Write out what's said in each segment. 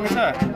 Kabisa.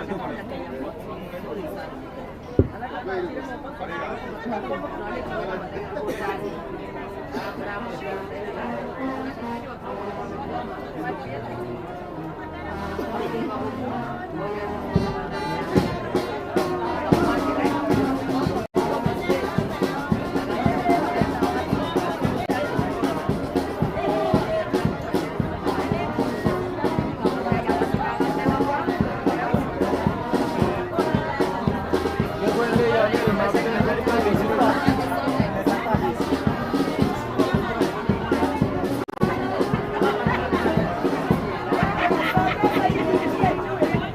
Thank you.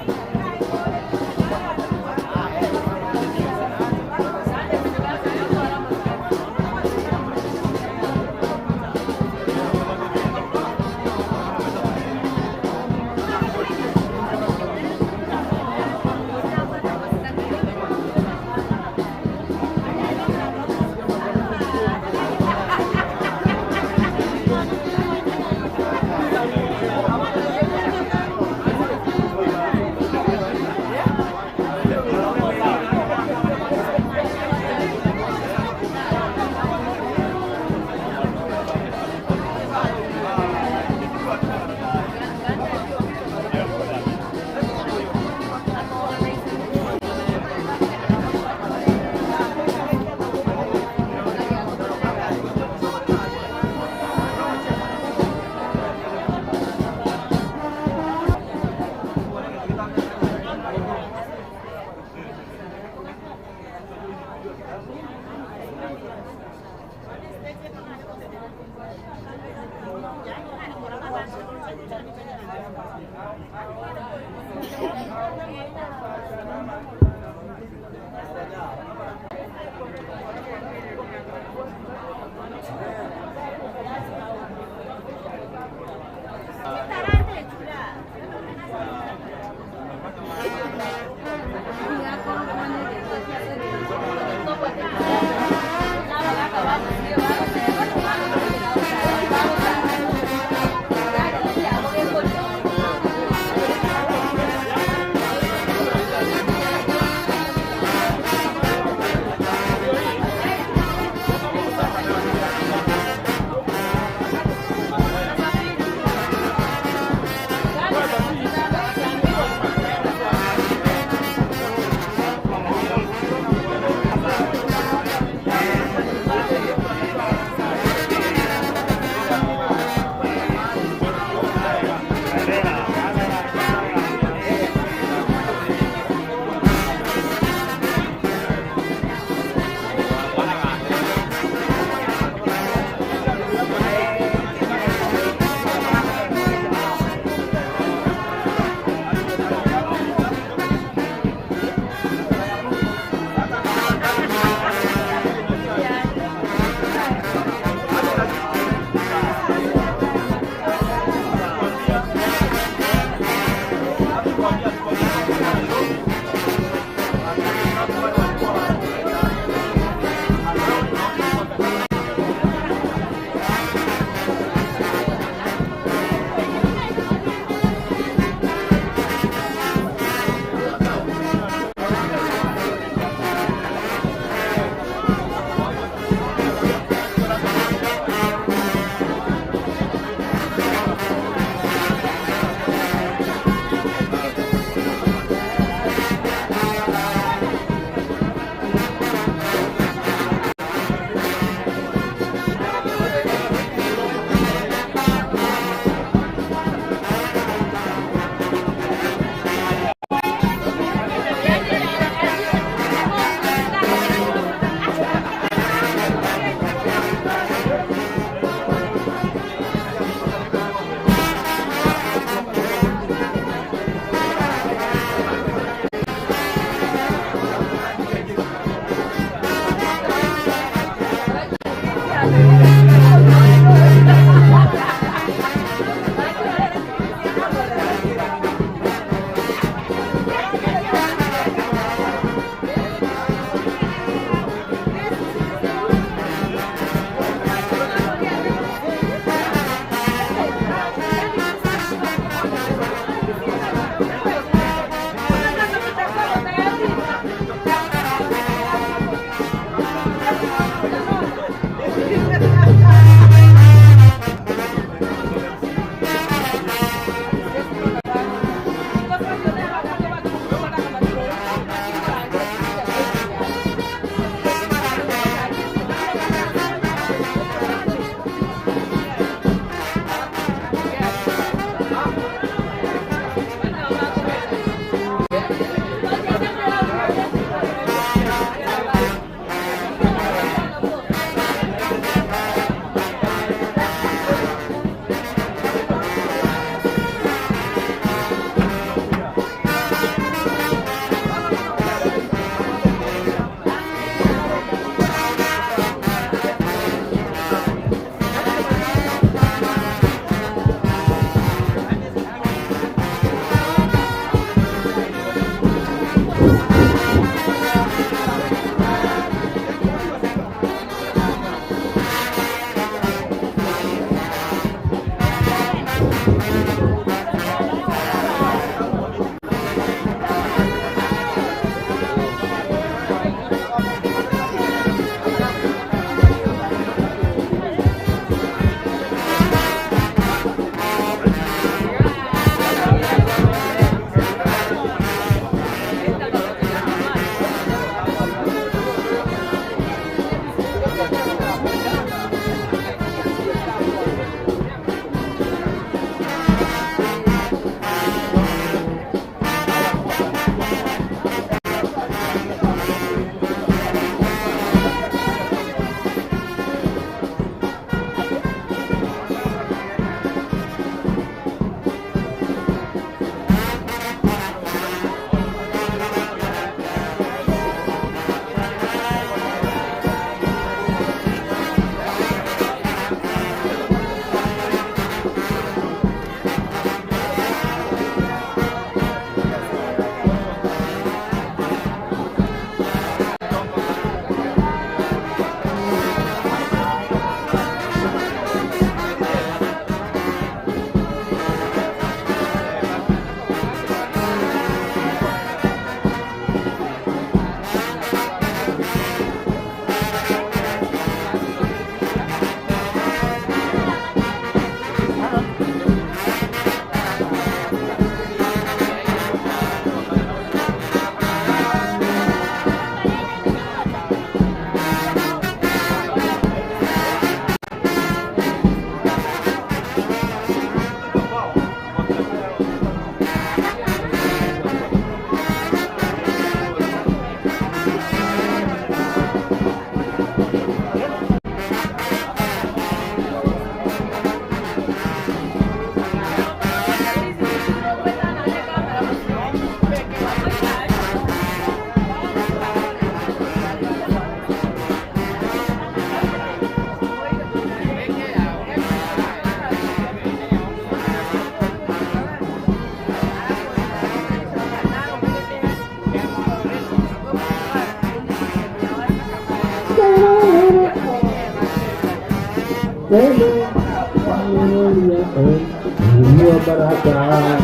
Baraka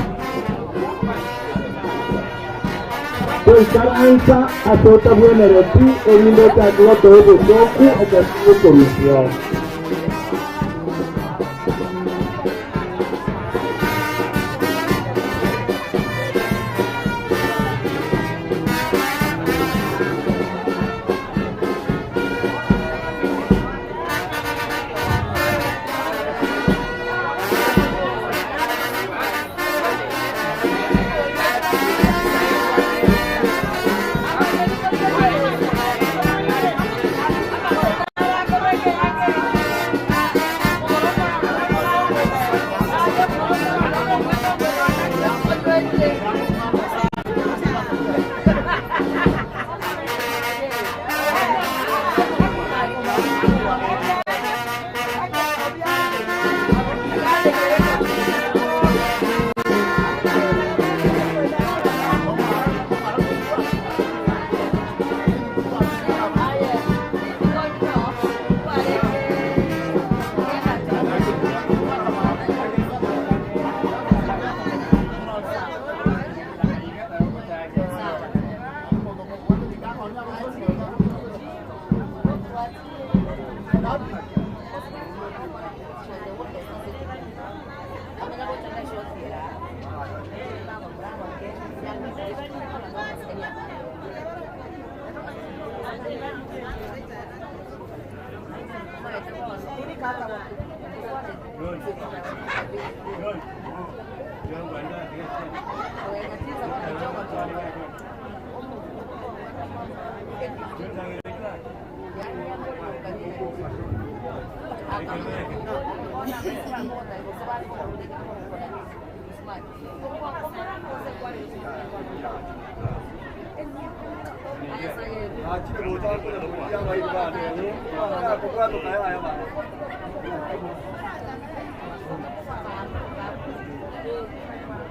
Toikaransa ase otabwenereti erinde ochake gotoa obosoku ekero okorusio.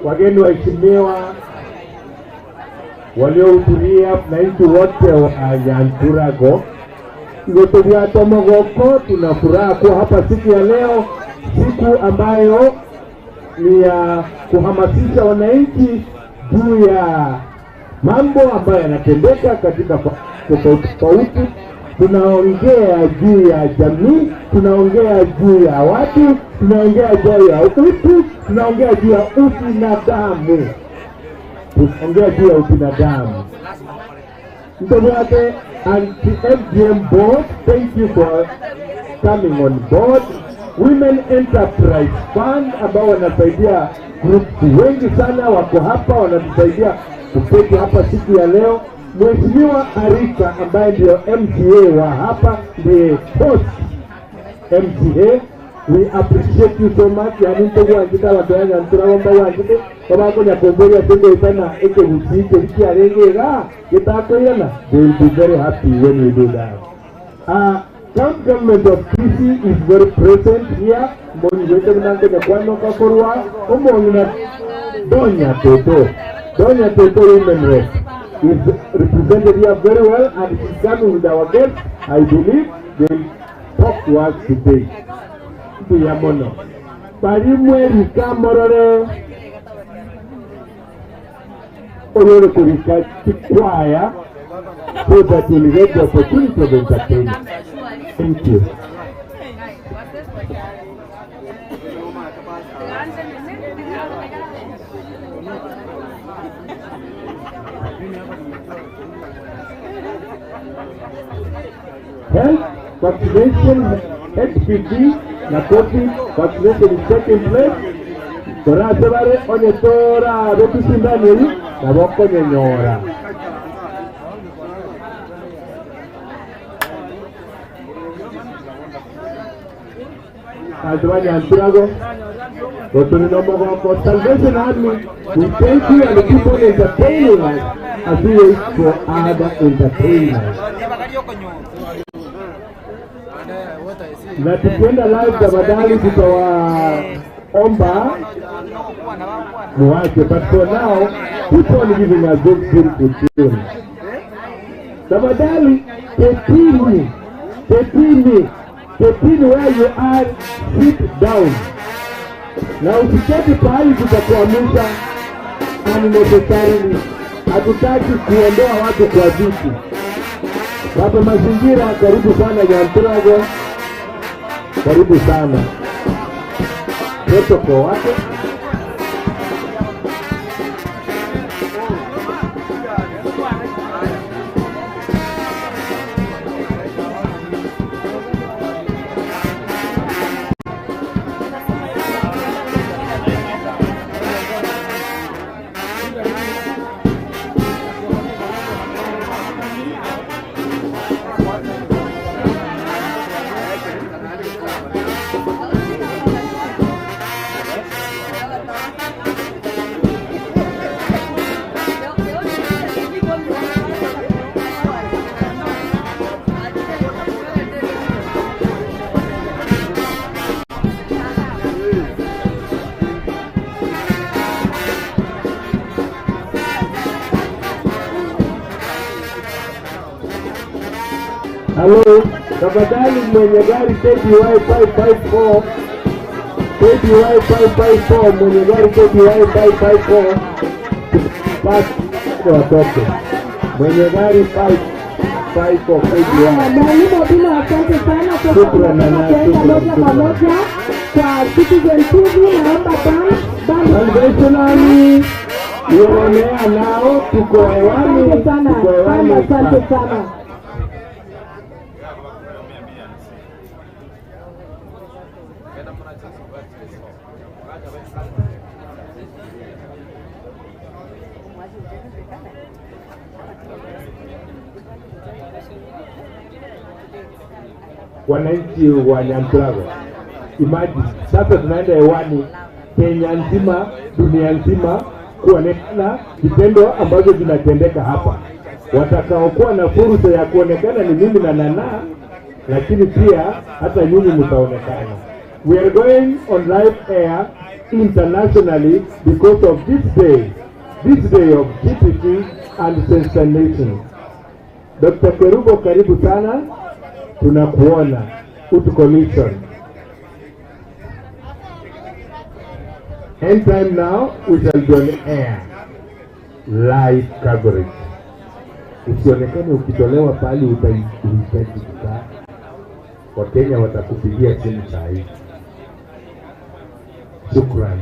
Wageni waheshimiwa waliohudhuria, wananchi wote wa Nyanturago, Igotobwato Mogoko, tuna furaha kuwa hapa siku ya leo, siku ambayo ni ya kuhamasisha wananchi juu ya mambo ambayo yanatendeka katika tofauti tofauti. Tunaongea juu ya jamii, tunaongea juu ya watu, tunaongea juu ya utu, tunaongea juu ya ubinadamu, tunaongea juu ya ubinadamu. Mtoto wake anti-FGM board, thank you for coming on board. Women Enterprise Fund ambao wanasaidia group wengi sana wako hapa, wanatusaidia kuketi hapa siku ya leo. Mheshimiwa Arika ambaye ndio MCA wa hapa, ndiye host MCA, we appreciate you so much. Yani ntogwanjite abanto ba Nyantura mbagwanjite babakonya kumburia singoitana ekegusii keri kiarenge iga getakoirana, they will be very happy when we do that. County government of Kisii is very present here. Mbonyi gwete munankonya kwanoka korwa omong'ina Donya Toto. Donya Toto women rep is represented here very well and she's coming with our guest. I believe they will talk to us today. Mbuya mono. Barimwe rikamorore oyore kurika chikwaya so that you'll get the opportunity of entertainment. Thank you. Health vaccination, HPV na COVID vaccination is taking place. Torase bare onye tora betusindani ebi nabo konyenyora. Bantu ba Nyanturago, goturi no mogoko. Salvation Army, we thank you and keep on entertaining us as we wait for other entertainers. Na tukienda live tafadhali tutawaomba muwache, but for now keep on giving us those beautiful tunes. Tafadhali ketini, ketini. Ketini where you are, sit down. Na usiketi pahali tutakuamisha unnecessarily. Hatutaki kuondoa watu kwa viti. Baba mazingira, karibu sana Nyanturago, karibu sana. Protocol wake Halo, tafadhali mwenye gari KBY 554, KBY 554, mwenye gari KBY 554, basi watoke. Mwenye gari 554 KBY. Mwalimu Obino, asante sana. Sasa Shukran, tunataka Nana, kuenda shukran, moja kwa shukran. moja kwa Citizen TV. Naomba band Salvation Army, uonea nao, tuko hewani, Asante sana, tuko hewani. asante sana. Wananchi wa Nyanturago, imagine sasa tunaenda hewani Kenya nzima, dunia nzima, kuonekana vitendo ambazo vinatendeka hapa. Watakaokuwa na fursa ya kuonekana ni mimi na Nana, lakini pia hata nyinyi mtaonekana. We are going on live air internationally because of this day of GPT and sensitization. Dr. Kerubo, karibu sana, tunakuona utucommission. End time now, we shall be on air live coverage. Usionekane ukitolewa pahali utahitaji kukaa. Wakenya watakupigia simu saa hii. Shukran.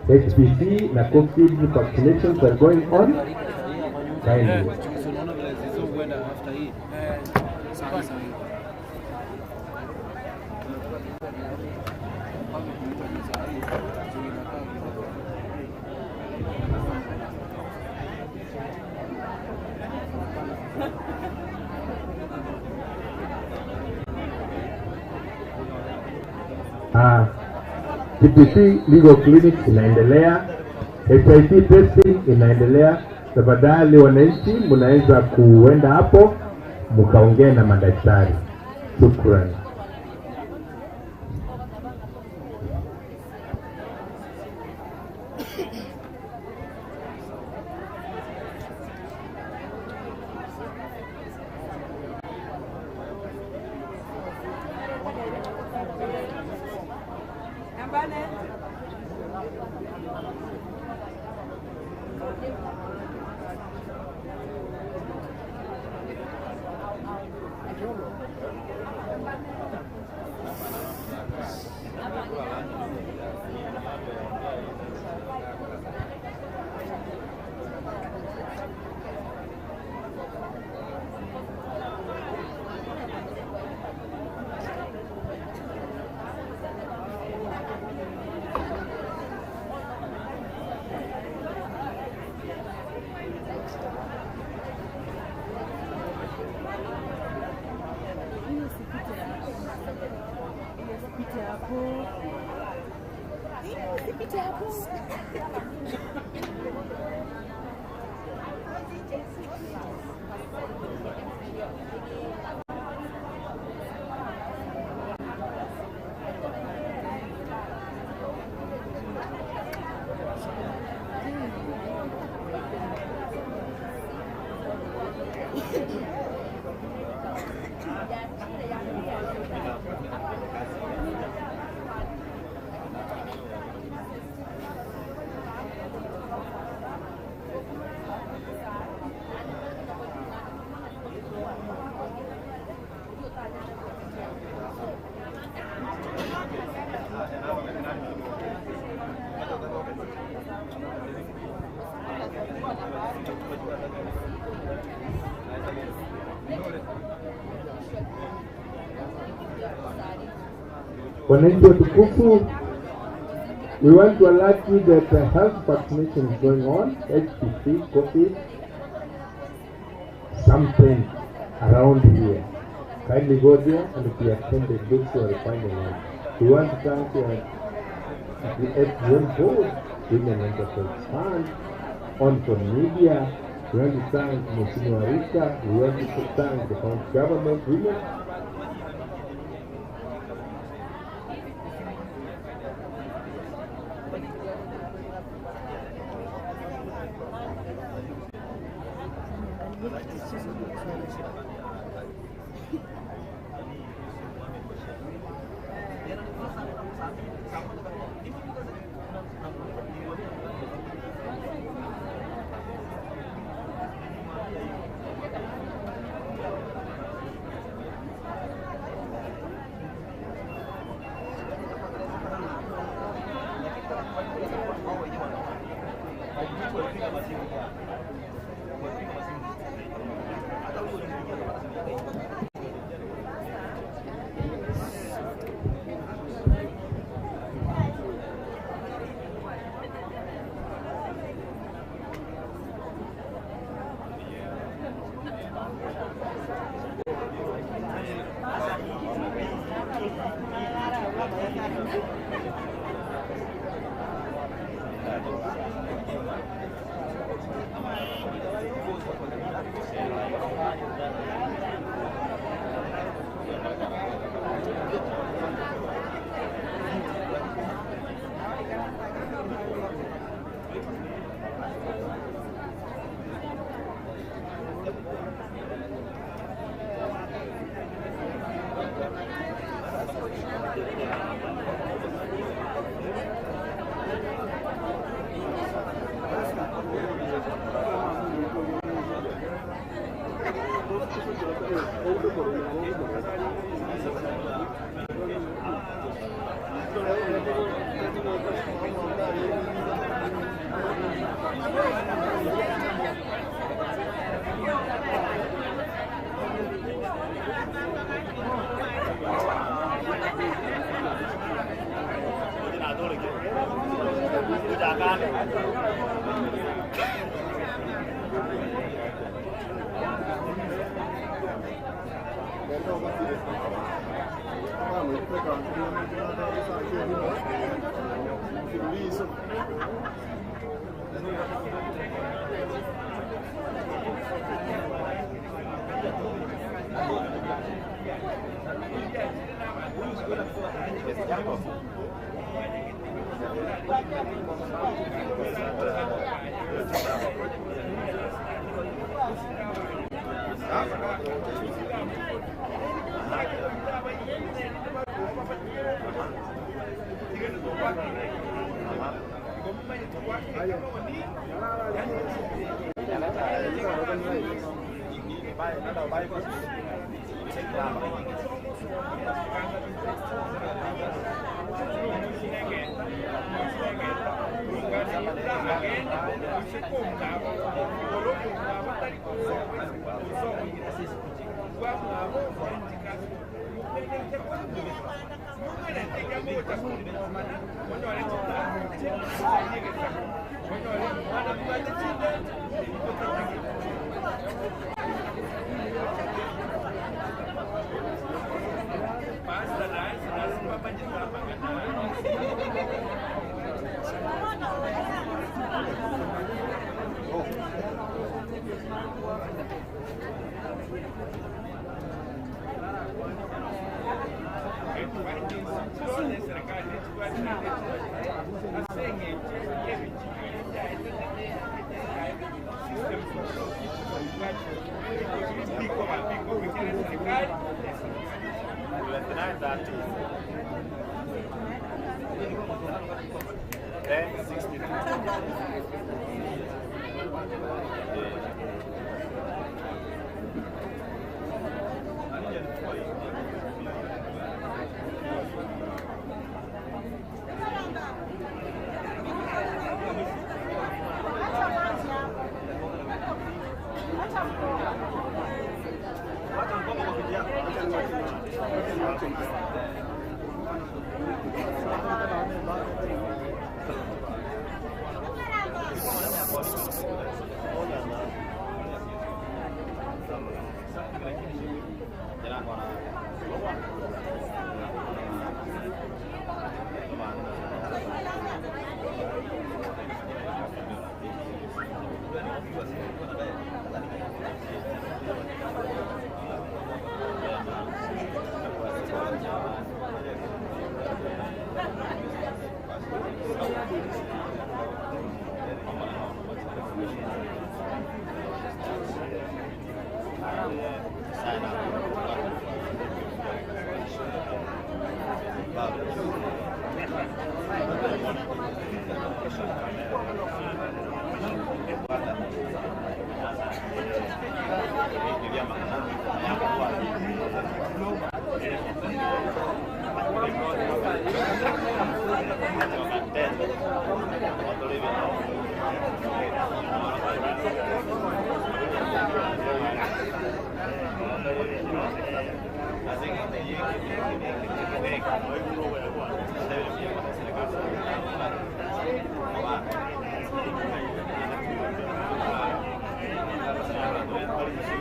HPC na COVID vaccinations are going on. Kindly. TPC Legal Clinic inaendelea, HIV testing inaendelea. Tafadhali wananchi, mnaweza kuenda hapo mkaongea na madaktari. Shukran. Wananchi watukufu, we want to alert you that the health vaccination is going on, HPV, COVID, something around here. Kindly go there and be attended. Those who are finding out. We want to thank the FGM board, Women Enterprise Fund, On for Media. We want to thank Mheshimiwa Rika. We want to thank the county government, women.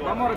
Vamos a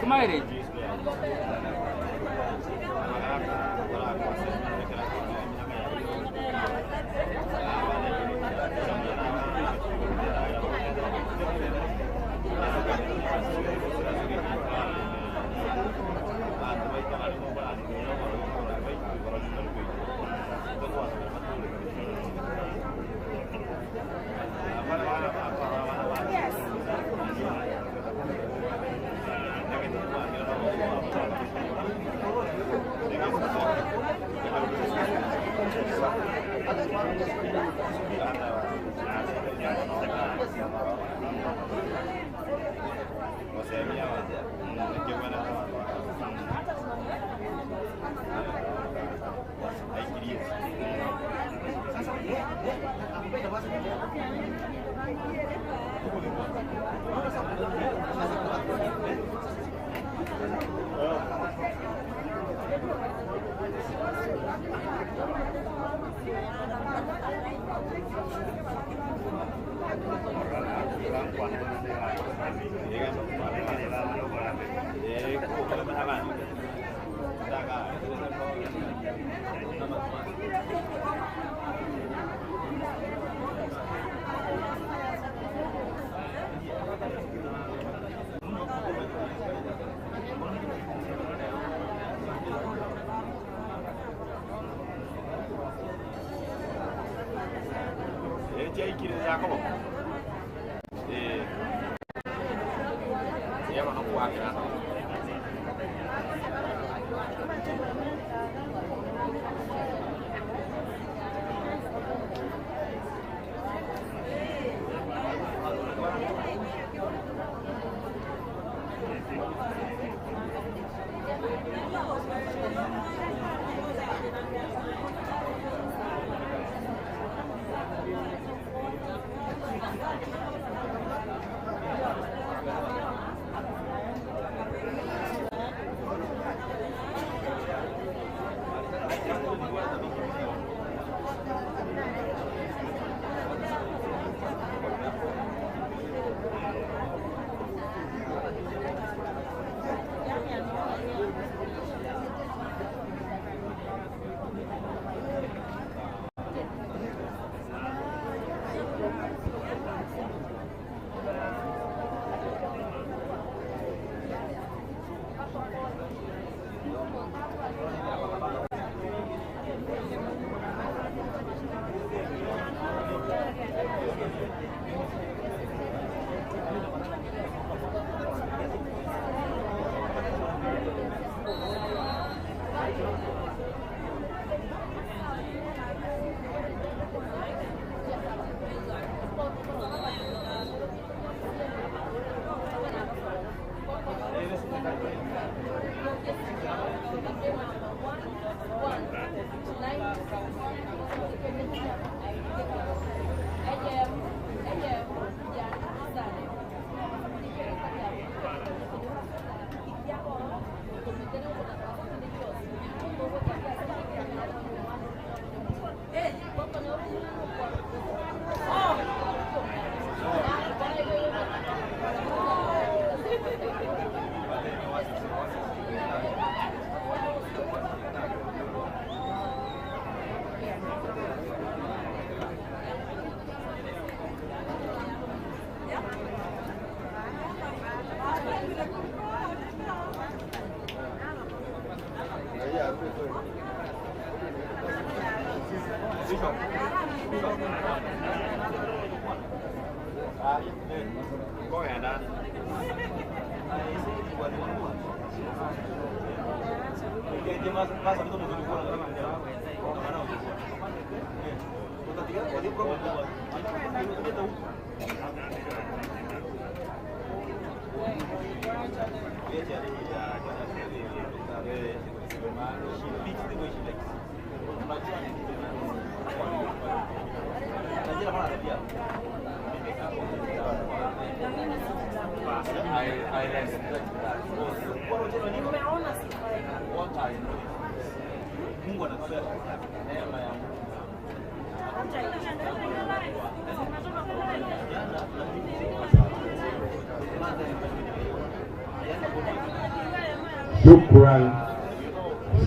Shukran,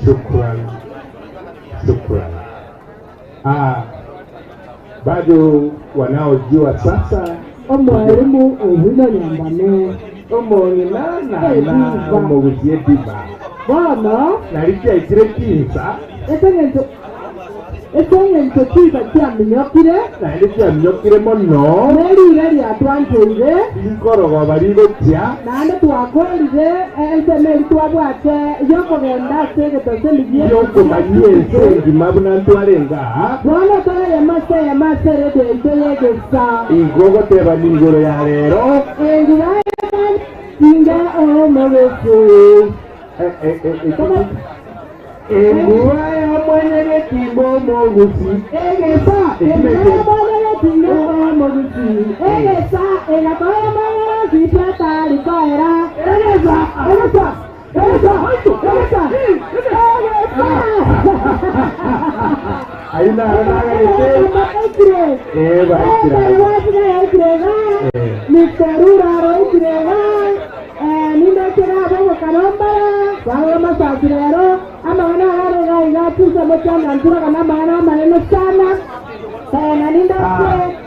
shukran, shukran. Bado wanaojua sasa omwalimu Owino Nyambane omonginana omogusie diba bono nalikia ikire kinsa eseng'encho chiba chiaminyokire nali chiaminyokire mono nerire riatwancheire likorogoba ligochia naende twakorire ensemo eri twabwate yokogenda ase egetose yokomanyia ense engima buna ntwarenga bono toreyema ase eyema ase eredio yaito yegesa igo goteba nigoro ya rero enguba inga omogesi enguba ya mwenyegetimba omogusi egesa enguba ya mwenyegetimba omogusi egesa egakora mwenyegusi twatarikoera egesa egesa egesa egesa egesa aina nagete eba ikira Mr. Rura nindekera abogo kanombara bago masakirero amana haro gaiga tusa mochana ntura kana mana maneno sana na nindeke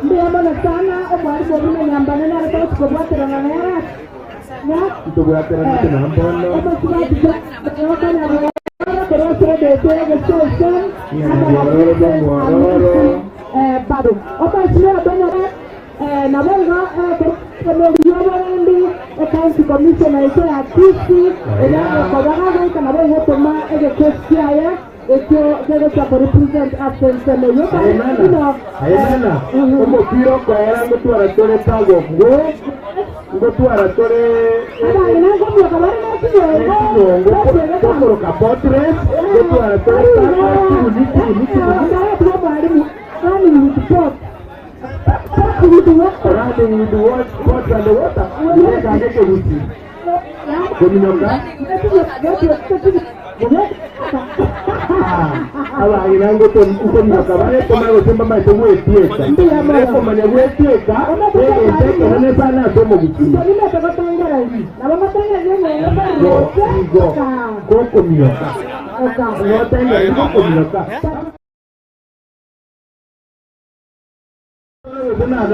Mbiyamana sana omwalimu Owino Nyambane naretosikobwaterana nera County Commissioner ya Kisii omopira okoera ngotwara tore tagobwo ngotwara tore tokoroka portrait ngotwara tore running with the water and the water abaina ngotominyoka barekomagocemba maete gwetieka rekomanya gwetieka egentekerane ase omogukii igo gokominyoka notengera gokominyoka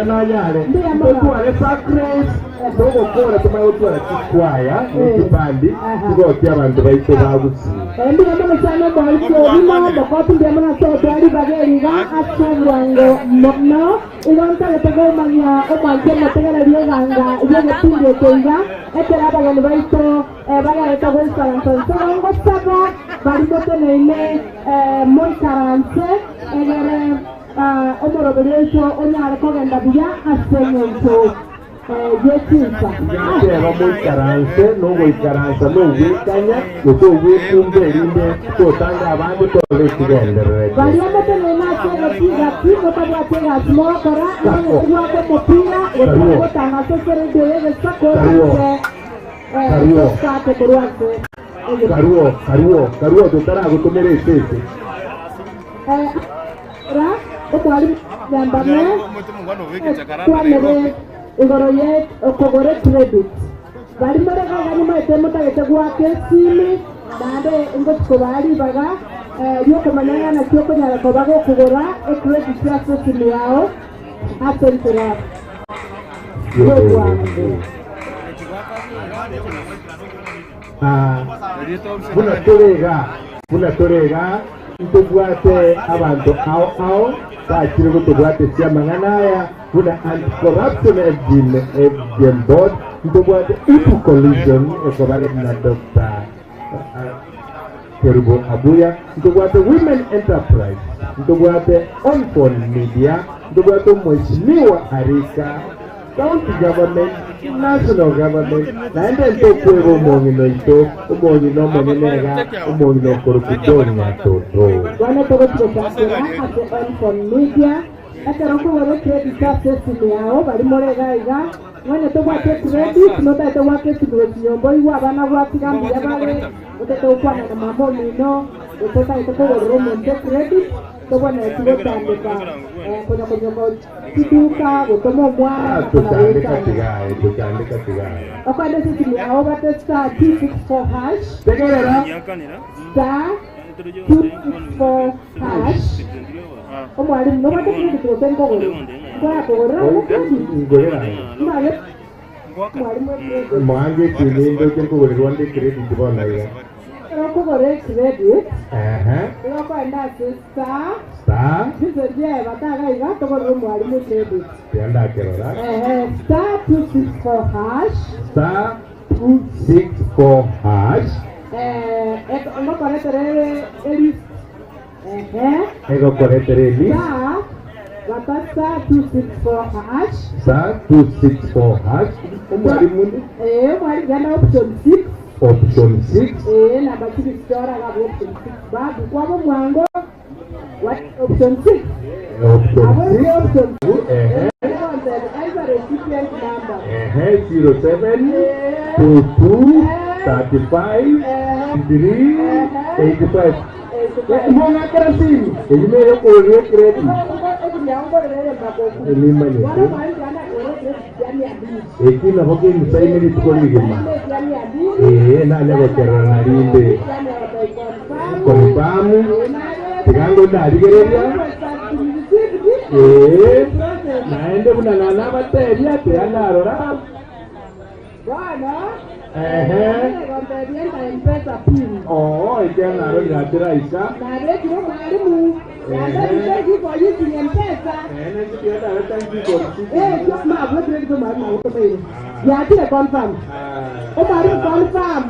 nanyare otware sacres togokora tumanye otwara chikwaya nekibandi kigokia abantu baito bagusi ndiyamana sana mwalimu Owino mokotu ndiyamana sotwari bageriga ase obwango mono igo ntagete komanya omwanche omotegereria eganga yegetindi eke iga ekero abageni baito bagareta goikaransa nse gongosaba bari moteneine moikaranse egere omoroberi oito onyare kogenda buya ase eng'encho yekinsa yateba moikaranse nogoikaransa nogwekanya gose ogwekumba erinde totanga abande tore ekigendererete baria moteneine Karuo karuo karuo tutaragutumira isese ra omwalimu yambamwe kwanere igoro ye okogore credit bari morega nyuma mutagete gwake simi bande ngotiko bari baga yokomanyana na kyokonyara kobago kugora credit ya simu yao asentera buna torega ntobwate abantu ao ao bakiri gotobwate siamang'anaya buna anti-corruption FGM board ntobwate Ipu collision ekobare na Dr. Kerubo Abuya ntobwate Women Enterprise ntobwate Onphone Media ntobwate Mheshimiwa Arika County Government, National Government, naende ntokweba omong'ino ito omong'ino omonenega omong'ino okorukutonya toto bwana togotugochakera ase Onphone Media ekero nkogora credit ase esimu yao bari morega iga mwene tobwate credit notaete gwaka esimu gochinyomba oigwe abana gwatiga mbuya bare otete gokwana na mama omino ototaete kogorera omonto credit tobwana tigotandika konya konyoka kiduka gotoma omwana tutandika tigae okwenda esimu yao bate star 264 hash tegerera star 264 hash omwalimu nobate credit gose nkogorera nkogorera ngorera mwalimu mwange kinendo nkogorerwa ndi credit bona iga okogora credit okwenda ase star star bizerie bataga iga togorera omwalimu credit yandakerora star 264 hash star 264 hash ngokoretere elist egokoretere elist star bata star 264 hash star 264 hash omwalimu mwalimu genda option 6 option 6 namba 6 chora ga option 6 babu kwabo mwango what option 6 option 6 option 6 recipient number 07 22 35 3 85 mwana karasini elime yokorere credit elimanye ekina hoke musaimiri tukoligima nane gokerera narinde konfamu tigango ndarigereria naende buna nana bateria teandarora bwana ekianarorira mwalimu yatire confirm omwalimu confirm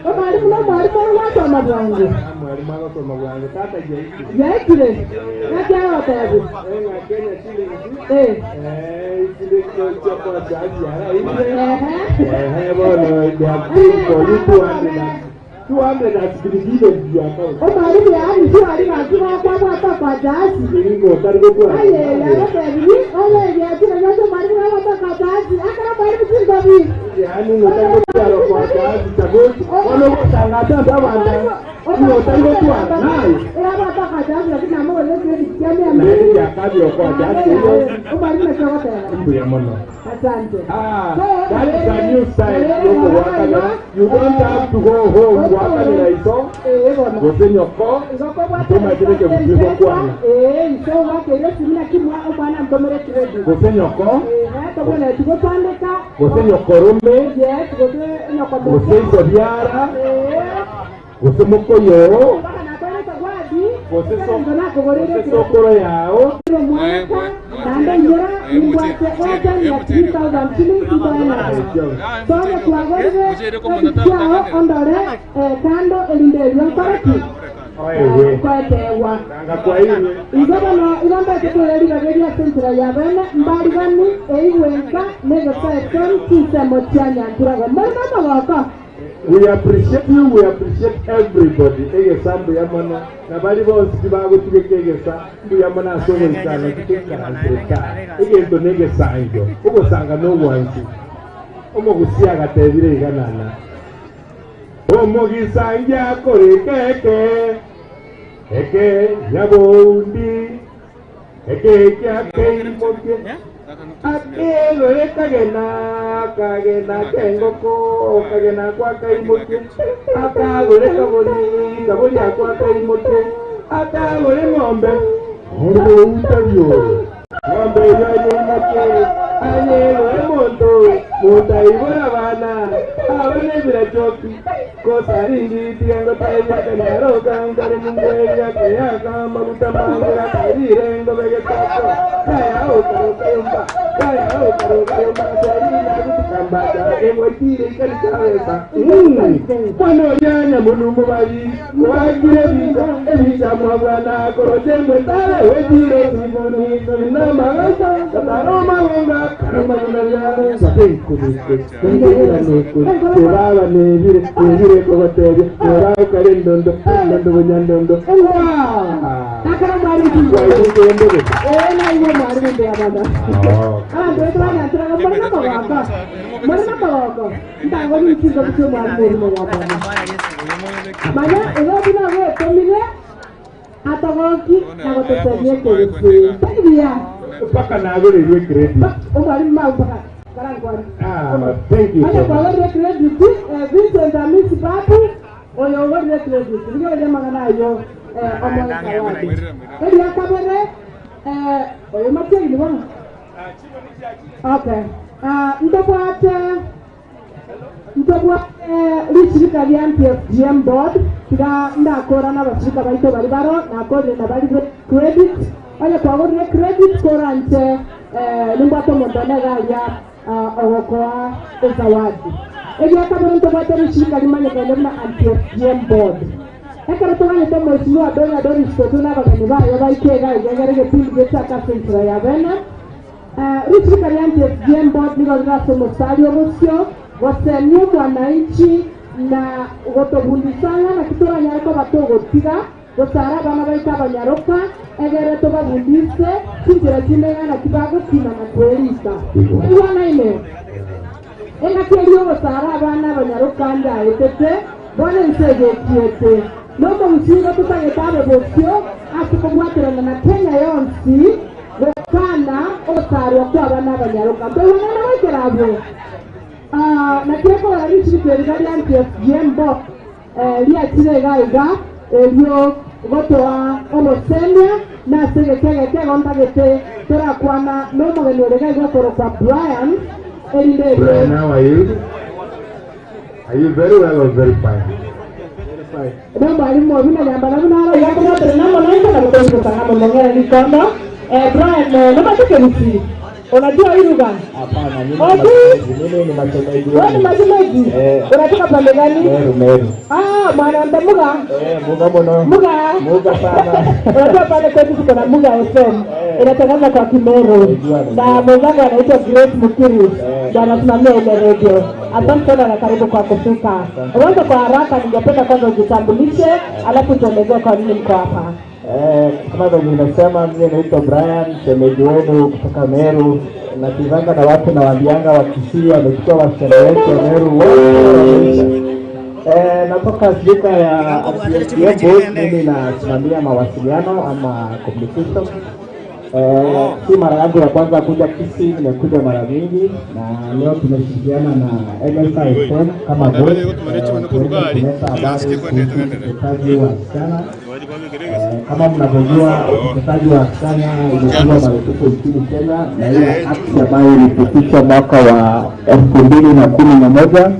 omwalimu nomwalimu orwatoma bwangu yaikire nakiagotebi omwalimu yaani siwali gakibakwa kwa jasi aye yagotebi ole yatire gose omwalimu gagwata kwa jasi akara mwalimu singobi yaani ngotangotwara kwa jasi chagoti onogotangata abana ngotangotwara naye erabata kwa jasi lakini amogorere credit ya mia mbili yakabyo kwa jasi omwalimu nakigoteba mbuya mono. Asante. That is a new style. You don't have to go home wakanira iso gose nyoko tomatireke kuzigo kwana gose nyoko gose nyokorume gose iso biara gose mokoyo gose sokoro yao We appreciate you, we appreciate everybody. Egesa mbuya mono na bari bonsi bagotigeka egesa mbuya mono ase ogoikana tikeikaransereka egento na egesangio ogosanga na obwansi omogusia agatebire iganana omogisangia akorekeke eke nyaboundi eke kiakeimokie akegore kagena kagena kengoko kagena kwa kaimokie akagore kabori kabori akwa kaimokie akagore ng'ombe ng'ombe utabio ng'ombe yoyimokie anyegore monto monto aibora bana abane birachoki kosaringi tigango taibya kanyaro kangare mungweria kayaka maguta mangira karire ngobegetako kaya okarokayomba kaya okarokayomba sarina gutukamba emwekire ikalikaweza mwana oyanya munumu bali wagire ebija ebija mwabwana korote mwetale wetire ibunu namagasa kataroma gonga karoma nebire nebire kogotebia nebakare ndondo ndondo bunyandondo Nakara mwari na iwe mwari mbe abana. Abantu betu banyansiraga muri n'amaboko. Muri n'amaboko. Ntango n'ikigo cyo mwari muri maboko. Mana ego bina we tomile atagoki na gotetemie kegesi. Bia. Mpaka nagorerwe credit. Omwari ma mpaka karangwani. Ah, thank you. Anya kwa wale credit Vincent Amisi Babu oyo wale credit. Ndio ile magana ayo omo kawadi. Eli akabere oyo mategi ni bwana. Okay. Ntobwate lishirika lya MPFGM board tiga ndakora n'abashirika baito bari baro nakorire na bari credit oye kwagorire credit korante nimbwato omonto negaria ogokoa ezawadi ebyakabere ntobwate lishirika limanyekane buna MPFGM board ekero toganyete omweshimiwa Dora Doris Kotu n'abageni bayo baikega igegere egepindi gechaka ase ya bene lishirika lya MPFGM board nigo rirase omosari obosio gosemia mwananchi na gotobundisana na kitoranyareko batogotiga gosara abana baito abanyaroka egere tobabundise chinchera chindeng'ana kibagokina na kwerisa iwanaine engaki erio gosara abana abanyaroka ndaetete bono ense egekiete nomogusingo totagete abe bosio ase kobwaterana na Kenya yonsi gokana ogosarwa kwa abana abanyaroka ntoiwanana goikera abwo. Na kiekora lishirika lya MPFGM board lyachire gaiga elio gotoa omosemia na segekegeke gontagete torakwana nomogeni ore gaiga okorokwa Brian erinde. Brian, how are you? Are you very well or very fine? Very fine. Nomwalimu obina lyambala bunaro yakomotere namonaita na gutengusanga momong'ere likondo. Brian, nomatekelisi unajua hii lugha? Hapana, mimi ni Machomeji. Wewe ni Machomeji? Unatoka pande gani? Meru, Meru. Ah, mwana Muga. Muga mono. Muga. Muga sana. Unajua pale kwetu tuko na Muga FM. Inatangaza kwa Kimeru. Na mwenzangu anaitwa Grace Mukiri. Ndiye anasimamia ile radio. Asante sana na karibu kwa kufika. Uanze kwa haraka, ningependa kwanza ujitambulishe, alafu tuelezee kwa nini mko hapa. Kama vile nimesema, mimi naitwa Brian, shemeji wenu kutoka Meru. Nakizanga na watu nawaambianga wa Kisii wamechukua wasichana wetu wa Meru wote. Natoka shirika ya MPFGM board, mimi nasimamia mawasiliano ama communication. Si mara yangu ya kwanza kuja Kisii, nimekuja mara mingi na leo tumeshirikiana na MSI FM kama board kuleta habari kuhusu ukeketaji wa wasichana. Kama mnavyojua ukeketaji wa wasichana umekuwa marufuku nchini Kenya, na hiyo act ambayo ilipitishwa mwaka wa 2011,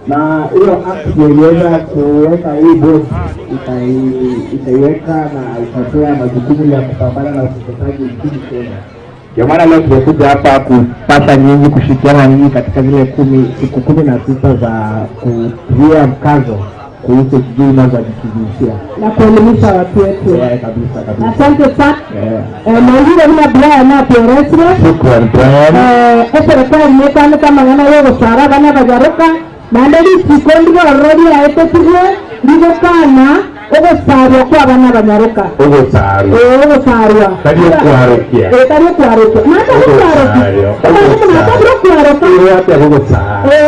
na hiyo act iliweza kuweka hii board ikaiweka na ikatoa majukumu ya kupambana na ukeketaji nchini Kenya. Ndio maana leo tumekuja hapa kupata nyinyi, kushirikiana nyinyi katika zile siku 16 za kutia mkazo kuhusu dhuluma za kijinsia na kuelimisha watu wetu. Kabisa kabisa. Asante sana. Mwingine kuna Brian na Pierre. Shukrani Brian. Eserikali nekane kama ngana yogo sara bana bajaroka Naende risiko ndirororo riaetetigwe rigokana ogosarwa kwa abana banyaroka. Ogosarwa. Eh, ogosarwa. Tari okwarokia. Eh, tari okwarokia. Nata okwarokia. Nata okwaroka. Iwate ogosara. Eh,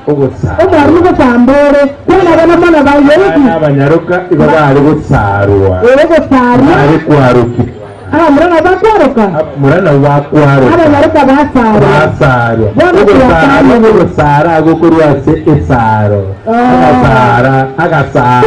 Ogosara. omwarimu gosambore kwana abana mana bayogi. Abana banyaroka igo bari gosarwa. Eh, ogosarwa. Bari kwarokia. Abamurana bakwaroka. Murana wakwaroka. Abanyaroka basarwa. Basarwa. Bono Ogosarwa tuyakana. ogosara gokorwa ase esaro. Ah. Agasara, agasara.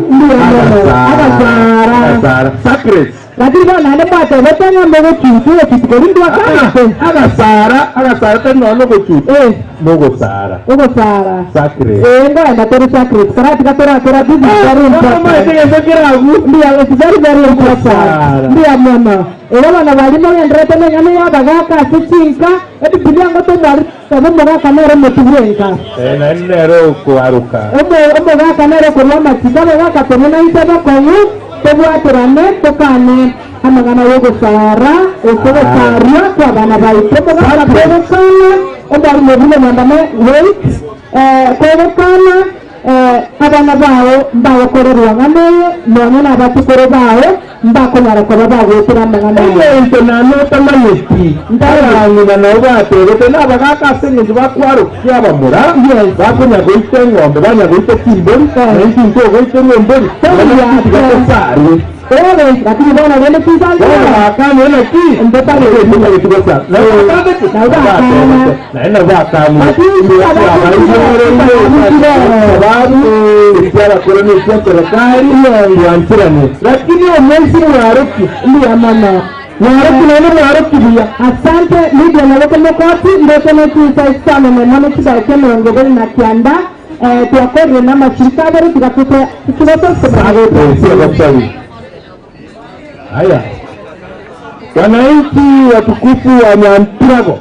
Ndiyo, Agasara. agasara. Agasara. Sacred. Lakini bono naende mwatebete ng'a mogochuchu gochuchu kori ndwakanete. Agasara, agasara tari nonya nogochuchu. Eh, Nogosara. ogosara. Sacred. Eh, ngoenda tori sacred. Karati katorakora this is very important. Ndiyo, it's very very important. Ogosara. Ndiyo mono. Era bana bari mogenderete neng'ano ya abagaka ase chinka, ebibilia ngo tomwari tebe omogaka nere omotubwenka. Eh, naende nere okwaroka. Omogaka nere okorwa amachiko, abagaka tore naintwe abakong'u, tobwaterane, tokane amang'ana ya ogosara, ase ogosarwa kwa abana baito. Omogaka kogokana, omwarimu obuna mwandame, wait, eh, kogokana, eh, abana bao mbagokorerwa ng'ana eye, nonya na abatukuru bao mbakonyara koba bagwetera amang'ana aya. Egento nanotamanyeti abang'ina nabo batebete nabagaka ase eng'encho bakwarokia abamura bakonya goita eng'ombe banya goita chimbori nainchi ntogoiterwa embori tigatosarwe. Ewe, lakini bono rende Bono chinsango bakanire naki naende bakanire sababu ekiabakora nekia serikali yanchirane lakini omwesi mwaroki ndiyo mono. mwaroki naende mwaroki buya. Asante Lydia Naloke Mokoti, ndete netuisa isano nemono chidaika 29, eh, twakorire na mashirika abere tigatute tukigoto. Haya, wananchi watukufu wa Nyanturago,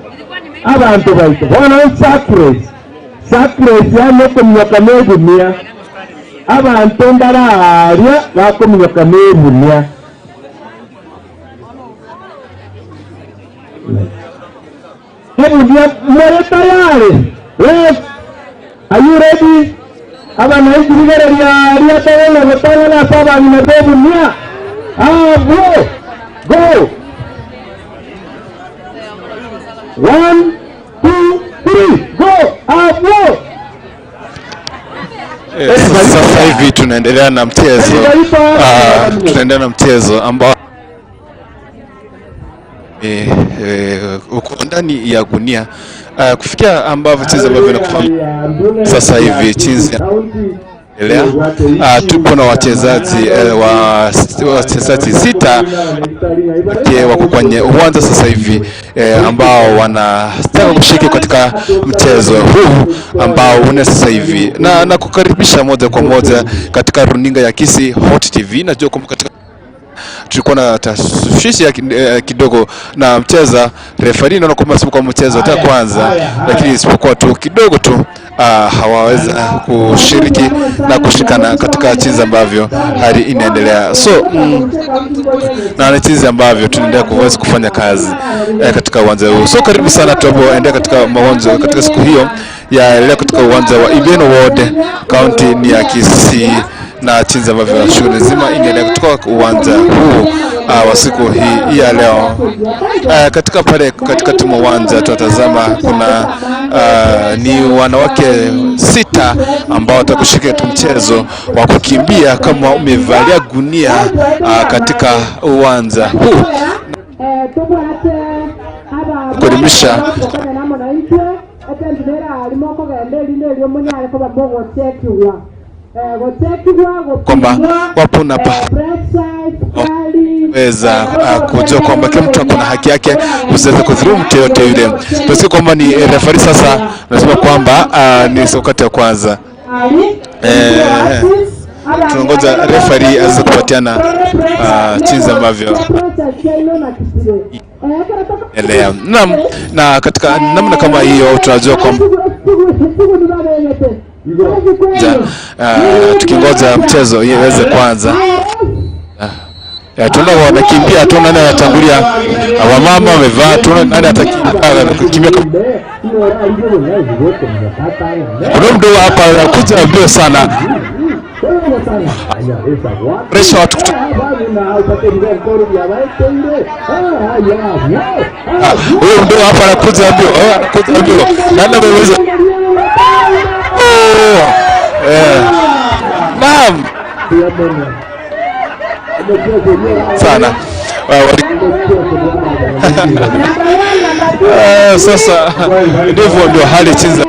abantu baitu bono sacred sacred yani okominyoka nebunia abantu mbararia bakominyoka nebunia ebunia. More tayari? Yes. Are you ready? Abananchi rigereria riatagona gotang'ana ase abang'ina bebunia. Ah, go go, one, two, three, go. Ah, go. Sasa hivi tunaendelea na mchezo ambao uko ndani ya gunia kufikia ambavyo mchezo ambavyo inakufanya sasa hivi chinzi endelea. Tupo na wachezaji wachezaji sita wako kwenye uwanja sasa hivi ambao wanataka kushiriki katika mchezo huu ambao una sasa hivi na kukaribisha moja kwa moja katika runinga ya Kisii Hot TV. Najua kwamba katika tulikuwa na tashwishi kidogo na mcheza refari, naona kwamba kwa mchezo hata kwanza, lakini isipokuwa tu kidogo tu hawaweza kushiriki na kushikana katika chinzi ambavyo hali inaendelea. So na ni chinzi ambavyo tunaendelea kuweza kufanya kazi katika uwanja huu. So karibu sana tunapoendelea katika mawanzo katika siku hiyo ya leo katika uwanja wa Ibeno Ward, kaunti ni ya Kisii, na chinzi ambavyo shughuli nzima inaendelea kutoka uwanja huu wa siku hii ya leo. Katika pale katikati mwa uwanja tunatazama kuna ni wanawake sita ambao watakushiriki katika mchezo wa kukimbia kama umevalia gunia katika uwanja huu. Kuelimisha kwamba wapo na weza kujua kwamba kila mtu akona haki yake, usiweze kudhulumu mtu yote yule. Tunasikia kwamba ni refari sasa anasema kwamba ni wakati wa kwanza. Tunangoja refari aweze kupatiana jinsi ambavyo elea. Naam, na katika namna kama hiyo tunajua kwamba tukingoja mchezo iweze kwanza. Tunaona wanakimbia, tunaona nani anatangulia. Wamama wamevaa, tunaona nani atakimbia. Kuna mdogo hapa anakuja mbio sana. Presha watu kutoka huyo mdogo hapa anakuja mbio, anakuja mbio. Nani ameweza? Naam. Sana. Sasa ndivyo ndio hali chinza.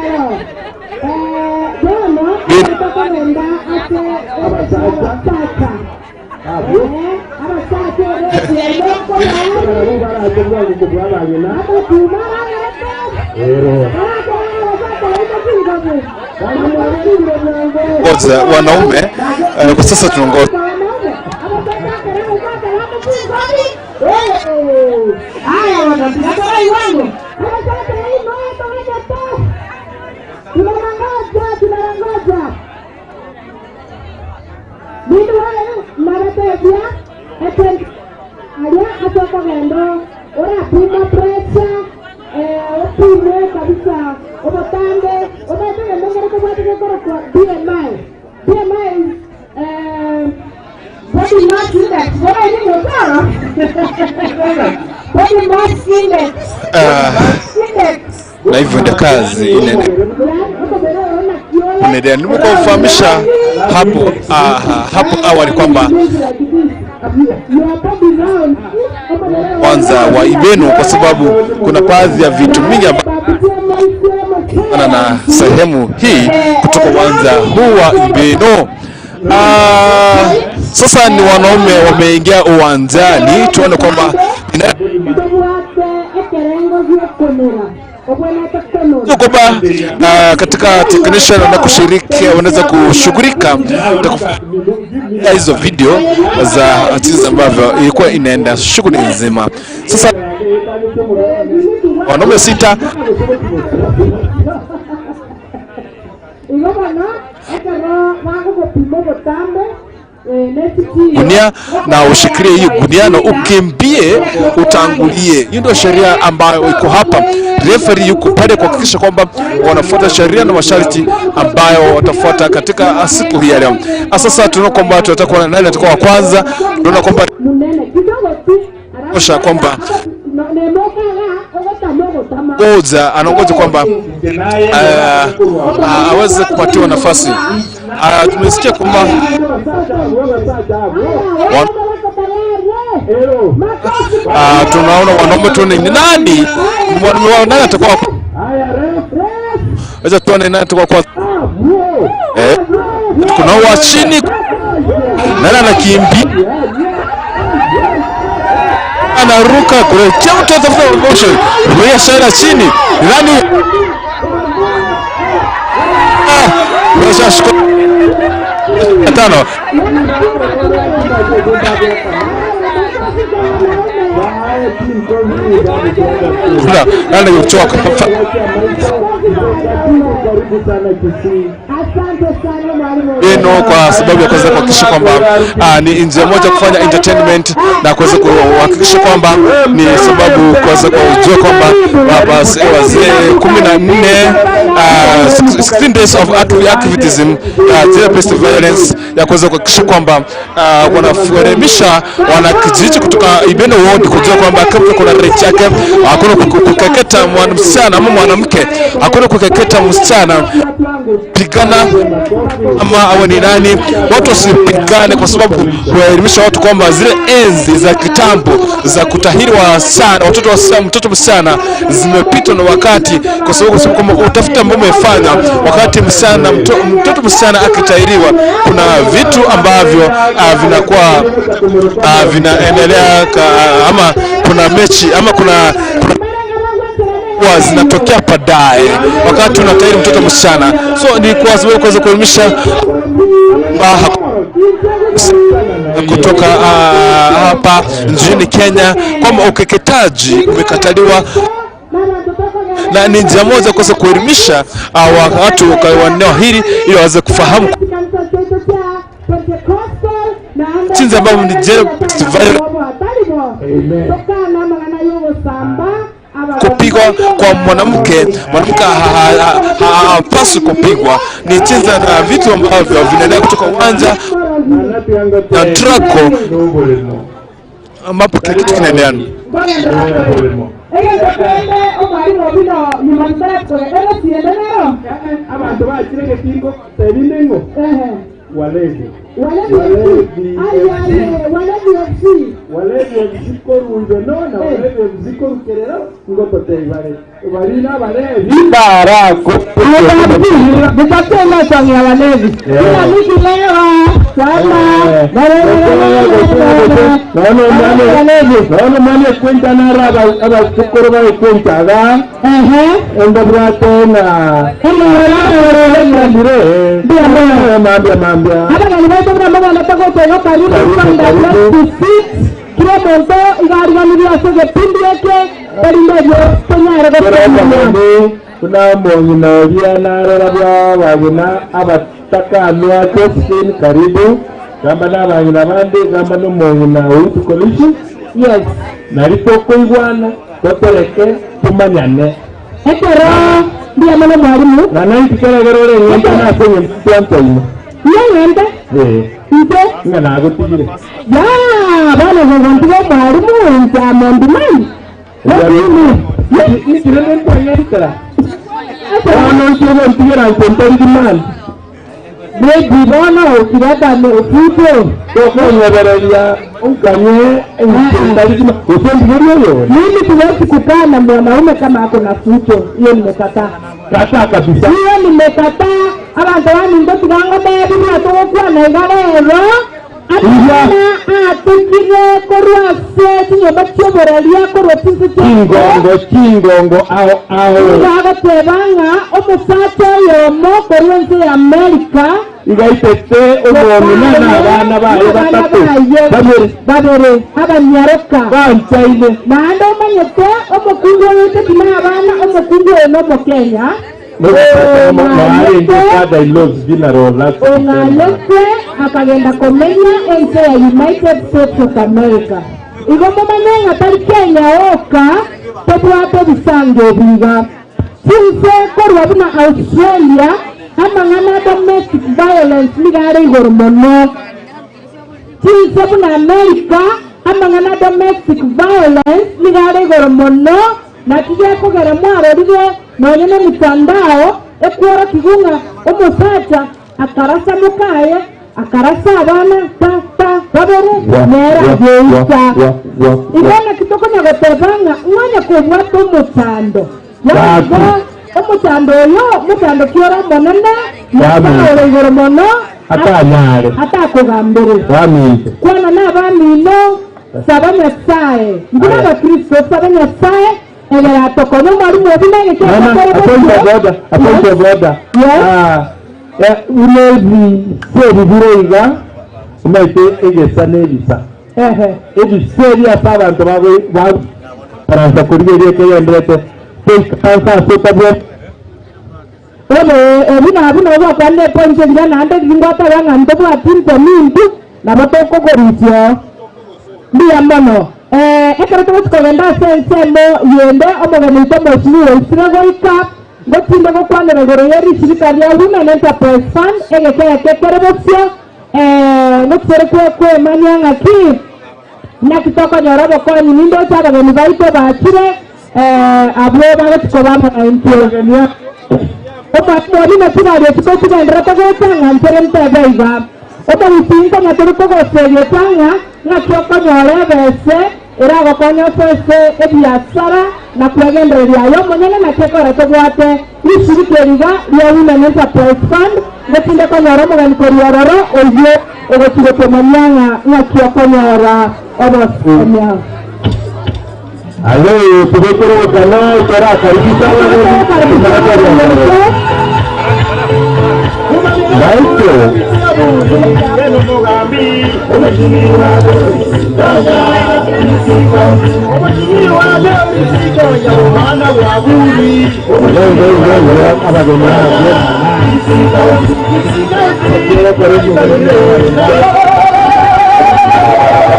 Ngoja wanaume kwa sasa tunaongoza. Na hivyo ndio kazi inaendelea. Nimekufahamisha hapo hapo awali kwamba kwanza wa Ibeno, kwa sababu kuna baadhi ya vitu mingi na sehemu hii kutoka uwanja huu wa Ibeno. Sasa ni wanaume wameingia uwanjani, tuone kwamba kwamba katika technician na kushiriki wanaweza kushughulika hizo video za jinsi ambavyo ilikuwa inaenda shughuli nzima. Sasa wanaume sita gunia na ushikilie hiyo gunia na ukimbie utangulie. Hiyo ndio sheria ambayo iko hapa. Referee yuko pale kuhakikisha kwamba wanafuata sheria na masharti ambayo watafuata katika siku hii ya leo. Sasa tunaona kwamba tutakuwa nani atakuwa wa kwanza. Tunaona kwamba osha kwamba ngoja anaongoza kwamba aweze kupatiwa nafasi. Tumesikia kwamba tunaona wanaume tu ni nani mwanaume nani atakuwa, acha tuone nani atakuwa kwa. Kuna wa chini nani anakimbia anaruka kule mtu atafuta motion ruya shara chini nani tano nani kuchoka. Eno kwa sababu ya kuweza kuhakikisha kwamba ni njia moja kufanya entertainment na kuweza kuhakikisha kwamba ni sababu kuweza kujua kwamba wazee 14 16 days of activism zero based violence ya kuweza kuhakikisha kwamba wanaelimisha wanakijiji kutoka Ibeno Ward kujua kwamba kama kuna right yake, hakuna kukeketa msichana ama mwanamke, hakuna kukeketa msichana pigana ama awe ni nani, watu wasipigane, kwa sababu kuelimisha watu kwamba zile enzi za kitambo za kutahiri wasichana, watoto wasichana, mtoto msichana zimepitwa na wakati, kwa sababu kwamba utafiti ambao umefanya wakati msichana mtoto msichana akitahiriwa, kuna vitu ambavyo vinakuwa vinaendelea ama kuna mechi ama kuna zinatokea baadaye wakati unatahiri mtoto msichana. So ni kwa sababu kuweza kuelimisha kutoka hapa nchini Kenya kwamba ukeketaji umekataliwa, na ni njia moja kuweza kuelimisha watu wa eneo hili ili waweze kufahamu Chinzi ambavyo ni violence kupigwa kwa mwanamke, mwanamke hapaswi kupigwa. Ni chinzi na vitu ambavyo vinaendelea kutoka uwanja na Traco ambapo kila kitu kinaendelea. Walevi Walevi FC koruibeno na Walevi FC korukerero ngo totei barina balevi barako bukatena sangia walevi kila mtu lewa sama naona mali kwenta nara abakukoro bakwenta ga enda bwate na mambia mambia hapa nalibeta kuna mama anataka kutoka karibu kwenda kila muntu igariganiria ase gipindi eke erinde tonyare gotembe kuna mwong'ina oria narora bwa bagina abatakanwa Josephine karibu gamba n'abang'ina bandi gamba n'omwong'ina oitu coalition yes nari tokoigwana totereke tumanyane ekero ndiamana mwarimu na naitikeregera ore ng'ente nase ng'ente twantoima iyo ng'ente nte ng'a nagotigire ya bana gogontiga mwarimu nchamondi mani nikire nentwang'entera bono nchiogontigera ntentarigimani Maybe bono okirata ofuto tokonyebereria ukanye ntentarigimani usendigeria oyo. Mimi siwezi kukaa na mwanaume kama ako na futo, hiyo nimekataa. Kataa kabisa. Hiyo nimekataa. Abantu baningo tigango bebi natogokwana iga rero Ana atukire korwa se chinyomba chioboreria korwa chinse chingongo chingongo ao ao bagotebanga omosacha oyomo korwa ense ya Amerika igaitete omwomina n'abaana baye batatu babere abanyaroka banchaine naende omanyete omokungu oyote tina abaana omokungu oyo n'omokenya ong'alete akagenda komenya ense ya United States of America igo momanye ng'a tari Kenya oka tobwate ebisango ebiga chinse korwa buna Australia amang'ana domestic violence nigo are igoro mono chinse buna America amang'ana domestic violence nigo are igoro mono na kigekogera mwarorire nonye na mitandao ekwora kigung'a omosacha akarasa mukaye akarasa abana ta ta babere nera yeisa ibona kitokonya gotebanga ng'anya kobwata omochando yago omochando oyo mochando kiora monene ore igoro mono atanyare atakogambere kwana n'abamino saba Nyasaye mbuna abakristo saba Nyasaye ulevi seribire umaite egesa n'ebisa ebisa ebyasa abantu baransa kurigeria ekeyenderete toikansa ebina obwakwanire ponche biria naende bingwataba ng'a ntobwati mindu nabo tokogorisio mbuya mono ekero togochikogenda ase ensemo yende omogeni oito omochimi oisire goika gotinde gokwanera igoro ya erishirika ria Women Enterprise Fund egeke eke kere bosio gotisere kwemania ng'aki naki tokonyora obokonyi ninde oche abageni baito bachire abwo bagochikoba amaintwe omwarimu naki chikochigendera togocha ng'a nchere ntebe iga omobisinko ng'a tori kogoseria chang'a ng'aki okonyora ebese eragokonya osese ebiasara na kwegendereria ayo omonyene naki ekora tobwate rishirika eriga ria Women Enterprise Fund gotinde konyora omogeni korwa ororo oywo ogochigotomania ng'a ng'aki okonyora obosemia. Alo, tubekerokana tarakaribisha Thank you.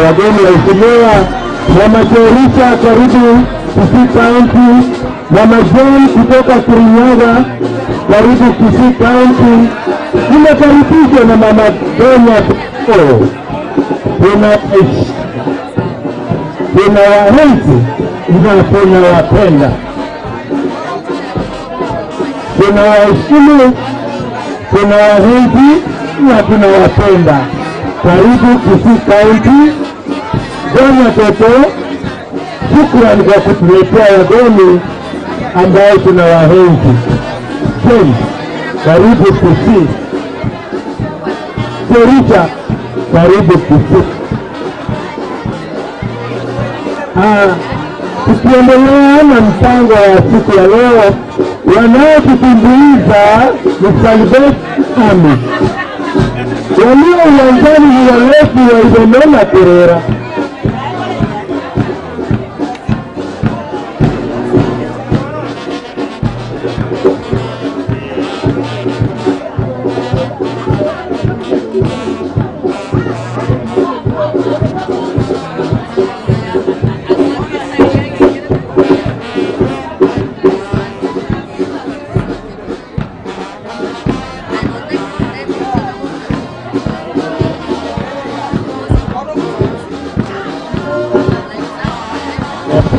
Wageni waheshimiwa, Mama Jorisha karibu Kisii County, Mama John kutoka Kirinyaga karibu Kisii County. Tumekaribishwa na Mama Donya. Tunawaenzi na tunawapenda, tunawaheshimu, tunawaenzi na tunawapenda. Karibu Kisii County. Donya Toto, shukrani kwa kutuletea wageni ambao tunawaenzi. James, karibu Kisii. Jerita, karibu Kisii. Tukiendelea na mpango wa siku ya leo, wanaotutumbuiza ni Salvation Army. Walio uwanjani ni warefu wa Ibenona Kerera.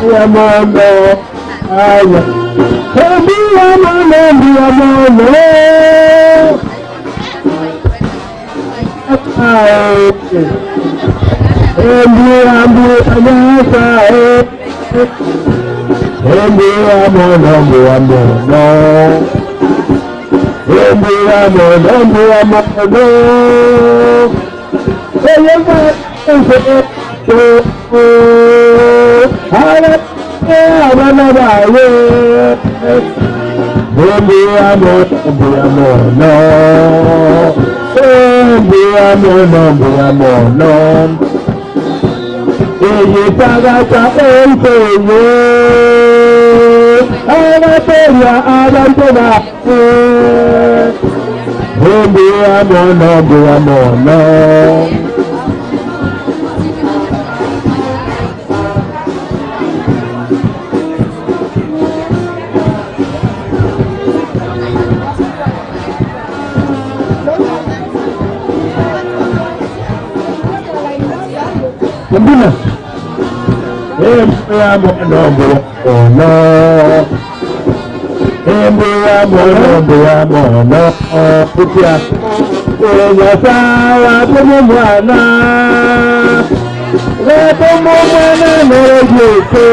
Mbuya mono aya mbuya mono mbuya mono mbuya mbuya nyasaye mbuya mono mbuya mono mbuya mono mbuya mono mbuya mono mbuya mono mbuya mono mbuya mono eyetagata ensenye abaterya abantu baffe mbuya mono mbuya mono. Mbona mbuya mono mbuya mono mbuya mono mbuya mono kutia Nyasaye atumu mwana atumu mwana nerejeko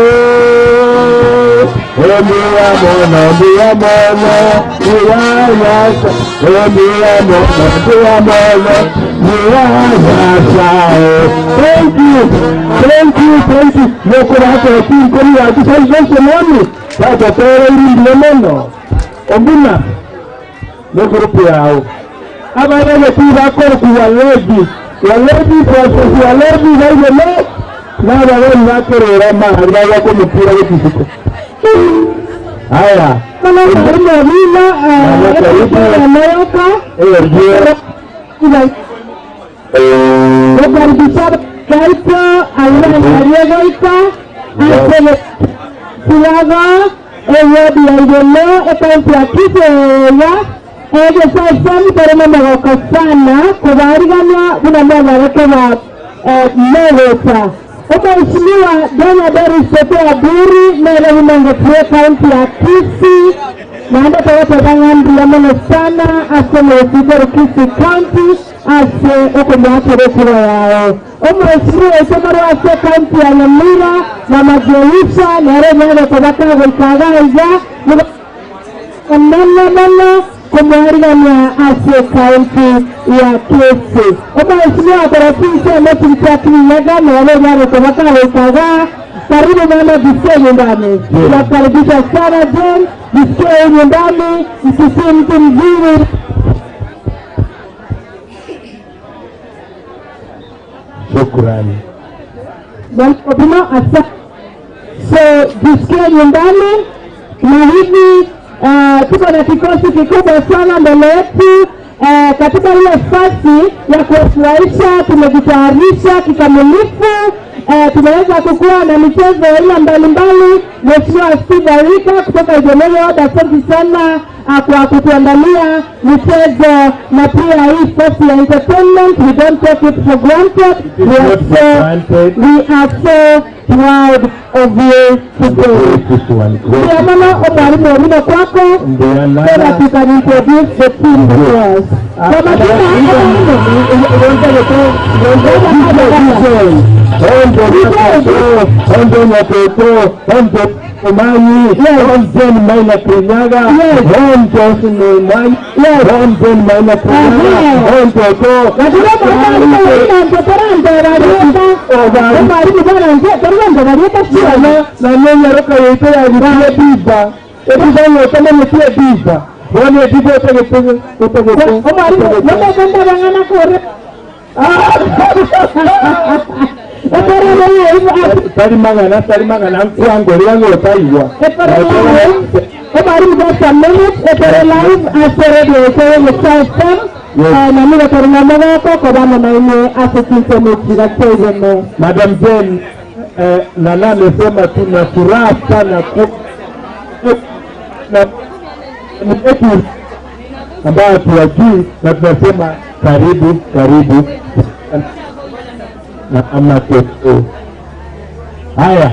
mbuya mono mbuya mono mbuya Nyasaye mbuya mono mbuya mono mbuya Nyasaye. Thank you, thank you, thank you. Nokora kuri yatusaize mwami tata iri mono ombuna no grupo yao abana bakora ku walebi walebi process walebi baigeme n'ababona bakorera amahari bako mupira w'ikiziko. Haya Mwana Mheshimiwa Dona Doris Sotea Buri nere unangotie kaunti ya Kisii naenda tawatabang'ambi sana ase mwesikoro Kisii County ase okomwakerekiro yao omweshimiwa esomero ase kaunti ya Nyamira na Majeisha nere nere kobakagoikagaiga mono kumwarigania ase kaunti ya Kisii. Omweshimiwa Torofisi ametumchakinyaga na wale nere kobakagoikaga. Karibu mama, jisikie nyumbani. Nakaribisha sana Jane, jisikie nyumbani, msisie mtu mzuri. Shukrani. Asante. So jisikie nyumbani na hivi tuko na kikosi kikubwa sana mbele yetu. Katika ile nafasi ya kuwafurahisha tumejitayarisha kikamilifu. Tumeweza kukua na michezo aina mbalimbali. Mheshimiwa Steve Arika kutoka Igembe, asante sana kwa kutuandalia michezo na pia hii festi ya entertainment. We don't take it for granted. We are so proud of you today. Mama omwalimu wengine kwako so that you can introduce the team to us. Ondo Nyapeto, Ondo Omanyi, Ondo Maina Kinyaga, Ondo Omanyi, Ondo Maina Kinyaga, Ondo To. Tarimagana mkwango liwango taiwa. Omari just a minute epere live asere de sere system. Na mimi karina mwako kwa bana maine asekinse mutira kwezeme. Madam Jane Nana amesema tuna furaha sana kwa na mtu ambaye tuwajui na tunasema karibu karibu na ama toto. Haya.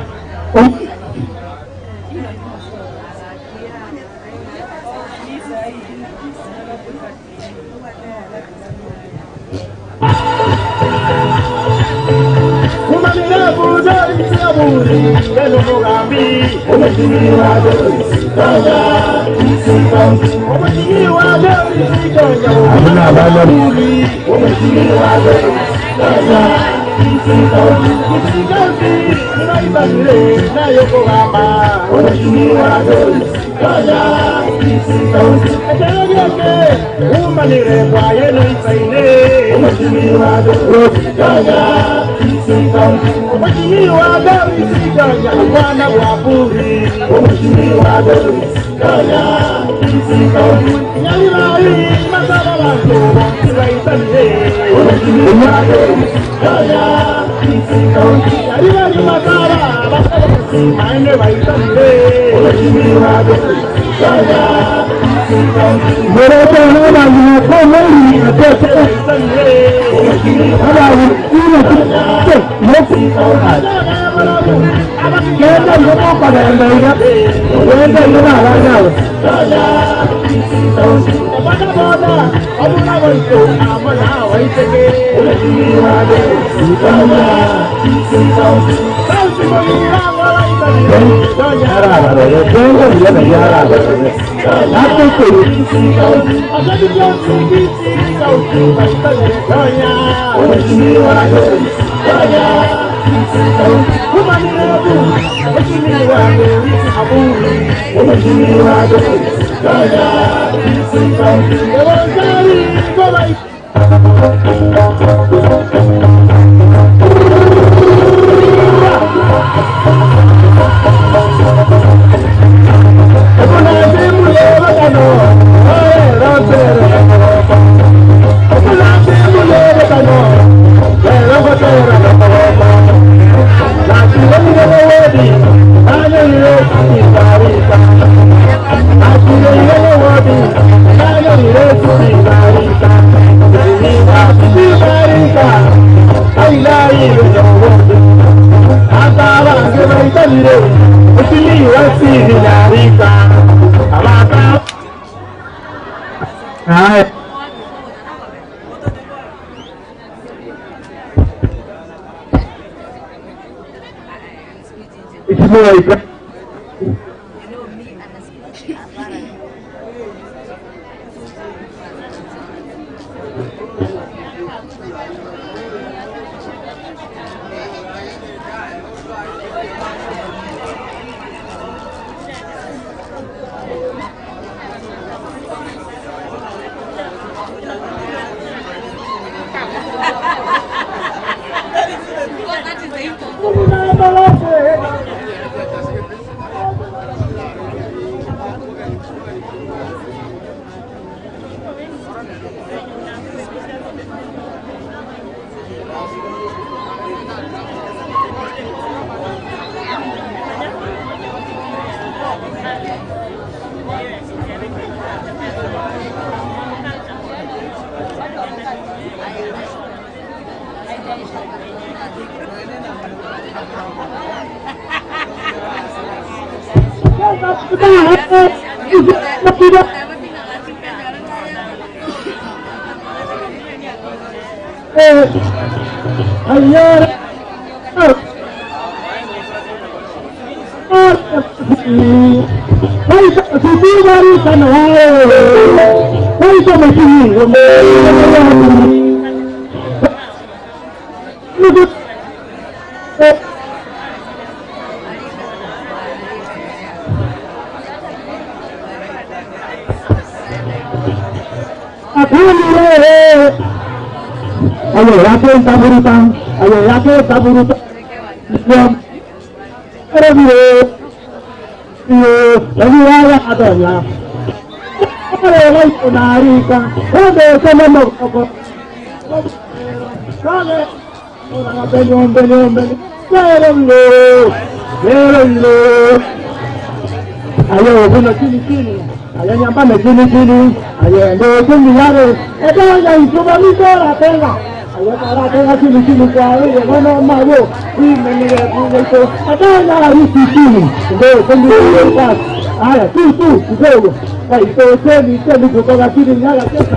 Haya, tu tu kidogo. Kaitoseni teni kutoka Kirinyaga sasa.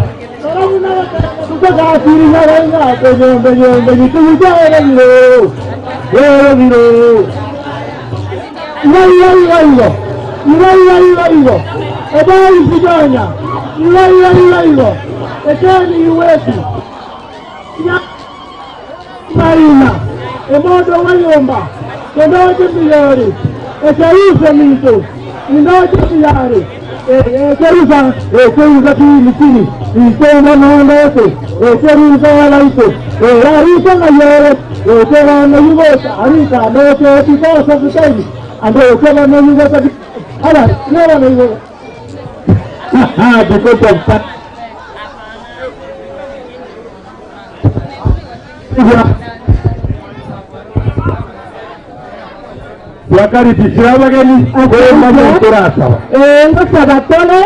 Kutoka Kirinyaga inga kwenye kwenye tujaye leo. Leo leo. Iwai iwai iwai. Iwai iwai iwai. Ebai sijonya. Iwai iwai iwai. Eteni iwetu. Ya Marina. Emodo wayomba. Kendoje miyori. Echeruze mito. Indoje miyari. Echeruza, echeruza chini chini. Itenda nondote. Echeruza walaite. Erarita na yore. Echera na yugota. Arita no te tikosa kuteni. Ando echera na yugota. Ala, nera na yugota. Ha, because of that. Wakaribishira abageni kurasa. Sabatone.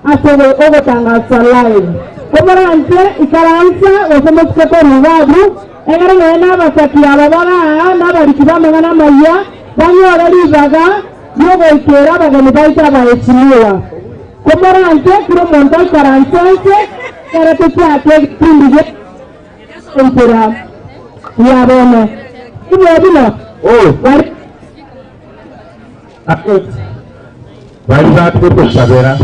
Asebe ogotangaza live komoranse ikaransa gosomosikeko rubabu egere noe nabasaki aba bagaa nabariki bamang'ana amaya banyore ribaga riogoikera abageni baito abaheshimiwa komoranse kiro omonto aikaranse nse ekere tochake ebipindi bia enchera ya bono ibyo bino bari batugusabira.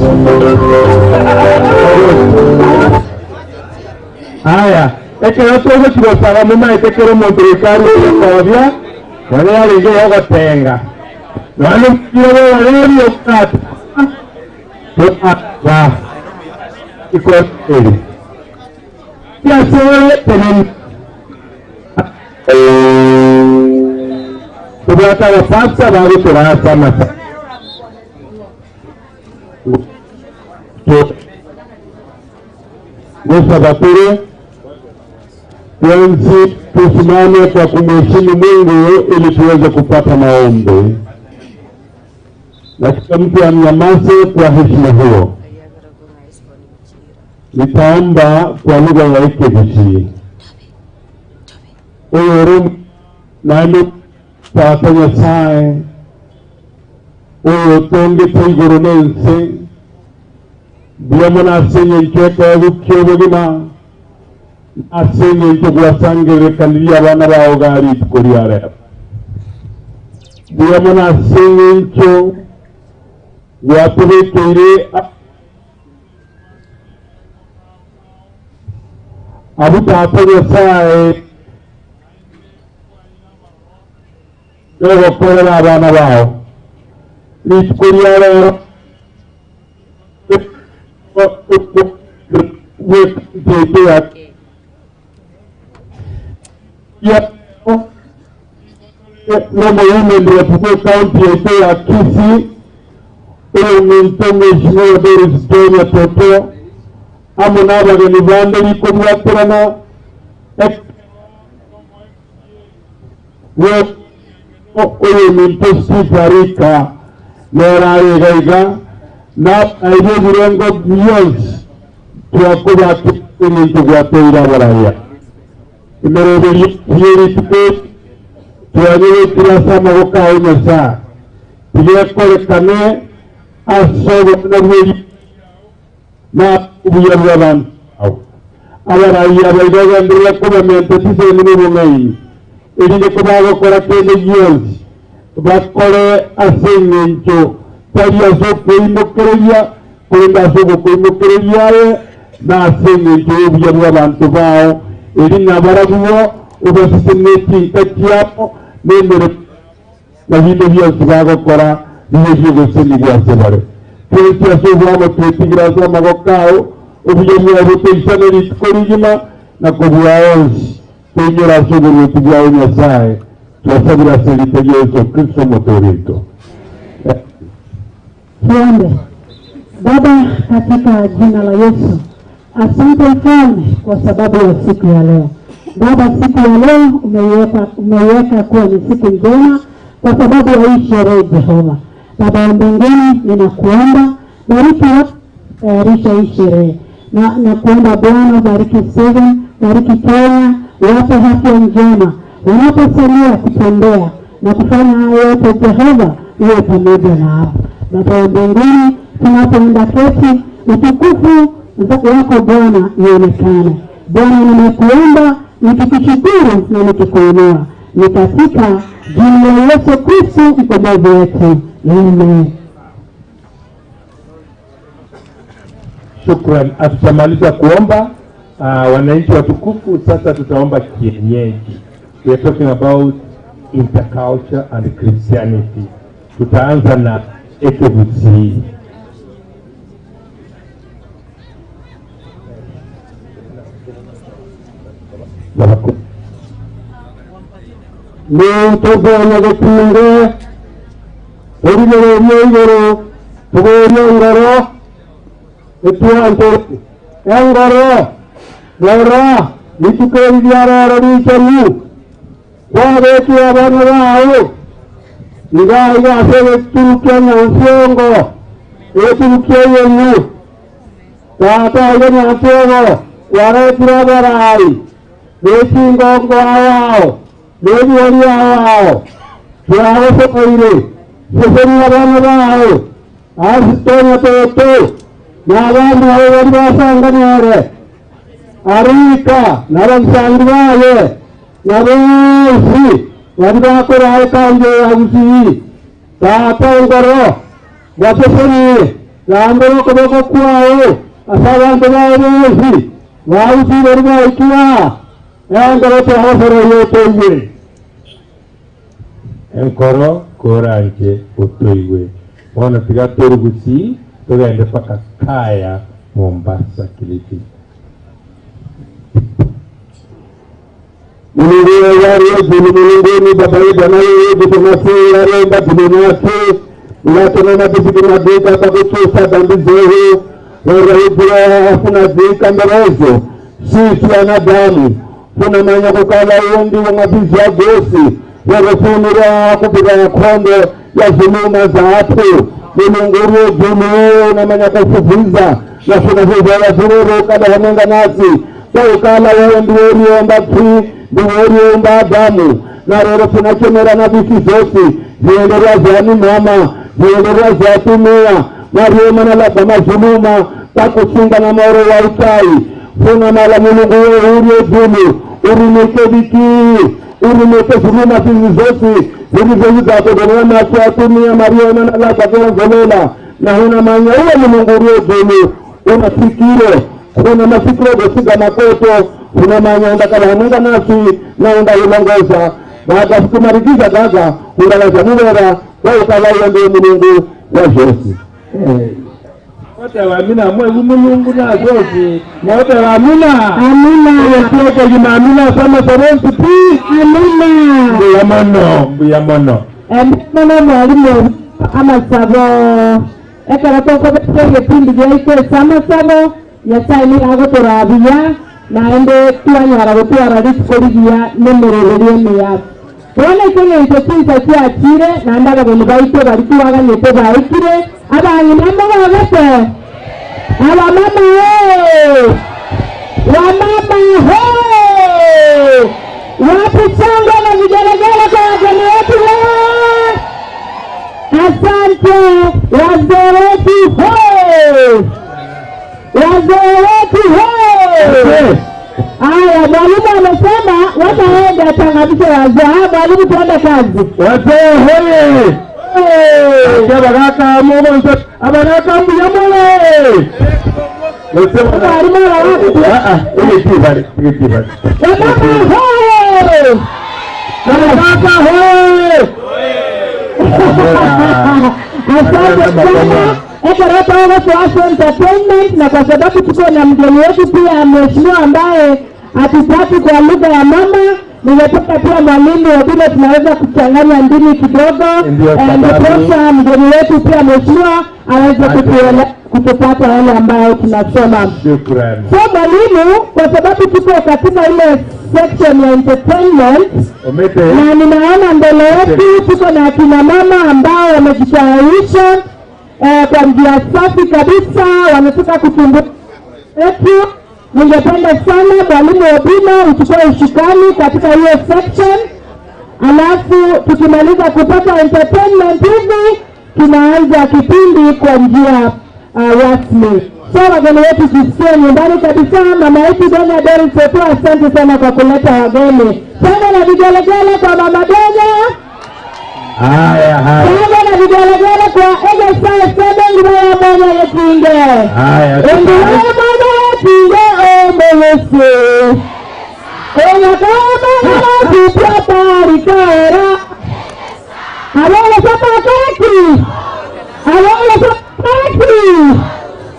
Haya, ekero tugokirosaba mumaete kero omonto goikari okobia none yarenge yogotenga none omukiro okata toaba ikoteri yasore tenen tubwata abapasta baguturasa amasa Gusabaturu wenzi tusimame kwa kumheshimu Mungu ili tuweze kupata maombi, na kila mtu amnyamaze kwa heshima hiyo. Nitaomba kwa lugha ya Ekegusii. Oyo nalo Tata Nyasaye oyo tonge iguru nense biamo nasenye ncheka gukyo nasenye ncho gwasangerekaniria abana bao gari ituko riarera biamo nasenye ncho gwatubekeire abu Tata Nyasaye yogokorera abana bao rituko riarera County ya Kisii omuntu mheshimiwa Doris Tonya Toto amo n'abageni bande bikomwaterana oyo muntu Steve Arika nerarigaiga na aibyo birengo byonse twakuba ebintu gwateire abaraya emirebe yerituko twanyebekirasa amaboko aho Nyasaye tugekorekane asobona na obuya bw'abantu abaraya baigagambirira kubamenta tiseni n'obung'aini erinde kubagokora kende gyonsi bakore ase eng'encho tari ase okoimokereria korende ase ogokoimokereriaye na ase eng'encho y'obuya bw'abantu bao eri nabarabwo obasise n'ekinka kiabo n'emere na binde byonsi bagokora niyo by'ogoseni bwase bare twese ase obwamo twetigira ase amaboko ao obuya bwabo toisane rituko rigima na kobua onsi twenyora ase oboruoti bwao Nyasaye twasabira ase rita rya Yesu Kristo omotorito. Tuombe. Baba, katika jina la Yesu, Asante Mfalme kwa sababu ya siku ya leo. Baba, siku ya leo umeiweka kuwa ni siku njema kwa sababu ya hii sherehe Jehova. Baba wa mbinguni, ninakuomba bariki tayarisha hii sherehe na kuomba Bwana bariki Seven, bariki Kenya, wape afya njema wanaposalia kutembea na kufanya hayo yote. Jehova, uwe pamoja nao. Baba wa mbinguni, tunapoenda keti, utukufu wako Bwana ionekane. Bwana, nimekuomba nikikushukuru na nikikuinua, ni katika jina la Yesu Kristo mkombozi wetu, amen. Shukran. Hatutamaliza kuomba wananchi watukufu, sasa tutaomba kienyeji. We are talking about interculture and Christianity. Tutaanza na EKBC. Nitozanya gutinge origererie iguru tugurie ngoro etuantu engoro rora rituko ria roro richeru kwabetie abana bao iga iga ase gĩturu nyansiongo gĩturu kĩa yenyu tata iga nyansiongo waretire abarai gĩcingongo ao nĩguoria ao twagũcokeire ceceria abana bao asitonya tũtũ na abandi nabo bari basanganere arika n'abasangi baye na bosi bari bakoraho kanjo ya Gusii. Tata ngoro bacecerie rambura ukuboko kwawe ase abantu bawe bosi ba Gusii bari baikiwa engoro twagocoreire ũtũigue Enkoro koranje utoiwe bona tiga turi Gusii tugende paka Kaya, Mombasa, Kilifi. Mulungu yetu mulunguni baba yetu Bwana yetu Masihi aremba tunasi unatonona tusikinadika pakutusa dhambi zetu weraibura afunadika mberezo sisi wanadamu funamanya kukala undi wa mabizi ya gosi werefunira kupiga kondo ya zuluma za atu Mulungu yetu unamanya kufuviza na funafuza fururu kada hamenga nasi waukala wewe ndiwe uliomba tu ndiwe uliomba Adamu na rero tunachemera na bisi zote ziendelea zani mama ziendelea zatumia mariema na labda mazuluma takusinga na maoro wa utai funa mala Mulungu wewe uliye julu urimeke biki urimeke zuluma hizi zote zilizoiza kugonea macho atumia mariema na labda kuongolela na huna manya uwe Mulungu uliye julu unafikire kuna mafikiro gosiga makoto kuna manya ndakala munga nasi na unda ulongoza baada kumarikiza gaga undalaza mubera wa ukala ndiye Mulungu wa Yesu. Wote waamina mwe Mulungu na Yesu. Wote waamina. Amina. Wote waamina sama seventy pi. Amina. Mbuya mono, mbuya mono. Mono mwalimu amasabo ekera tokobete gĩpindi gĩaitũ amasabo Nyasaye nĩ agũtũrathia na ende twanyara gũtwara rĩtukũrigia nĩ mĩrũrĩrie mĩya Tuone kĩng'eito chinsa ciachire na ndagageni baitũ bari twaganyĩte baikire abang'ina mbogogete abamama he wamama he wapi shangwe na vigelegele kwa wageni wetu leo. Asante wazee wetu he wazee wetu he. Aya, mwalimu amesema wataenda changamsha wazee. Mwalimu, tuende kazi. Wazee hoye. Abaraka mungu abaraka muyamole. Mwalimu wapi? Ile bali, ile bali. Wamama hoye. Abaraka hoye. Asante sana. Ekarata wa Entertainment, na kwa sababu tuko na mgeni wetu pia mheshimiwa ambaye atupati kwa lugha ya mama, ningependa pia mwalimu wa vile tunaweza kuchanganya ndimi kidogo, ndiposa mgeni wetu pia mheshimiwa aweze kutuelewa kutupata yale ambayo tunasema. Shukrani. So mwalimu, kwa sababu tuko katika ile section ya entertainment Omete na ninaona mbele yetu tuko na akina mama ambao wamejitayarisha kwa njia safi kabisa, wanataka kutumbuka yetu. Ningependa sana mwalimu Obina uchukue ushukani katika hiyo section, alafu tukimaliza kupata entertainment hivi tunaanza kipindi kwa njia rasmi. So wageni wetu tusikie nyumbani kabisa. Mama yetu Dona Doris Otua, asante sana kwa kuleta wageni. Tena na vigelegele kwa mama Dona. Haya haya. Tena na vigelegele kwa Ege Sala Seven ya mwana yetinge. Haya. Ndiyo mwana yetinge ombelesi. Oya kama na tarikara. Alolo sapakaki. Alolo sapakaki.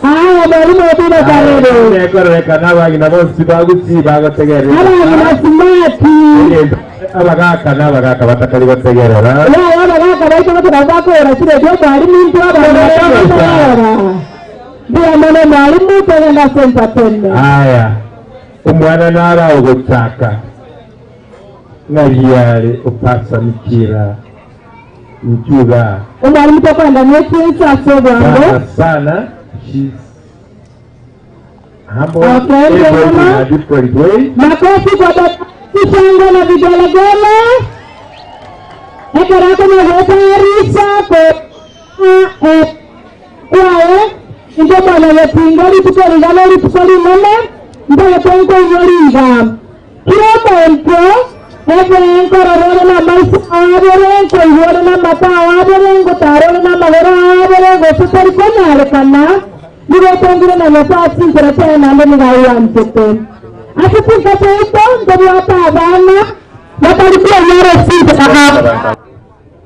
Haya mwalimu Obina karibu. Nekororeka n'abagina bose bagusi bagotegerera. Abagina smart. Abagaka n'abagaka batakari gotegerera. Ya abagaka baito batakora kire byo mwalimu ntu abagaka. Ndiyo maana mwalimu tena entertainment. Haya. Umwana nara ogotaka. Nabiyare upasa mikira. Mchuga. Mwalimu tokwenda nyeti asobwango. Sana. She's humble, okay, able in a different way. Makofi kwa baba shangwe na vigelegele. Ekerako na gotarisha ko kwae ndio bwana yepinga lituko lituko linene ndio tonko yoriga. Kila mtu ebe nkororore na maisha abere nkoyore na mata abere ngotarore na magoro abere gosutari konyarekana. Nigotongire na nafasi nkerete na ndo nigaiwantete. Asifunka teito ndobwata abana batalikuwa nyaro sita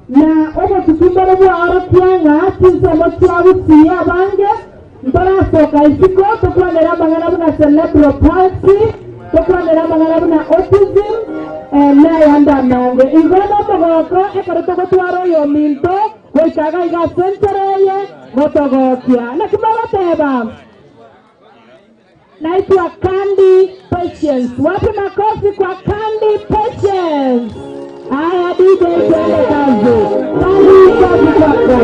na obo tukumbere bwa arakianga tinsomo twabusiye abange ntarasoka isiko tokwanera amang'ana buna cerebral palsy tokwanera amang'ana buna autism nayanda amange igo nomogoko ekero togotwara oyo minto goikaga iga sentereye gotogokia nakimogoteba naitwa Candy Patience. Wapi makofi kwa Candy Patience? Haya DJ tuende kazi. Candy kazi kwako.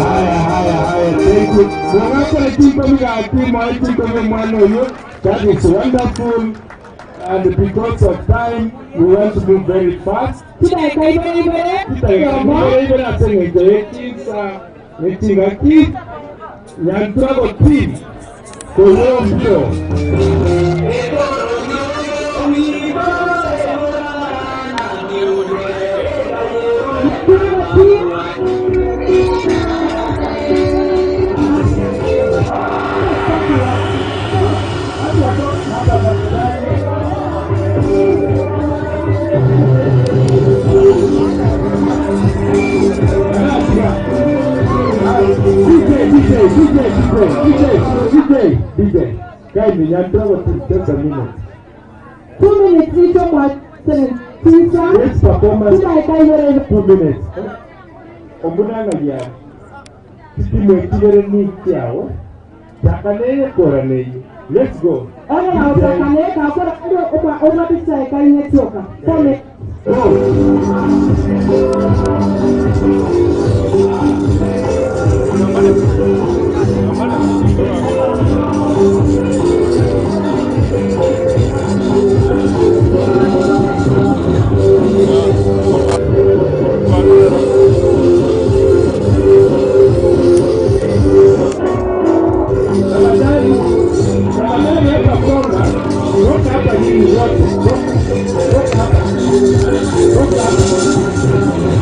Haya, haya, haya, thank you. Mwakakora chimbo migati mwa chimbo mwana uyu. That is wonderful. And because of time, we want to move very fast. Chidaeka ibere ibere yomo. Ibere ase ng'encho y'ekinsa ekingaki Nyanturago team koyombio. Nyanturago team. DJ, DJ, DJ, DJ, DJ, DJ. Kindly, Nyanturago team, just a minute. 2 minutes icho mwa tisa. Next performance, Chidaeka ibere ibere. 2 minutes. Omunangalia kipimo ekibere nikyao kyakaneyekoraneyo. Let's go. Ona na otakane kakora omwa omwa chidaeka ine tioka. 4 minutes. Go. Tafadhali, tafadhali hapa songa. Toka hapa nyinyi wote. Toka, toka hapa. Toka hapa.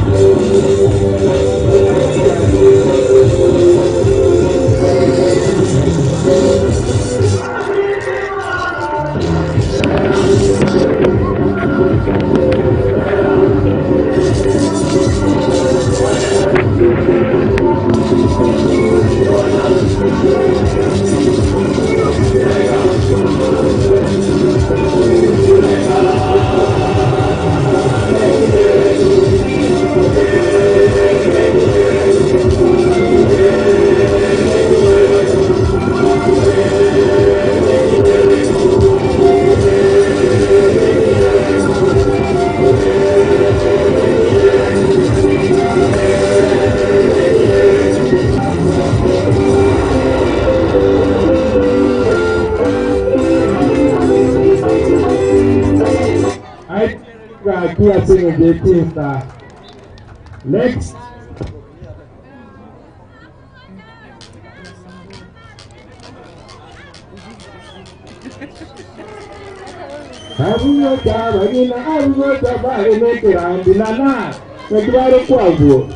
Kia single JT. Next. Abuota bagina abuota bagenekerandinana netware kwagwo.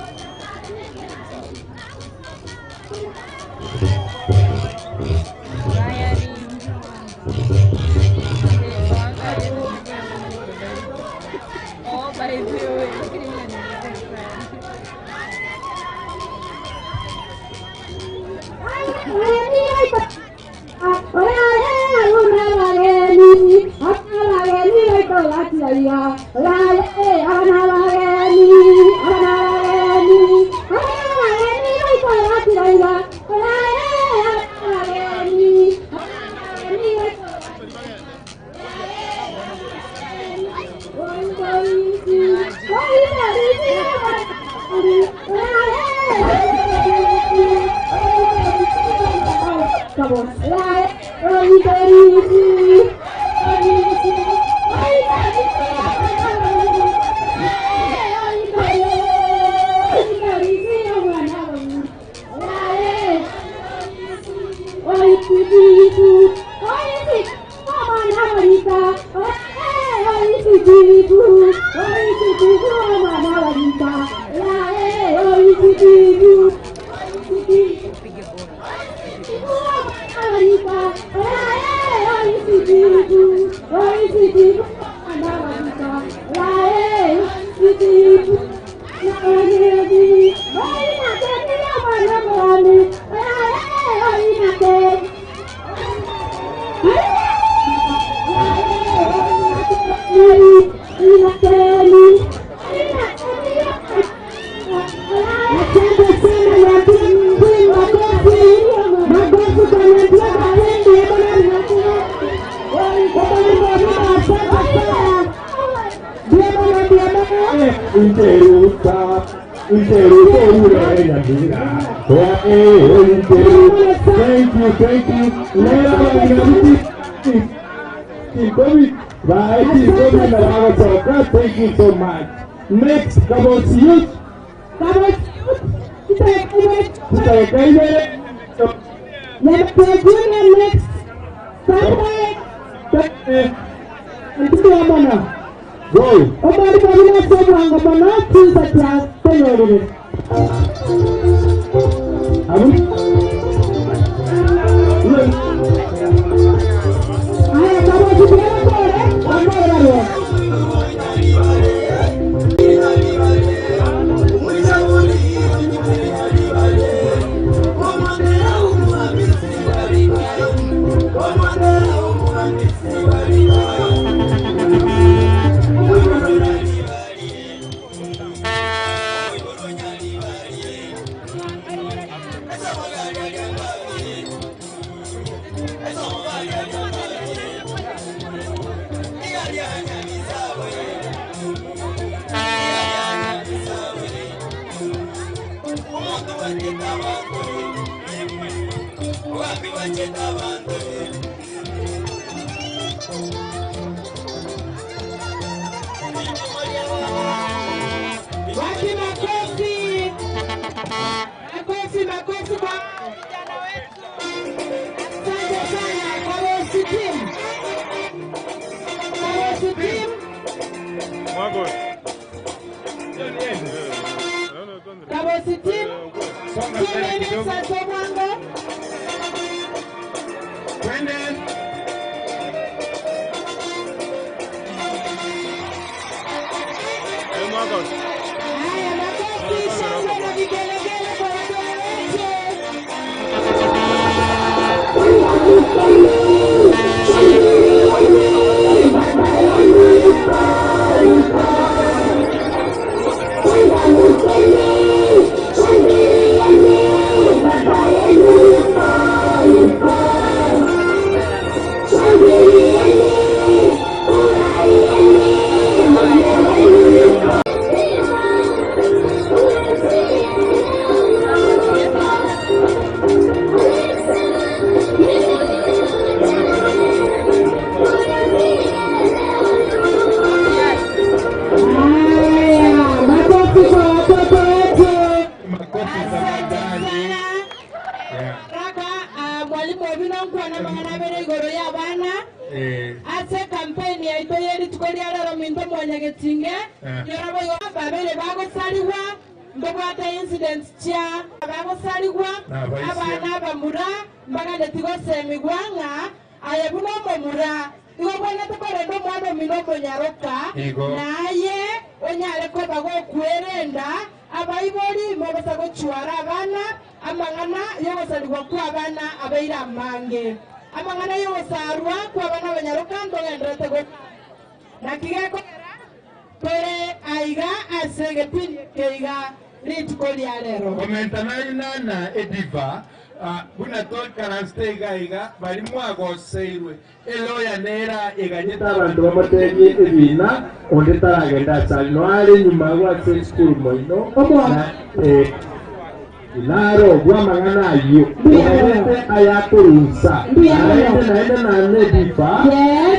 Oh, by the way, Asante sana. Thank you, thank you. Thank you so much. Next, Kabosi Youth. Junior next. Go. Omwali mwabina sobwanga mono kiza kya konyorere. Aya Kabosi bwakore amorero. Makofi, makofi kwa vijana wetu. Asante sana Kabosi team. Kabosi team. Kabosi team. Team ni Sobwango. Twende. Haya, makofi, shangwe na vigelegele kwa watoto wetu. Haya, makofi kwa watoto wetu. Makofi Asante tafadhali. sana. Yeah. Raka mwalimu wabino nkwana mang'ana abere igoro ya abana ase campaign yaito yerituko ria rero minto mwanyagetinge yorobo babere bagosarigwa mbobwate incidents chia bagosarigwa Nabaisia. Abana bamura mbagane tigosemigwa ng'a aye buno omomura igo bwenete korenda omwana omino omonyaroka Igo. Naye onyare koba gokwerenda abaibori mobosa gochwara abana amang'ana yogosarigwa kwa abana abaire amange amang'ana yogosarwa kwa abana abanyaroka ntogenderete go nakigekogera tore aiga ase egepindi keiga rituko ria rero. Komenta nainana ediva buna toikaranste iga iga bari mwagoseirwe eloya nera iganyete. Abantu bamuterie ebina onde taragenda asali noare nyuma gwase skuru moino na naro gwamang'ana ayio ogaete ayakorusa naende naende nane difa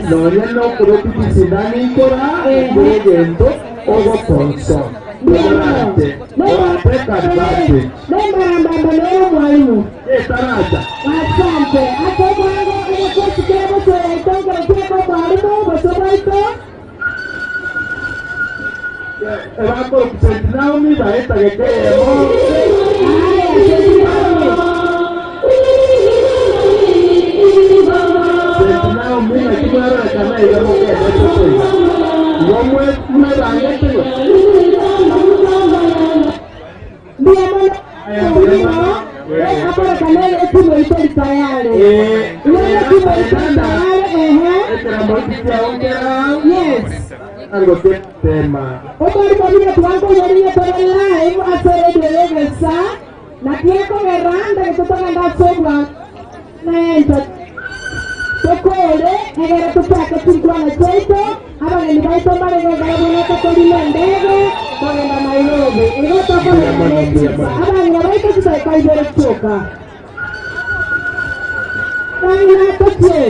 nonye nokorokikisindani ikora ekore ogokonso orate orate advantage. Nembarambamba nero mwalimu. Etaracha. Asante. Akobwango egokosikira bosoyaito ngerekieko mwalimu bosobaito. Ebako St. Naomi baetagekeyemo. Haya, St. Naomi. St. Naomi nakimwarorekana iga mokendete igo mwebangete. Ndiyo mono. Akorekana etimu ito tayari. Ile timu ito tayari ehe. Ekeramotikiaongera angotema. Omwali mwabine tuwango yoriye tore live ase radio yegesa na kiekogera ndagetotoga sobwa naento tokore egere tupake tinkwana chaito abageni baito mbaregengara bwenete torina endege. Kogenda Nairobi igo tokogenda nechipa abang'ina baito chitakaibere chioka bang'ina tochie.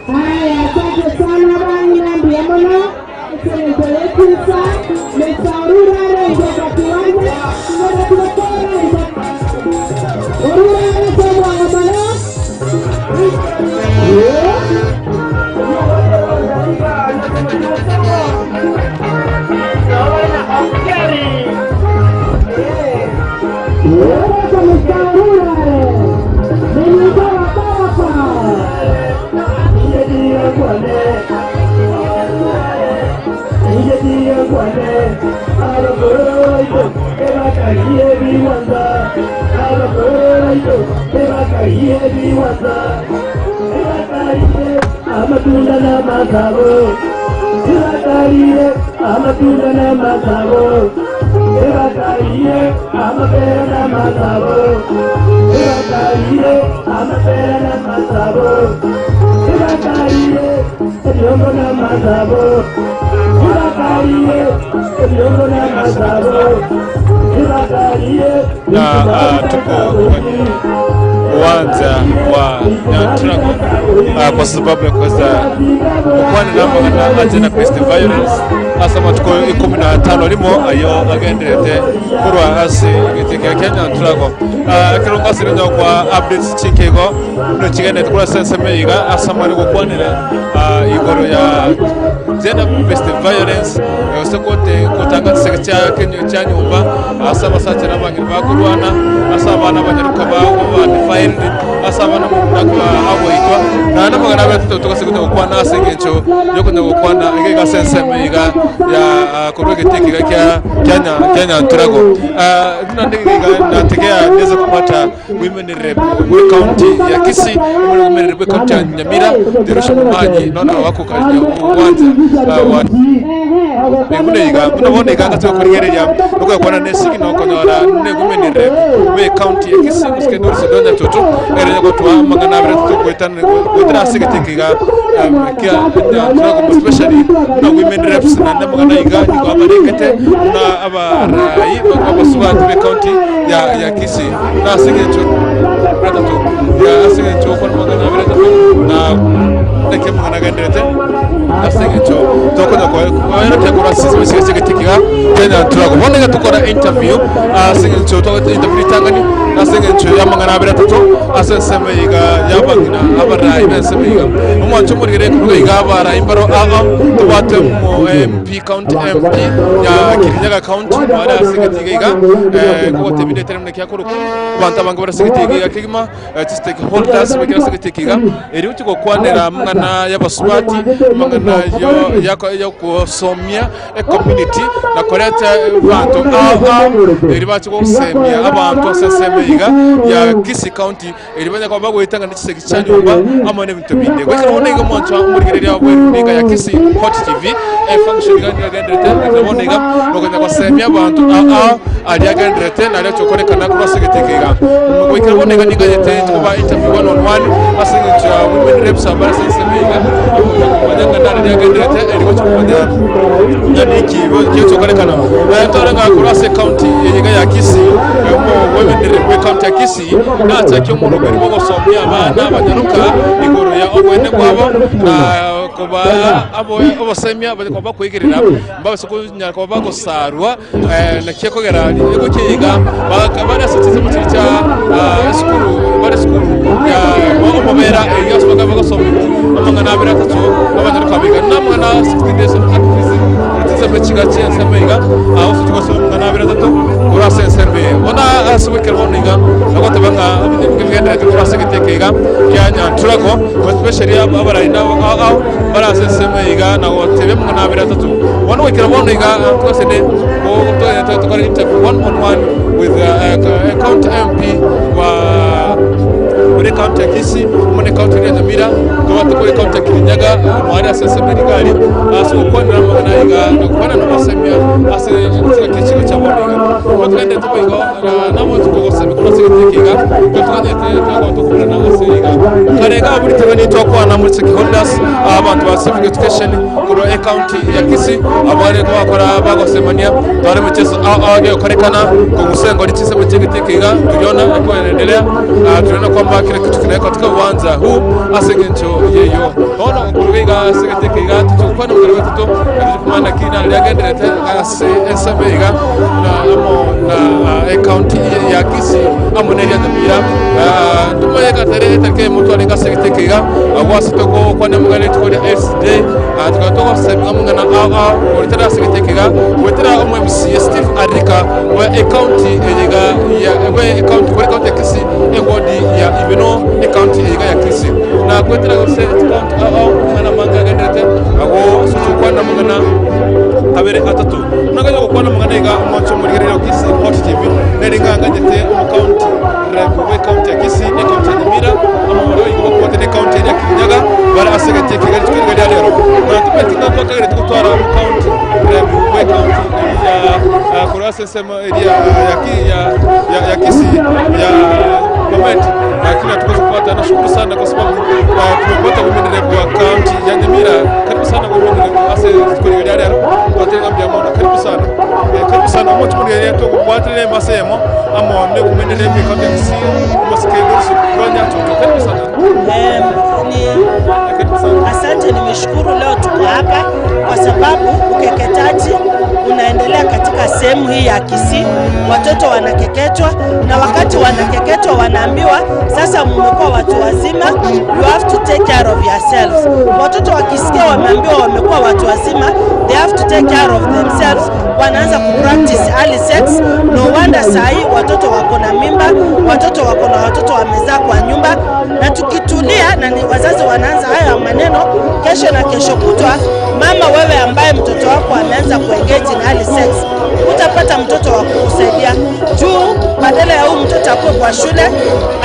Haya, asante sana bang'ina mbuya mono eserekerekisa mesarurare njoka kiwanja ngoratulokora orurare somwanga mono. Esa mesarurare Amatunda n'amasabo ebakaliye, amatunda n'amasabo ebakaliye, amapera n'amasabo ebakaliye, amapera n'amasabo ebakaliye, ebyombo n'amasabo ebakaliye, ebyombo n'amasabo ebakaliye. Na tupo kwenye uwanja wa Nyantrago kwa sababu ya kuweza kukwana namagana gender based violence asa matuko 15 limo ayo agenderete kurwa ase gitike kya Nyantrago kirunga sirinyo kwa updates chinkego no chigendete kura senseme iga asa mari gukwanira igoro ya gender based violence sekote kutanga sekcha kenyo cha nyumba asa basacha n'abangiri bakurwana asa abana banyaruka ba defiled asa abana mukwa aboitwa na namagana batatu tukasekute gukwana ase engencho yokunya gukwana iga senseme iga ya kurwa gitiki kya Kenya Nyantrago nategea niweze kupata women rep we county ya Kisii, women rep county ya Nyamira Derusha Mumanyi naona wako kwenye uwanja wa Mune munabona iganga cyo kurigereria nuko kwana nesigi no konyora ne women rep we county ya Kisii muske Doris Donya Toto ere ko twa magana abiri tukwetana kwetana sigitiki ga kya Nyantrago especially na women reps na magana iga iko abarekete na abarai bakabasuba be county ya Kisii na sigicho atatu ya sigicho kwa magana abiri na neke magana genderete na sigicho tokonya kwa kwa sisi sigitikiga Kenya Nyantrago bonega tukora interview sigicho to interview tangani na sigicho ya magana abiri atatu asenseme iga yabangina abarai benseme iga umwancho murigere kuruga iga abarai mbaro aga tubate mu MP county MP ya Kirinyaga county bara sigitiga iga ko tebinde teremne kya kuru banta bangi bara sigitiga iga kigima stakeholders bagira sigitiga eri utiko kwanera mangana y'abaswati mangana yo yo kusomia e community na koreta bantu aha eri bacho kusemia abantu seseme iga ya Kisii county eri banya kwa bagwitanga n'ikisegi cya nyumba amane bintu binde gwekera bonega mwancho umurigerera bwe ya Kisii Hot TV function ga genderete bonega nokanya kwasemia abantu aha ali agenderete na leo chokorekana kuri sigitekega gwekera bonega ninga yete kuba interview one on one asinga women reps abara seseme iga kumanya ndani ya genderete eri ko kumanya nyaniki cyo chokorekana batora nga kuri ase county yiga ya Kisii mo women rep county ya Kisii na cyo mu rugo rwo gosomya abana banyaruka igoro ya obwene kwabo na kuba abo obosemya bakoba kwigerera mbabase kunyara kuba bagosarwa na kyekogera yego kiga bakabara sitize mu cya skuru bare skuru ya omobera yasobaga bagosomya amangana abiri atatu abanyaruka biga namwana 60 days of activism uretse kiga cyenseme iga aho tukosoma amangana abiri atatu kurase serve ona asubikira boniga agote banga abindi kugenda kurase gitekega kya Nyantrago. Yanturago especially abarayi nabo baraseseme iga na gotebe mwana abira tatu wano wikira bono iga twasene ko tukora interview one on one with county MP wa muri county ya Kisii, muri county ya Nyamira, tuba tukuri county ya Kirinyaga mwari aseseme rigari aso kwanira mwana iga na kwana no masemia ase kika cha bono iga twende tuko namo tukogoseme kuna segetekiga tukande tuko tukura na aseiga karega buri tebe nitwa kwana muri stakeholders abantu ba civic education kuro e county ya Kisii abare ko bakora bagosemania tware muchezo awage korekana kugusengo litise mu kigitikiga tuliona kwa inaendelea. Tuliona kwamba kile kitu kinawekwa katika uwanja huu asegencho yeyo ona kurugiga asegetekiga tukwana mugari wetu tukumana kina lyagenderete ase esabega na amo na county ya Kisii amo ne ya Nyamira tumayeka tere terke mutu alenga segetekiga agwasitoko kwana mugari tukori SD tukatoka sema mungana a wetera segetekiga wetera omu MC Steve Arika wa county eyega ya we county kwa county ya Kisii egodi ya ibeno county eyega ya Kisii na kwetera gose county a mungana manga genderete ago sutukwana mungana kabere atatu nagaje gukwana mungana iga mocho muri Kisii Hot TV neringa ngajete mu county rep we county ya Kisii ne county ya Nyamira amoro igwa kote ne county ya Kirinyaga bara asegete kigali twirga rero na tupetinga kwa kagere tukutwara mu county rep we county ya kurasa sema area ya Kisii ya moment lakini hatuwezi kupata. Nashukuru sana kwa sababu tumepata women rep wa county ya Nyamira. Karibu sana women rep ase twirga rero twatenga byamona. Karibu sana karibu sana mo tumuri yetu kukwatire masemo amo ne women rep county ya Kisii masike gorsi kwanya tuto. Karibu sana. Asante, nimeshukuru leo tuko hapa kwa sababu ukeketaji unaendelea katika sehemu hii ya Kisii. Watoto wanakeketwa, na wakati wanakeketwa wanaambiwa sasa mmekuwa watu wazima, you have to take care of yourselves. Watoto wakisikia wameambiwa wamekuwa watu wazima, they have to take care of themselves, wanaanza ku practice early sex. No wonder sahi watoto wako na mimba, watoto wako na watoto wamezaa kwa nyumba. Na tukitulia na ni wazazi wanaanza haya maneno, kesho na kesho kutwa, mama wewe ambaye mtoto wako ameanza kuengage in early sex, utapata mtoto wa kukusaidia. Juu badala ya huyu mtoto akuwe kwa shule,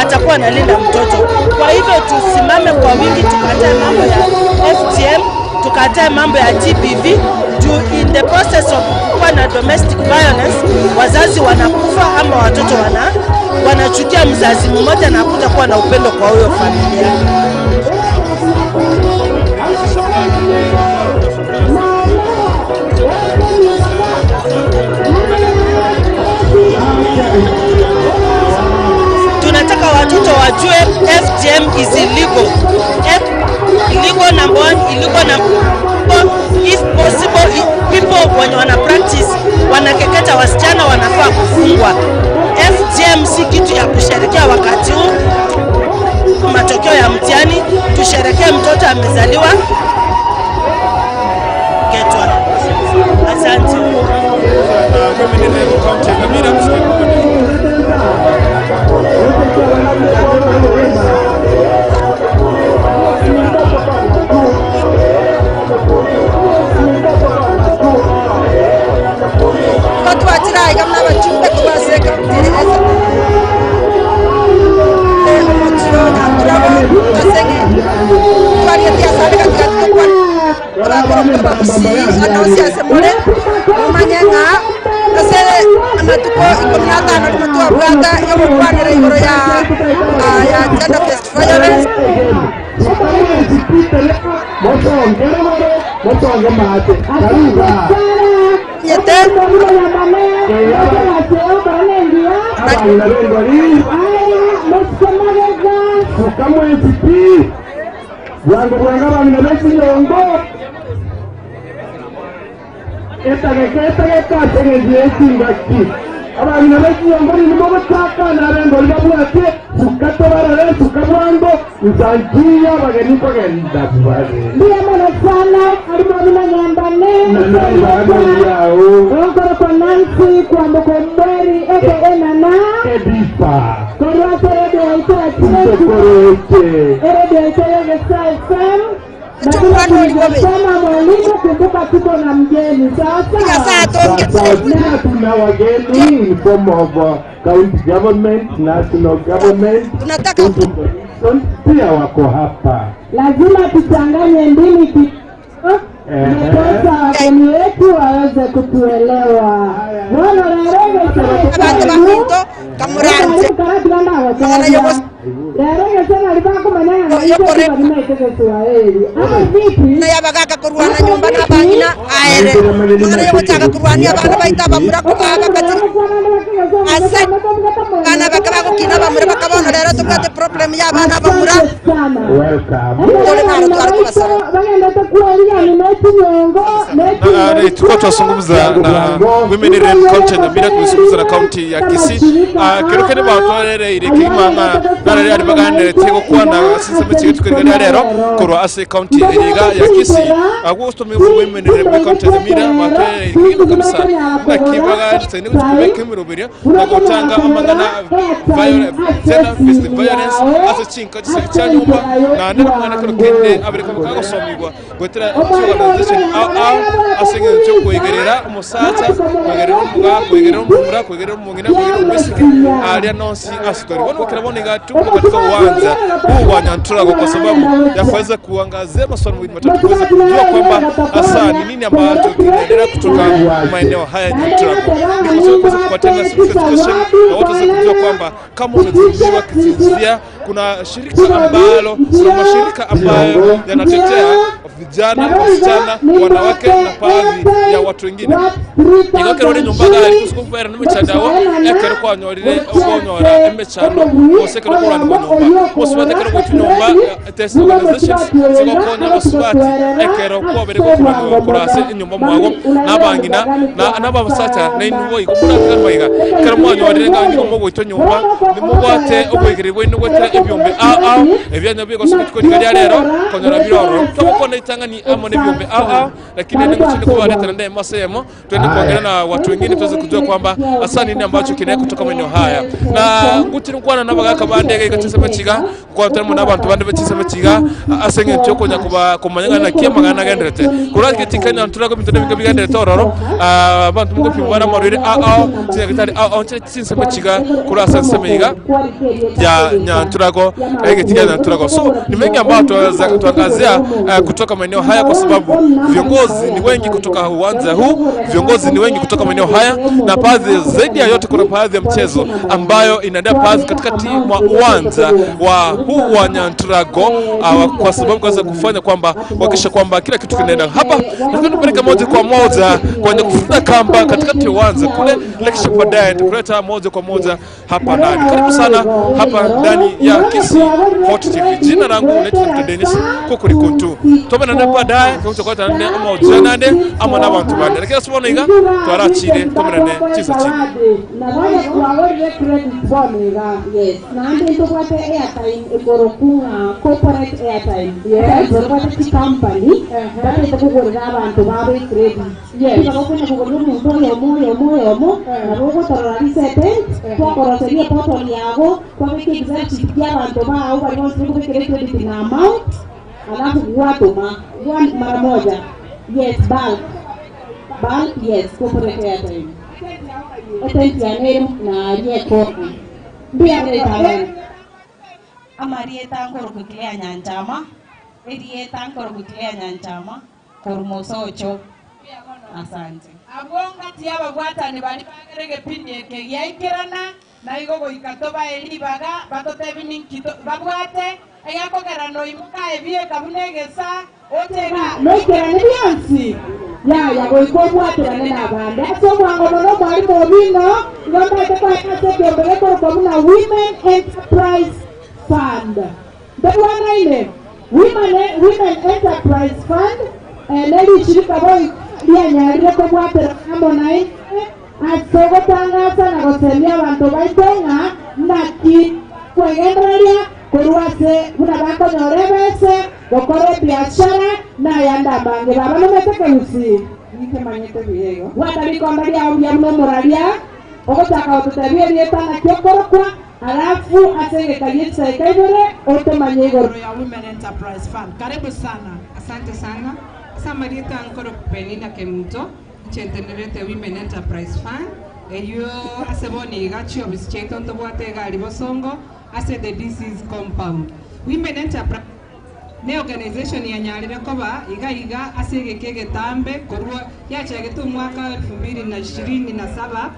atakuwa analinda mtoto. Kwa hivyo tusimame kwa wingi, tukatae mambo ya FGM, tukatae mambo ya GBV. Juu in the process of kuwa na domestic violence, wazazi wanakufa ama watoto wanachukia mzazi mmoja na hakutakuwa na upendo kwa huyo familia. Tunataka watoto wajue FGM is illegal. Illegal number one, illegal number two. If possible, people wenye wana practice wanakeketa wasichana wanafaa kufungwa. FGM si kitu ya kusherehekea wakati huu. Matokeo ya mtihani tusherehekee mtoto amezaliwa. Ketwa. Asante. Mwalimu, kumbuka tuko na mgeni sasa. Tuna wageni in form of county government, national government, tunataka pia wako hapa. Lazima tuchanganye ndimi kidogo ndiposa wageni wetu waweze kutuelewa. Abantu baminto kamuranze nayabagaka kurwana nyumba nabangina aere mwana yogochaka kurwania abana baita abamura bakatiri ase bana bakabagokina abamura bakabona rero tubwate problem ya abana abamura. Tulikuwa tunazungumza na Women Rep County na Mira, tumezungumza na county ya Kisii kerokene batwarere ire kimanga narere ari bagandere tego kwana siseme chigitukerera rero korwa ase county eriga ya Kisii Agosto mi Women Rep County na Mira batwarere ire kabisa na kibaga tsene kutumeka miroberia na gotanga amangana violence gender based violence ase chinka chisaka nyumba na nene mwana kerokene abereka bakagosomigwa gwetera organization a asenge cyo kwegerera umusaza kwegerera umuga kwegerera umura kwegerera umungina kwegerera umusike alia nonsi asitori bono kirabona ingatu katika uwanja huu wa Nyanturago kwa sababu ya kuweza kuangazia masuala mawili matatu kuweza kujua kwamba hasa ni nini ambacho kinaendelea kutoka maeneo haya ya Nyanturago. Ni kwa sababu kuweza civic education na watu waweze kujua kwamba kama umezungumziwa kijinsia kuna shirika ambalo kuna mashirika ambayo yanatetea vijana, wasichana, wanawake na baadhi ya watu wengine. Ingakero ni nyumba gari kusukumvera n'imichandao ekero kwanyorire okonyora emechando osekero kurana kwa nyumba osubate kero kwetu nyumba test organizations zigokonya osubate ekero kwabere kurana kurase inyumba mwago nabangina na nabasacha na inuwo ikumura karwaiga kero mwanyorire ngangi omogwito nyumba nimugwate ogwegererwe nigwetera ebyombe a ebyanya bigosukutiko rero konyora biroro tokona itangani amo nebyombe a lakini ndio chini kwa leta ndee masemo twende kuongea na watu wengine tuweze kujua kwamba hasa nini ambacho kinaye kutoka maeneo haya na nguti nkwana nabagaka bandege ikachisema chiga kwa tamo nabantu bande bachisema chiga asenge cyo kuba kumanyanga na kiamagana nagenderete kuraki tikanya nturago bintu nebinga bigenderete ororo abantu mugo pimbara marire a tinagitari a chinsema chiga kurasa semeiga ya Nyanturago egetika Nyanturago. So ni mengi ambayo tuangazia kutoka maeneo haya kwa sababu viongozi ni wengi kutoka uwanja huu, viongozi ni wengi kutoka maeneo haya, na baadhi zaidi ya yote kuna baadhi ya mchezo ambayo inaendelea baadhi katikati mwa uwanja wa huu wa Nyanturago kwa sababu kuweza kufanya kwamba kuhakikisha kwamba kila kitu kinaenda hapa. Lakini tupeleke moja kwa moja kwenye kufuta kamba katikati ya uwanja kule, lakini baadaye tukuleta moja kwa moja hapa ndani. Karibu sana hapa ndani ya Kisii Hot TV. Jina langu naitwa Dennis Kokurikuntu. Tobana na baadaye kwa tande ama ojanande ama nabantu bande. Lakini sibona inga twarachire tobana ne chisa chini. Na wale wale credit bomba. Yes. Na ande tobwate airtime ekorokunga corporate airtime. Yes. Tobwate company. Bate tokugorera abantu babe credit. Yes. Bakokona kugorera umuntu yomo yomo yomo. Na boko tororari setent. Twakoroseria portal yago kwabeke exact ya abantu bao bali bonse credit na amount alafu watuma one mara moja. Yes, bulk. Bulk, yes, corporate airtime. Otent ya name na yeko. Ndia mreta. Amarieta ngoro kuklea nyanjama. Erieta ngoro kuklea nyanjama. Korumosocho. Asante. Abonga tiaba gwatani bali bagerege pindi yaikirana na igo goikatoba elibaga batote binikito babwate eyakogera no imuka ebiye kabunegesa otega nokera nibyansi ya ya goikobwatera nena abande aso mwango mono mwalimu obino ngomba kwa kase byombere ko muna Women Enterprise Fund ndabwana ile Women Enterprise Fund neli shirika boy lyanyarire ko bwatera amo naye asogotangasa na gosemia abantu baitenga naki kwegendereria korwase buna bakonyorebese gokora biashara na yanda bange baba nometeke lusi nikemanyete biyego watarikomba lya bya muno muraria ogotaka otutabie lyetana kyokorokwa Alafu asenge kayetsa kaibere otomanye igoro ya Women Enterprise Fund. Karibu sana. Asante sana. Samarita ankoro Penina Kemuto chentenerete Women Enterprise Fund. Eyo aseboni gacho bischeto ntobwate gali bosongo ase the disease compound. Women Enterprise ne organization ya nyarire koba iga iga asege kege tambe korwa yachage tu mwaka 2027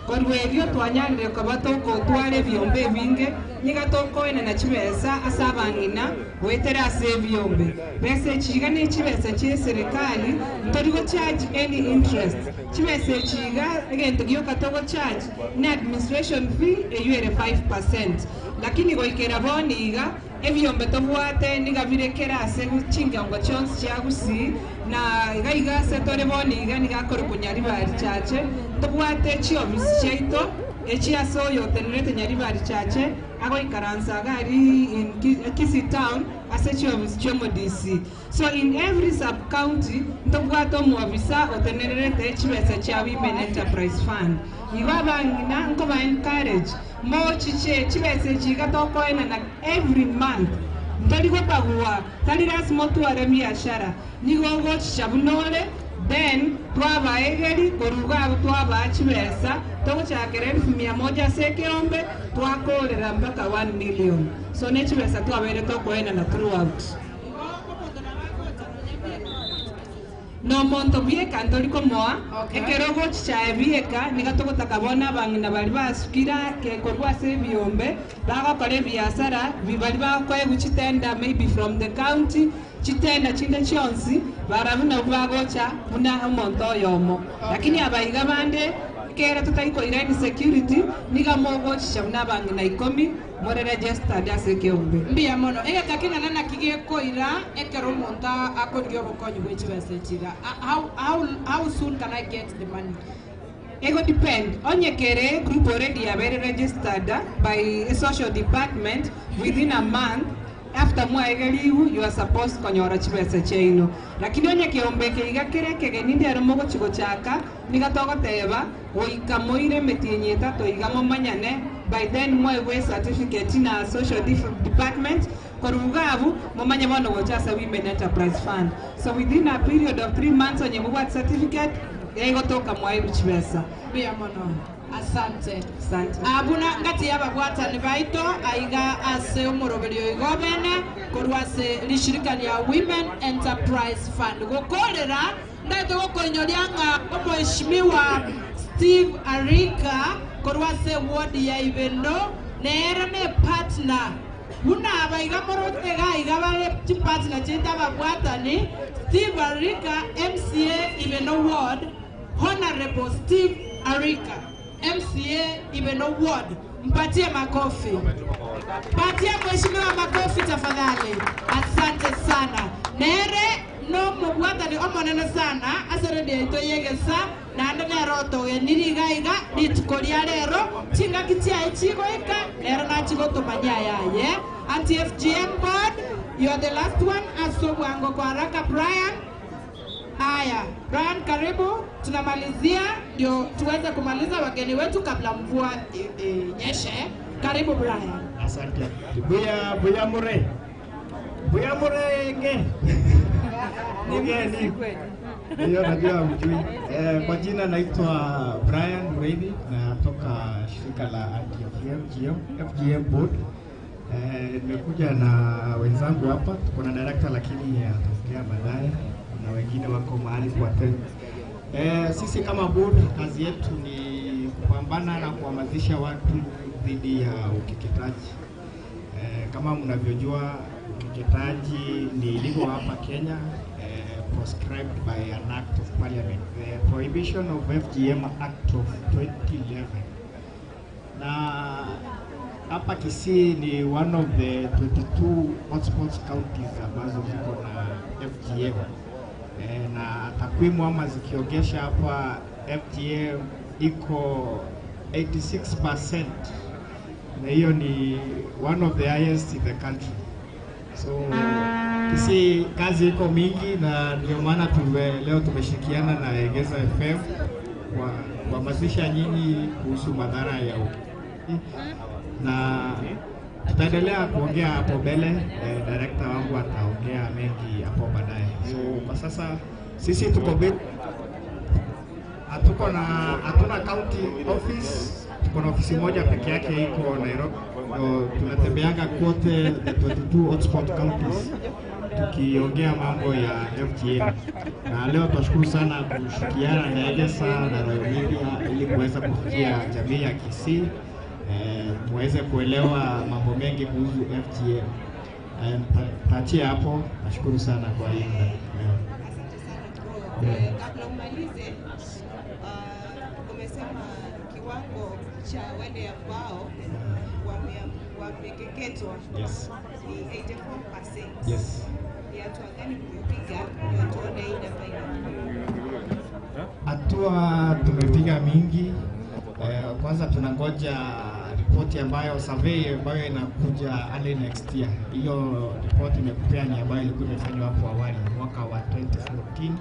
korwa ebyo twanyarire koba toko tware byombe binge niga tokoena na chibesa asabangina wetera ase byombe bese chiga ne chibesa che serikali ntorigo charge any interest chibesa chiga egento gyoka togo charge na administration fee eyuere 5% lakini goikera boni iga ebyombe tobwate niga birekera ase chingango chonsi chagusi na iga iga setore boni iga niga akora kunyari bari chache tobwate chiobisi chaito echiaso yotenerete nyari bari chache ago ikaransa gari in Kisii town ase chiobisi chomo DC. So in every sub county tobwate omuofisa otenerete chibesa cha Women Enterprise Fund. Iga bangina nkoba encourage mo chiche chibese chiga tokoena na every month ntari gopagua tari rasimo tware biashara nigo gochicha bunore then twaba egeri koruga twaba chibesa togochakera 100,000 ase ekeombe twakorera mpaka 1 million. So ne chibesa twabere tokoena na throughout no monto bieka ntoriko moa ekerogo chichae bieka niga togotaka bona bangina bari basukira kekorwa ase ebyombe bagakora ebiasara bibari bakoe chitenda maybe from the county chitenda chinde chionsi barabuna bagocha buna omonto oyomo lakini abaiga bande kera tutaikoira ni security niga mogochicha buna bangina 10 more registered ase ekeombe mbiya mono egeka nana kigekoira ekero omonto akoria obokonyi bwe chibesa chiga. How soon can I get the money? Ego depend. Onyekere group already are very registered by a social department within a month. After mwaegeriu you are supposed konyora chibesa chaino. Lakini onyekeombe keiga kere kegenindi aromogo chigochaka niga togoteba goika moire metienyi etato iga momanyane by then mwaegwe certificate na social department korugabu momanye bono gochasa Women Enterprise Fund. So within a period of 3 months onye mubwate certificate yagotoka mwairu chibesa. Mbiya mono. Asante. Asante. Abuna ngati yabagwata ni baito aiga ase omoroberio igobene korwa ase lishirika lya Women Enterprise Fund. Gokorera ndaito gokonyoria ng'a omheshimiwa Steve Arika korwa ase ward ya Ibendo nere ne partner buna abaiga morotega iga bare chipartner chinda babwatani Steve Arika MCA Ibendo Ward, Honorable Steve Arika MCA Ibeno Ward. Mpatie makofi. Patie mheshimiwa makofi tafadhali. Asante sana. Nere no mubwata ni omonene sana asere ito yegesa nande nero toge niriga iga rituko ria rero chingaki chiaye chigoika nero nachigotomanya yaye. Anti FGM board, you are the last one. Asobwango kwa haraka Brian. Haya, Brian karibu, tunamalizia ndio tuweze kumaliza wageni wetu kabla mvua nyeshe. Karibu Brian. Asante. Buya buya mure. Buya mure nge. Mugeni. Hiyo najua mjui. Kwa jina naitwa Brian Mreithi natoka shirika la anti-FGM FGM board. Nimekuja na wenzangu hapa, tuko na director lakini ataongea baadaye. Na wengine wako mahali kwa tent. Sisi kama board kazi yetu ni kupambana na kuhamasisha watu dhidi ya ukeketaji. Kama mnavyojua ukeketaji ni illegal hapa Kenya, proscribed by an act of parliament, the Prohibition of FGM Act of 2011. Na hapa Kisii ni one of the 22 hotspot counties ambazo ziko na FGM. Na takwimu ama zikiogesha hapa FGM iko 86%, na hiyo ni one of the highest in the country. So Kisii kazi iko mingi, na ndio maana leo tumeshirikiana na Egesa FM kwa kuhamasisha nyinyi kuhusu madhara ya ukimwi. Na tutaendelea kuongea hapo mbele, director wangu ataongea mengi hapo baadaye. So kwa sasa sisi tuko hatuna county office, tuko na ofisi moja peke yake iko Nairobi. Tunatembeanga kote the 22 hotspot counties tukiongea mambo ya FGM. Na leo tunashukuru sana kushirikiana na Egesa na Royal Media ili kuweza kufikia jamii ya Kisii, muweze kuelewa mambo mengi kuhusu FGM. Taachia hapo, nashukuru sana kwa hiyo. Kabla umalize, umesema kiwango cha wale ambao wamekeketwa yes, ni 84%. Yes. Ni hatua gani mmepiga ndio tuone hii namba inakuwa? Hatua tumepiga mingi. Kwanza tunangoja ripoti ambayo survey ambayo inakuja early next year. Hiyo ripoti imekupea ni ambayo ilikuwa imefanywa hapo awali mwaka wa 2014.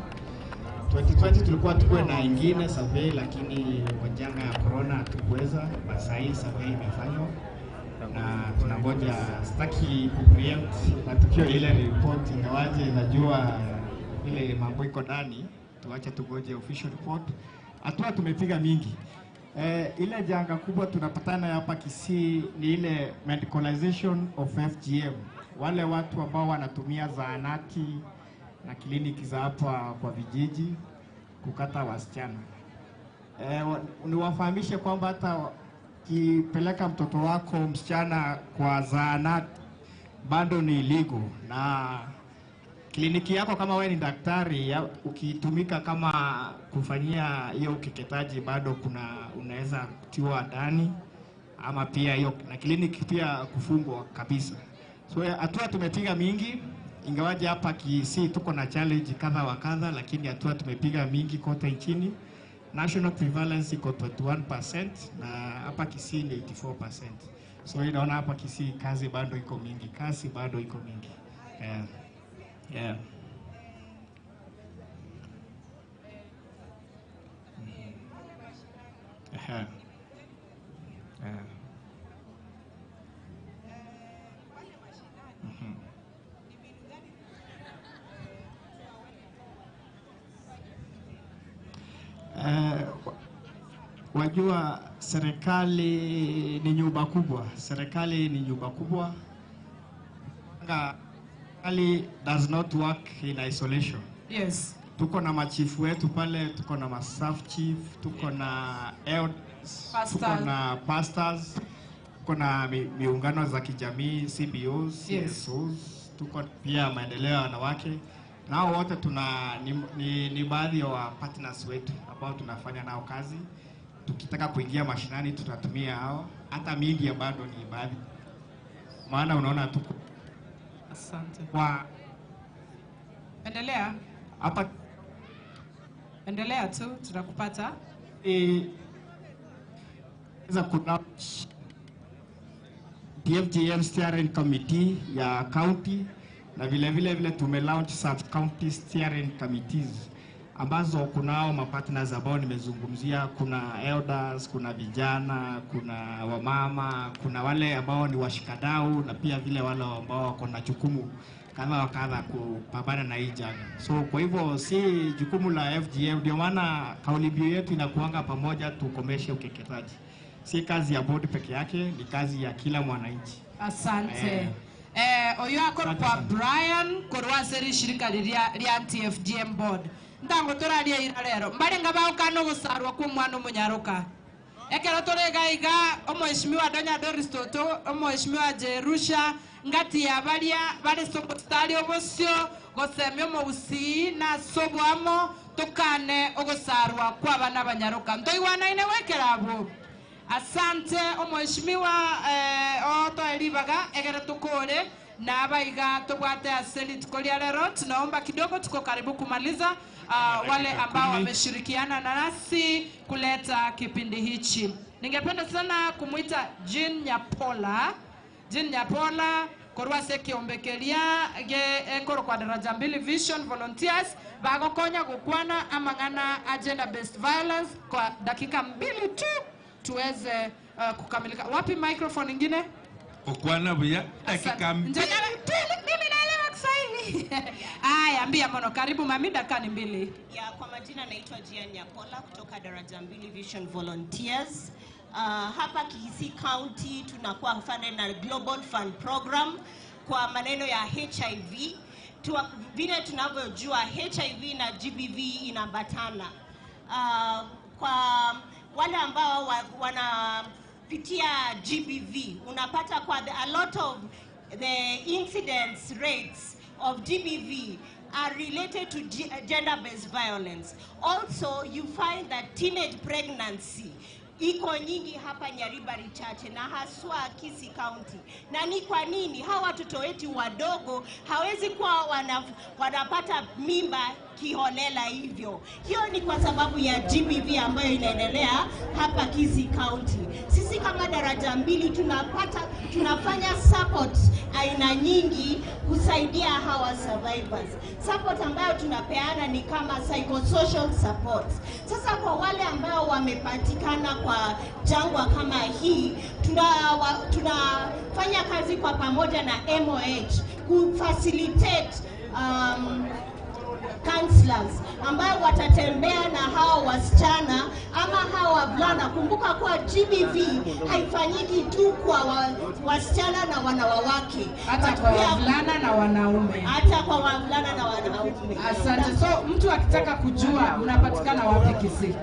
2020 tulikuwa tukue na ingine survey, lakini kwa janga ya corona hatukuweza. Basi hii survey imefanywa na tunangoja, sitaki ku preempt matukio ile report, ingawaje najua ile mambo iko ndani, tuache tungoje official report. Hatua tumepiga mingi. Ile janga kubwa tunapatana hapa Kisii ni ile medicalization of FGM. Wale watu ambao wanatumia zahanati na kliniki za hapa kwa vijiji kukata wasichana. Niwafahamishe kwamba hata ukipeleka mtoto wako msichana kwa zahanati bado ni illegal, na kliniki yako kama wewe ni daktari ukitumika kama kufanyia hiyo ukeketaji bado kuna unaweza kutiwa ndani ama pia hiyo na kliniki pia kufungwa kabisa. So hatua tumepiga mingi, ingawaje hapa Kisii tuko na challenge kadha wa kadha, lakini hatua tumepiga mingi kote nchini. National prevalence iko 21% na hapa Kisii ni 84%. So inaona hapa Kisii kazi bado iko mingi, kazi bado iko mingi. Yeah. Yeah. Yeah. Yeah. Wajua serikali ni nyumba kubwa. Serikali ni nyumba kubwa. Serikali does not work in isolation. Yes. Tuko na machifu wetu pale, tuko na masaf chief, tuko na elders, tuko na pastors, tuko na miungano za kijamii, CBOs, CSOs, tuko pia maendeleo ya wanawake. Nao wote tuna ni baadhi ya partners wetu ambao tunafanya nao kazi. Tukitaka kuingia mashinani tutatumia hao. Hata media bado ni baadhi. Maana unaona tuko. Asante. Kwa endelea. Hapa endelea tu tutakupata. Za kuna DFGM steering committee ya county, na vile vile tume launch sub county steering committees ambazo kunao mapartners ambao nimezungumzia. Kuna elders, kuna vijana, kuna wamama, kuna wale ambao ni washikadau na pia vile wale ambao wako na jukumu kadha wa kadha kupambana na hii janga. So kwa hivyo si jukumu la FGM, ndio maana kauli mbiu yetu inakuanga pamoja tukomeshe ukeketaji. Si kazi ya board peke yake, ni kazi ya kila mwananchi. Asante. Oyo akor kwa Brian korwaseri shirika ria anti-FGM board. Ndango toraria ira lero. Mbarenga baukano gusarwa kwa mwana omunyaroka. Ekero torega iga omheshimiwa Donya Doris Toto, omheshimiwa Jerusha ngati ya baria bare sokotari obosio gosemia omogusi na sobwamo tokane ogosarwa kwa abana banyaroka. Ntoigwanaine wekerabo. Asante omheshimiwa otoelibaga egere tukore na abaiga tubwate aseli tukolia lero. Tunaomba kidogo, tuko karibu kumaliza. Wale ambao wameshirikiana na nasi kuleta kipindi hichi, ningependa sana kumuita Jean Nyapola. Jean Nyapola korwase kiombekelia ge ekoro kwa daraja mbili Vision Volunteers bagokonya gukwana amang'ana agenda based violence kwa dakika 2 tu tuweze kukamilika. Wapi microphone ingine? Okwana buya dakika mbili. Mimi naelewa Kiswahili. Aya, ambia mono, karibu mami, dakika ni mbili. Ya, kwa majina naitwa Jian Nyakola kutoka Daraja Mbili Vision Volunteers. Hapa Kisii County tunakuwa funded na Global Fund Program kwa maneno ya HIV. Vile tunavyojua HIV na GBV inaambatana. Kwa wale ambao wanapitia GBV, unapata kwa a lot of the incidence rates of GBV are related to gender-based violence. Also, you find that teenage pregnancy iko nyingi hapa Nyaribari Chache na haswa Kisii County. Na ni kwa nini hawa watoto wetu wadogo hawezi kuwa wanapata mimba kiholela hivyo? Hiyo ni kwa sababu ya GBV ambayo inaendelea hapa Kisii County. Sisi kama Daraja Mbili tunafanya support aina nyingi kusaidia hawa survivors. Support ambayo tunapeana ni kama psychosocial support. Sasa kwa wale ambao wamepatikana kwa jangwa kama hii, tunafanya kazi kwa pamoja na MOH kufacilitate counselors ambao watatembea na hao wasichana ama hao wavulana. Kumbuka kuwa GBV haifanyiki tu kwa wasichana na wanawake, hata kwa wavulana na wanaume. Hata kwa wavulana na wanaume. Asante. So mtu akitaka kujua mnapatikana wapi Kisii?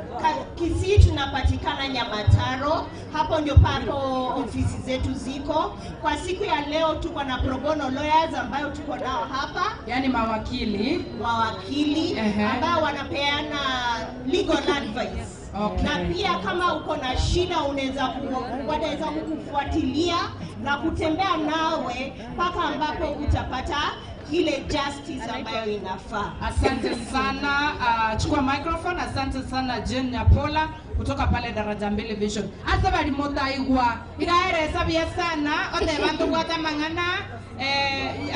Kisii tunapatikana Nyamataro, hapo ndio papo ofisi zetu ziko. Kwa siku ya leo tuko na pro bono lawyers ambayo tuko nao hapa, yani mawakili ambao wanapeana legal advice. Okay. Na pia kama uko na shida wanaweza kukufuatilia na kutembea nawe mpaka ambapo utapata ile justice ambayo inafaa. Asante sana. Chukua microphone. Asante sana Jane Nyapola kutoka pale Daraja Mbili Vision. Asa bali motaigwa iraeresa bia sana ote bantu gwata mangana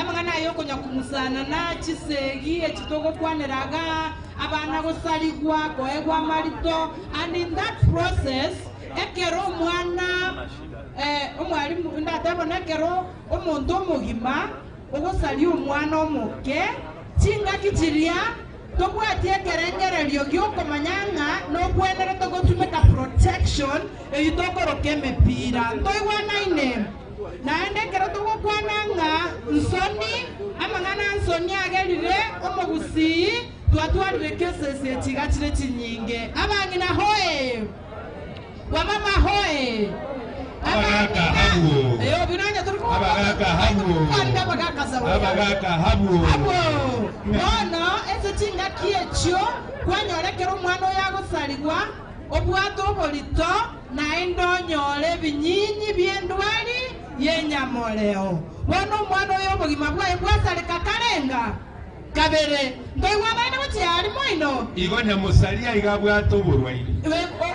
amangana ayo konya kumusana na chisegi echitoko kwaneraga abana gosaligwa koegwa marito, and in that process ekero mwana omwalimu ndatabona ekero omonto omogima ogosali omwana omoke chingaki chiria tobwatie ekerengererio giokomanyanga nokwenere togotumeka protection eyi tokoroka emepira ntoigwanaine naende ekero togokwananga nsoni amang'ana nsoni agerire omogusii twatwarire cases echiga chire chinyinge. Abang'ina hoe, wamama hoe, abagaka habu. Eyo binanya turiko abagaka habu. Abagaka habu. Habu. Bono ese chingaki echio kwanyorekera omwana oyo agosaligwa obwato oborito naende onyore ebinyinyi biendwari yenyamoreo. Bono omwana oyo obogima bwaye bwasareka karenga kabere ndoigwa baine gochiari moino igo nyamusaria iga bwato oborwaire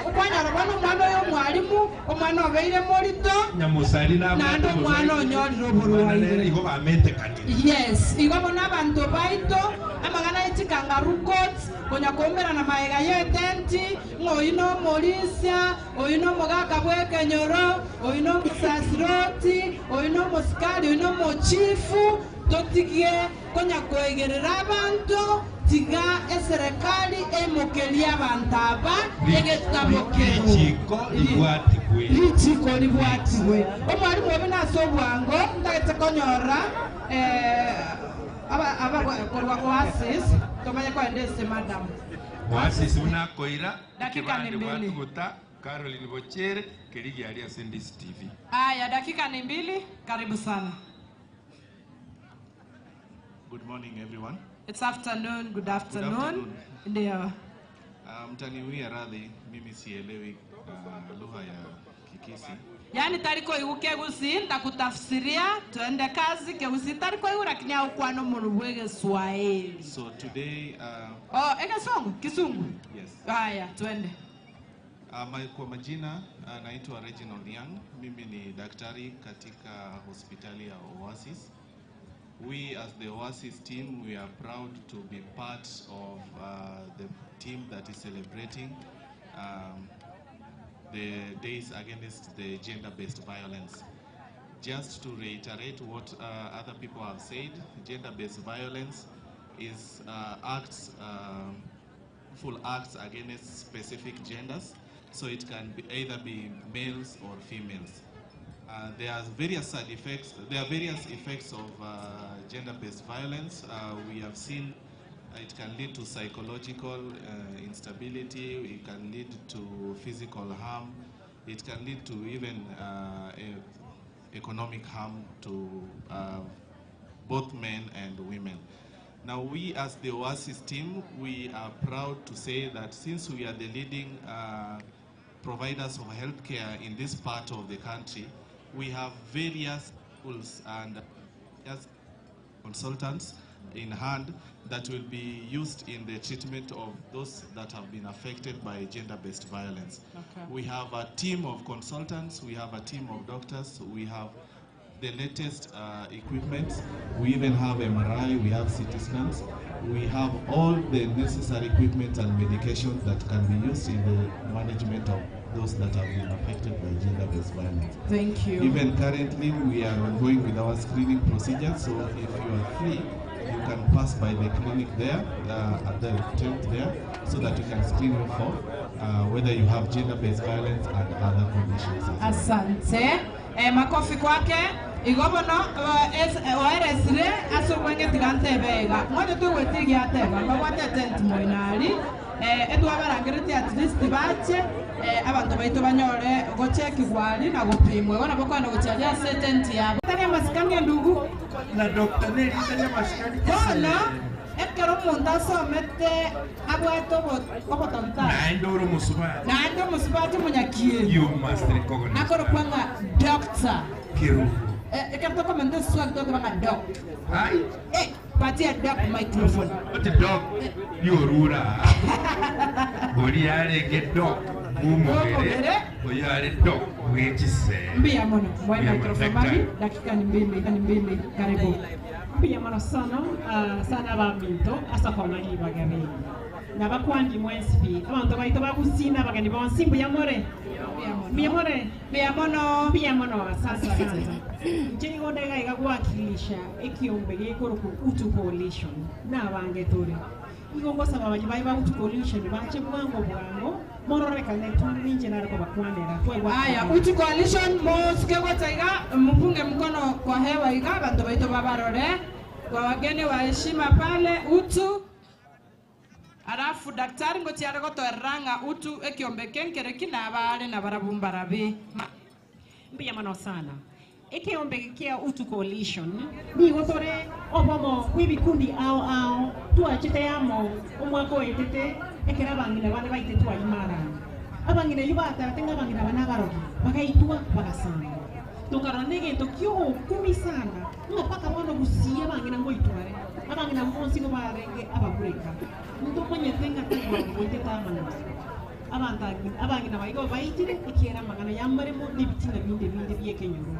okwanyora bono omwana oyo omwarimu omwana obeire morito nyamusari na naende omwana onyorire oborwaire igo bamentekanire. Yes, igo bono abanto baito amagana echikangaroo court konya kuumerana maega ya etenti ng'oyu na omorisia oyu na omogaka bwa ekenyoro oyu na omosasiroti oyu na omosikari oyu na omochifu totigie konya koegerera abanto tiga eserikali emokeria abantu aba egetabo kero richiko ribwatiwe omwarimu obe nase obwango ntagete konyora aba korwa Oasis tomanye kwaendese madam Oasis unakoira dakika ni mbili bwatuguta Caroline Bochere kerigi alia Sendis TV. Aya, dakika ni mbili, karibu sana. Good morning everyone. It's afternoon, good afternoon. Good afternoon. Ndio. Mtaniwia radhi, mimi sielewi lugha ya Kikisi. Yaani tariko iuke gusi nitakutafsiria tuende kazi keusi tariko iu lakini haukuwa no Swahili. So today oh, eka Kisungu. Yes. Haya, tuende. Kwa majina naitwa Reginald Young. Mimi ni daktari katika hospitali ya Oasis. We as the Oasis team, we are proud to be part of the team that is celebrating the days against the gender-based violence. Just to reiterate what other people have said, gender-based violence is full acts against specific genders, so it can be either be males or females. There are various side effects. There are various effects of gender-based violence. We have seen it can lead to psychological instability. It can lead to physical harm. It can lead to even economic harm to both men and women. Now, we as the Oasis team, we are proud to say that since we are the leading providers of healthcare in this part of the country, we have various tools and consultants in hand that will be used in the treatment of those that have been affected by gender-based violence. Okay. We have a team of consultants, we have a team of doctors, we have the latest equipment. We even have MRI, we have CT scans, we have all the necessary equipment and medications that can be used in the management of those that have been affected by gender-based violence. Thank you. Even currently, we are ongoing with our screening procedure, so if you are free, you can pass by the clinic there, at the tent there, so that you can screen you for whether you have gender-based violence and other conditions as well. Asante. Makofi kwake. Igobono oeresire asogwenge tigantebega. Mwaje tuwetigia ateba. Mbabwate tent moinari. Etwabarangirete at least bache abantu baito banyore gocheki gwali na gopimwe. Bona bokwana gocharia se tent yabo. Tari masikani ndugu. Na Dr. Nelly tari masikani. Bona ekero omonto asomete abwate obotagitari. Naende ore omusubati. Naende omusubati omonyakieri. You must recognize. Akorokwanga doctor. Kiru. Ekero tokomenta swag tokobanga doc. Ai. Patia doc microphone. Oti doc yorura. Ori arenge doc mumogere. Oyo are doc wechise. Mbia mono. Mwa microphone mami. Dakika ni mbili. Karibu. Mbiyamano sana sana baminto asakona ibagani nabakwandi mwenspi abantu baito bagusina bagani bonsi mbiyamore mbiyamore mbiyamono mbiyamono asante sana nje ngondega igagwakilisha ekiombe gikoro ku Utu Coalition nabange tore igongosaba abanyi bai ba Utu Coalition bache bwango bwango mororekane tuninje nariko bakwanera. Haya, Utu Coalition mosike gwataiga mpunge mkono kwa hewa iga bantu baito babarore kwa wageni wa heshima pale Utu. Alafu daktari ngotiare gotoeranga Utu ekiombe kenkere kinabale na barabumbarabi. Mbiyamano sana. Ekiombe kia Utu Coalition ni gotore obomo kwibikundi ao ao tuachete amo omwako etete ekera bangina bane baite twaimara abangina yubata tenga bangina bana barogi bakaitwa bagasanga tukarane gento kyo kumi sana ngapaka bono gusia bangina ngoitware abangina monsi go barenge abakureka ndomonye tenga tenga goite tamana abanta abangina baigo baitire ekera mangana yamaremo nibitina binde binde byekenyoro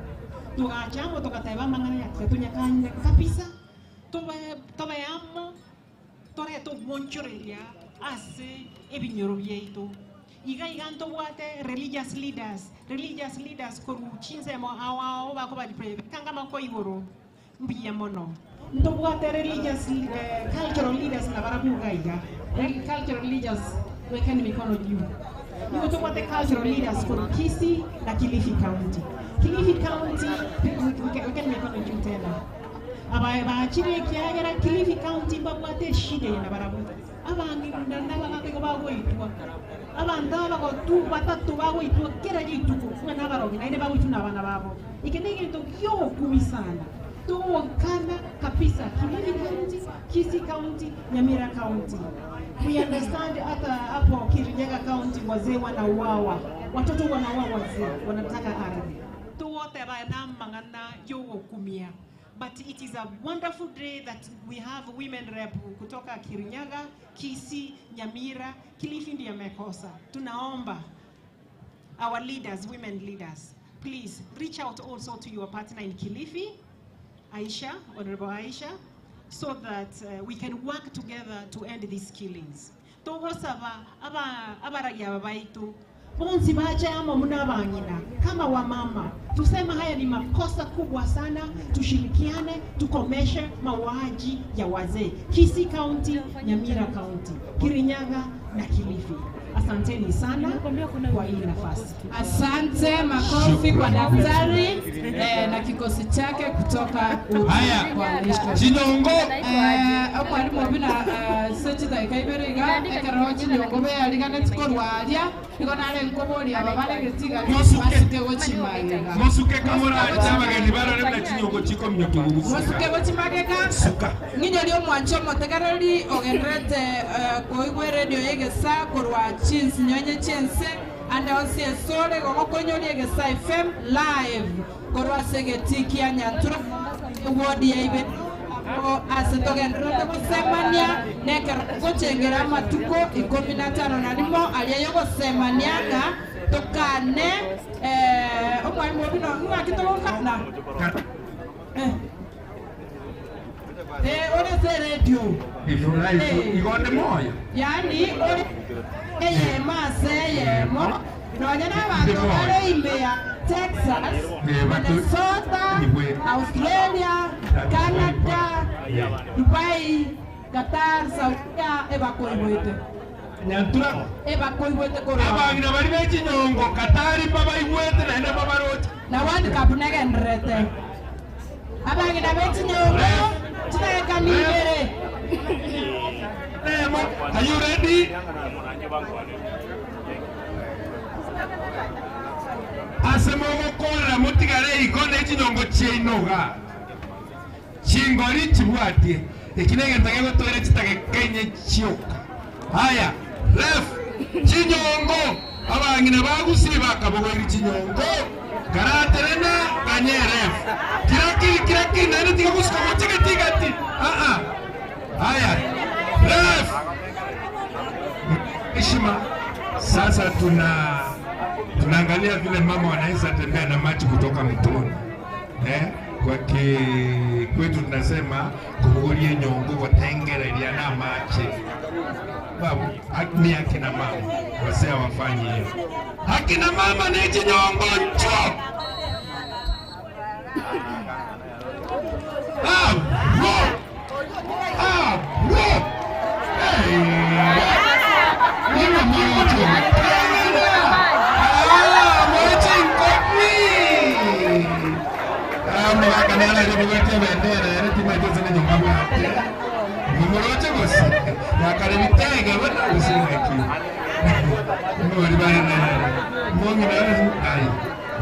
tugachamo tukateba mangana yakatunyakanya kabisa tobayamo toreto bonchoreria ase ebinyoro byeito iga iganto bwate religious leaders koruchinzemo awao bako bali kanga mako igoro mbiya mono ntobwate religious cultural leaders na barabuga iga cultural leaders wekeni mikono juu niko tobwate cultural leaders koru Kisii na Kilifi County. Kilifi County wekeni mikono juu tena abaye kiagera Kilifi County babwate shide na barabuga abangi ndanda bagoitwa abanda bagotu batatu bagoitwa kera jituko mwana barogi naine bagoitwa na bana babo ikenege kyo kumi sana tuwakana kabisa Kilifi County, Kisii County, Nyamira County. We understand hata hapo Kirinyaga County wazee wanauawa, watoto wanauawa, wazee wanataka ardhi. Tuwote bana mangana yokumia. But it is a wonderful day that we have women rep kutoka Kirinyaga, Kisii, Nyamira, Kilifi ndiyo mekosa. Tunaomba our leaders, women leaders, please reach out also to your partner in Kilifi, Aisha, Honorable Aisha, so that we can work together to end these killings. Togosaba abaragi abaitu Bonsi baje ama muna kama wamama tusema haya ni makosa kubwa sana, tushirikiane tukomeshe mauaji ya wazee Kisii County, Nyamira County, Kirinyaga na Kilifi. Asanteni sana kwa hii nafasi. Asante, makofi kwa daktari na kikosi chake kutoka haya Chinyongo. Mwalimu obina sechi daika ibere iga ekero Chinyongo bearigane tikorwaria igo nare nkobori aba baregetiga basuke gochimagega mosuke kamora abageni barore na Chinyongo chiko mnyokugusa mosuke gochimagega suka nginyori omwancho motegereri ogenderete koigwe radio yegesa korwa chinsi nyonye chinse ande onsi esore gogokonyori Egesa FM live korwa segeti kia Nyantura wodi ya ibe ase togenderete gosemania nekero gochengera amatuko 15 na rimo aria yogosemaniaga tokane omwalimu obino ng'aki togokana ore se radio igonde moyo yani ore eyema seyemo nonya n'abantu bare imbe ya Texas, Minnesota, Australia, Canada, Dubai, Qatar, Saudia ebakoiwete Nyantura ebakoiwete korwa abangina bari be Chinyongo Katari babaiwete naende babaroche na World Cup negenderete abangina be Chinyongo chidakika ni ibere. Are you ready? Asemogo kora mutigare ikone Chinyongo chiainoga chingori chibwatie ekinegentage gotwere chitage kenye chioka. Haya ref Chinyongo abangina bagusiba bakabogoiri Chinyongo karaterena kanye ref kirakiri kirakiri nani tiga gusuka mochige tigati haya ref heshima. Sasa tunaangalia vile mama wanaweza tembea na maji kutoka mtoni. Kwa kwetu tunasema kuhugurie nyongo watengereria na maji. Babu, ni akina mama wazee wafanye hiyo. Akina mama ni Chinyongo ncho.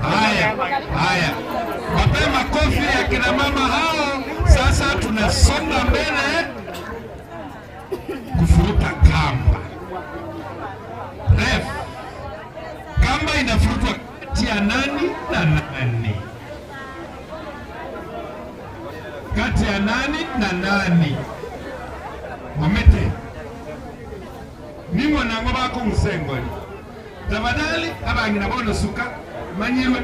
Haya, wape makofi ya kina mama hao. Sasa tunasonga mbele kufuruta kamba. Ref, kamba inafurutwa kati ya nani na nani? Kati ya nani na nani? Momete ningo nango bako musengoli tafadhali abangina bono suka manyirwe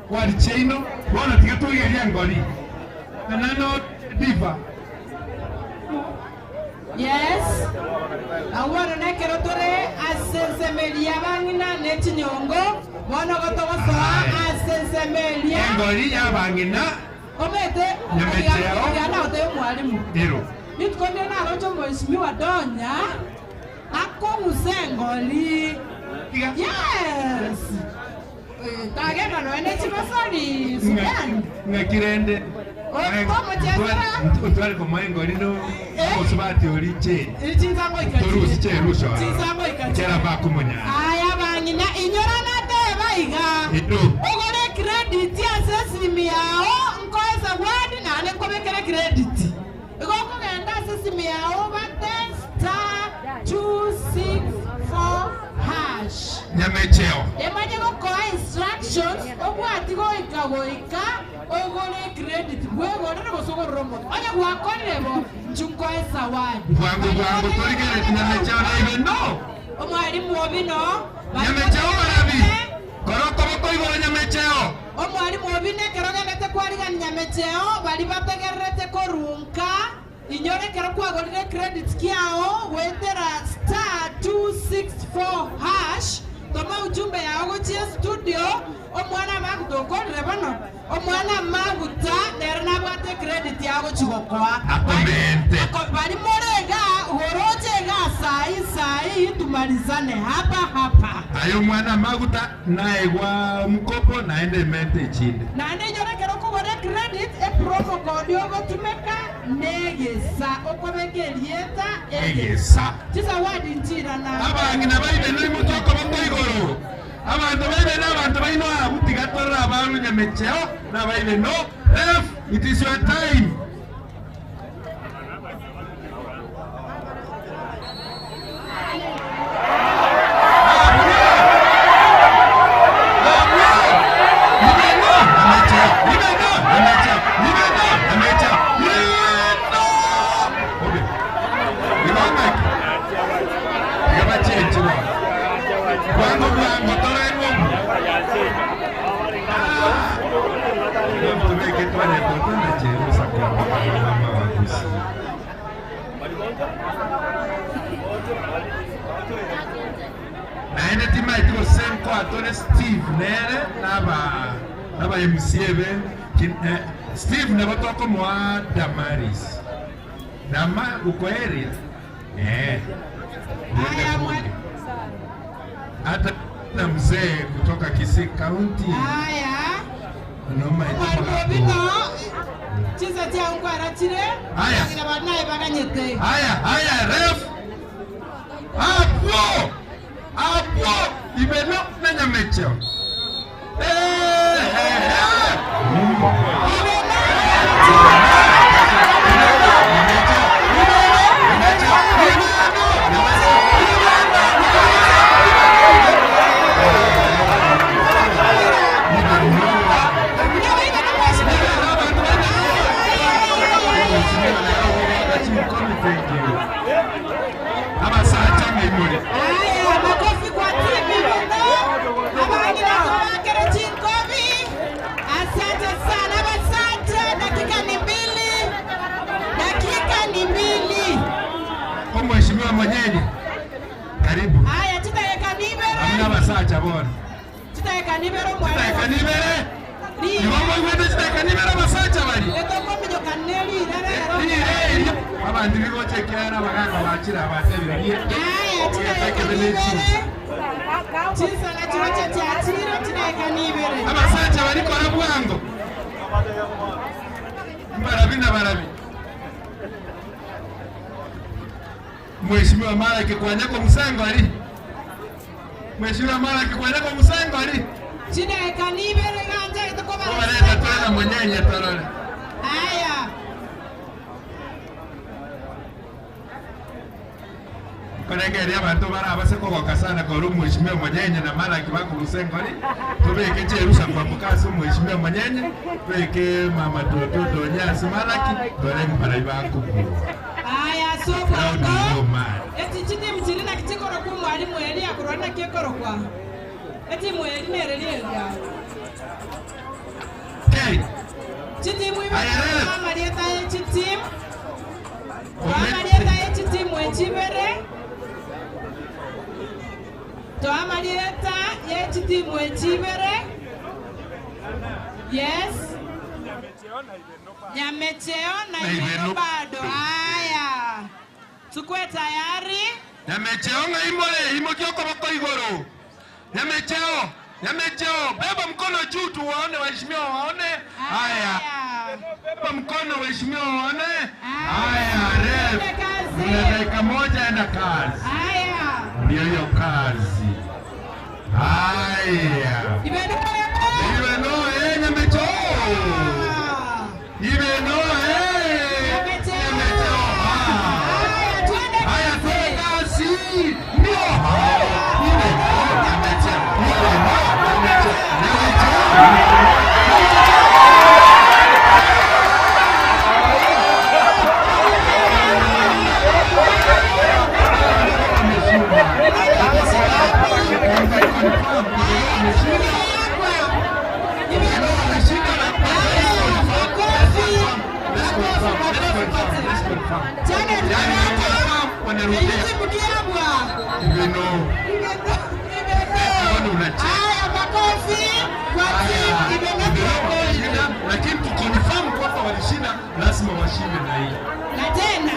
wali chaino bono tikatugeria ngoli nano diva. Yes, awaro nekero tore asensemelia bangina ne Chinyongo bono gotogosoa asensemelia ngoli ya bangina omete yana ote mwalimu ero nitukonde narocho mheshimiwa Donya akong'usengoli. Yes, tagenda noene chibasori Sudan ngakirende utware komaengoli no osubati ori che ichinzango ikachi che rusho chera bakumunya. Aya bangina inyorana teba iga ogore credit ase simu yao nkoesa wadi nane nkobekere credit igokugenda ase simu yao bate *264# Nyamecheo emanye gokoa instructions obwati goika goika ogore credit bwegorere gosogorora omonto onye gwakorire bo nchunkoesa wadi bwangu bwangu torigere Nyamecheo na ibe no omwalimu obino Nyamecheo barabi koroko bokoigoro Nyamecheo omwalimu obine ekero ogendete kwarigani Nyamecheo bari bategererete korunka Inyorekera kwagorire credit kiao wetera star 264 hash toma ujumbe yao gochia studio omwana magutokorire bono omwana maguta nere nabwate credit yao gochigokoa akomente bali morega goroche ga sai sai tumalizane hapa hapa ayo mwana maguta naye gwa mkopo naende mente chinde nande nyorekera kugora credit e promo code yogotumeka negesa okobekerieta egesa tizawadi ntirana abangina baibe nori mutoko bakoigoro abantu baibe n'abantu baino abutigatorera abantu nyamecheo n'abaibe no F it is your time. Steve nere naba MCA Steve nebatoko mwa Damaris Dama uko area hata na mzee kutoka Kisii County. Haya noma ito chiza changu arachire. Haya banaye baganyete. Haya haya ref hapo hapo ibeno na Nyamecheo. Haya, makofi kwa timu Chinkobi. Asante sana, asante. Dakika ni mbili. Dakika ni mbili. Kwa mheshimiwa mwenyeji. Karibu. Haya, tutaweka nibere. Hamna basacha bora. Tutaweka nibere mwalimu. Tutaweka nibere. Ni mama wewe tutaweka nibere basacha bali. Etoko minyoka neli rere. Abantu bigochekera baganga bachira abatebira. Haya, tutaweka nibere. Chisa na chiroche chiachiro tutaweka nibere. Abasacha barikora bwango. Barabi na barabi. Mheshimiwa Malaki kwanyako musango ali. Mheshimiwa Malaki kwanyako musango ali. Chideka nibere ganja itoko bareta tena mwenyenye torole. Haya. Korengeria abantu barabase kogoka sana koru mheshimiwa mwenyenye na Malaki bako musango ali. Tubeke cherusa kwa mukasi mheshimiwa mwenyenye, tubeke mama toto donyasi Malaki torenge baraiba kuku. Haya soko ko. Eti chiti mchirina kitikoro ku mwalimu Elia kurona kiekoro kwa. Eti mweli nere lia. Hey. Chiti mwiba mama lieta chiti. Mama lieta chiti mwechibere. To mama lieta chiti mwechibere. Yes. Nyamecheo na ibeno bado. Haya. Tukue tayari. Nyamecheo nga imole imokioko bako igoro. Nyamecheo, Nyamecheo, beba mkono juu tuwaone waheshimiwa waone. Haya. Beba mkono waheshimiwa waone. Haya, ref. Dakika moja enda kazi. Haya. Ndio hiyo kazi. Haya. Ibeno Nyamecheo. Ibeno Nyamecheo. Haya, twende kazi. Ndio. Ibeno. Haya makofi kwa timu Ibeno. Lakini tukiconfirm kwamba walishinda, lazima washinde na hii. Na tena.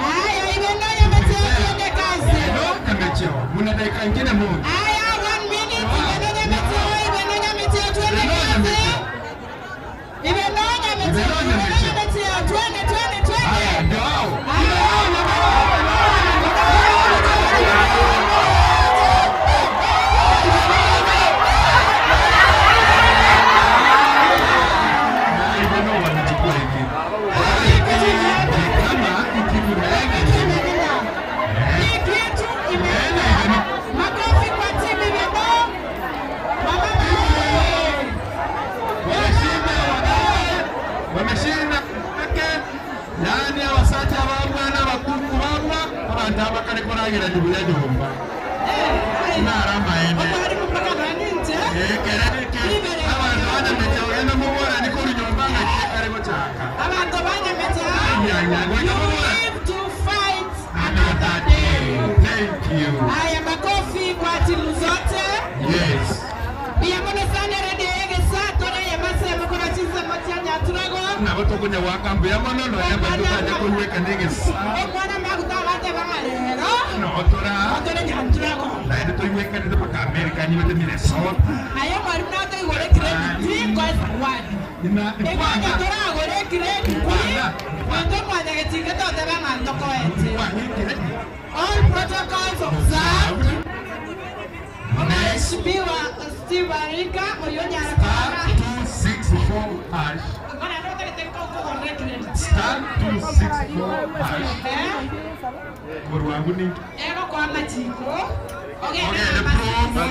Haya Ibeno yamechewa twende kazi. Ibeno yamechewa. Mna dakika nyingine moja. Haya 1 minute Ibeno yamechewa, Ibeno yamechewa twende kazi. Ibeno yamechewa, Ibeno yamechewa twende twende twende. Haya ndio hao. Live to fight another day. Thank you. Haya makofi kwa timu zote. Yes. Pia mono sana redio yege saa tore ya mase mukora chize mochanya turago. Na watu kwenye wakambu ya mono no ya batu kaja kuweka ndege saa. Mwana maguta wate bangalero. No otora. Otore nyanturago. Na ndio tuiweka ndio paka Amerika ni wote Minnesota. Haya mwalimu na watu igore credit kwa zawadi. Ina ikwana tora agore credit. Kwanza mwana getinga tote bangando koete. All protocols observed. Mheshimiwa Steve Arika Oyonya Star 264 hash. Star 264 hash. Korwangu ni Ego kwa majiko. Ogende promo.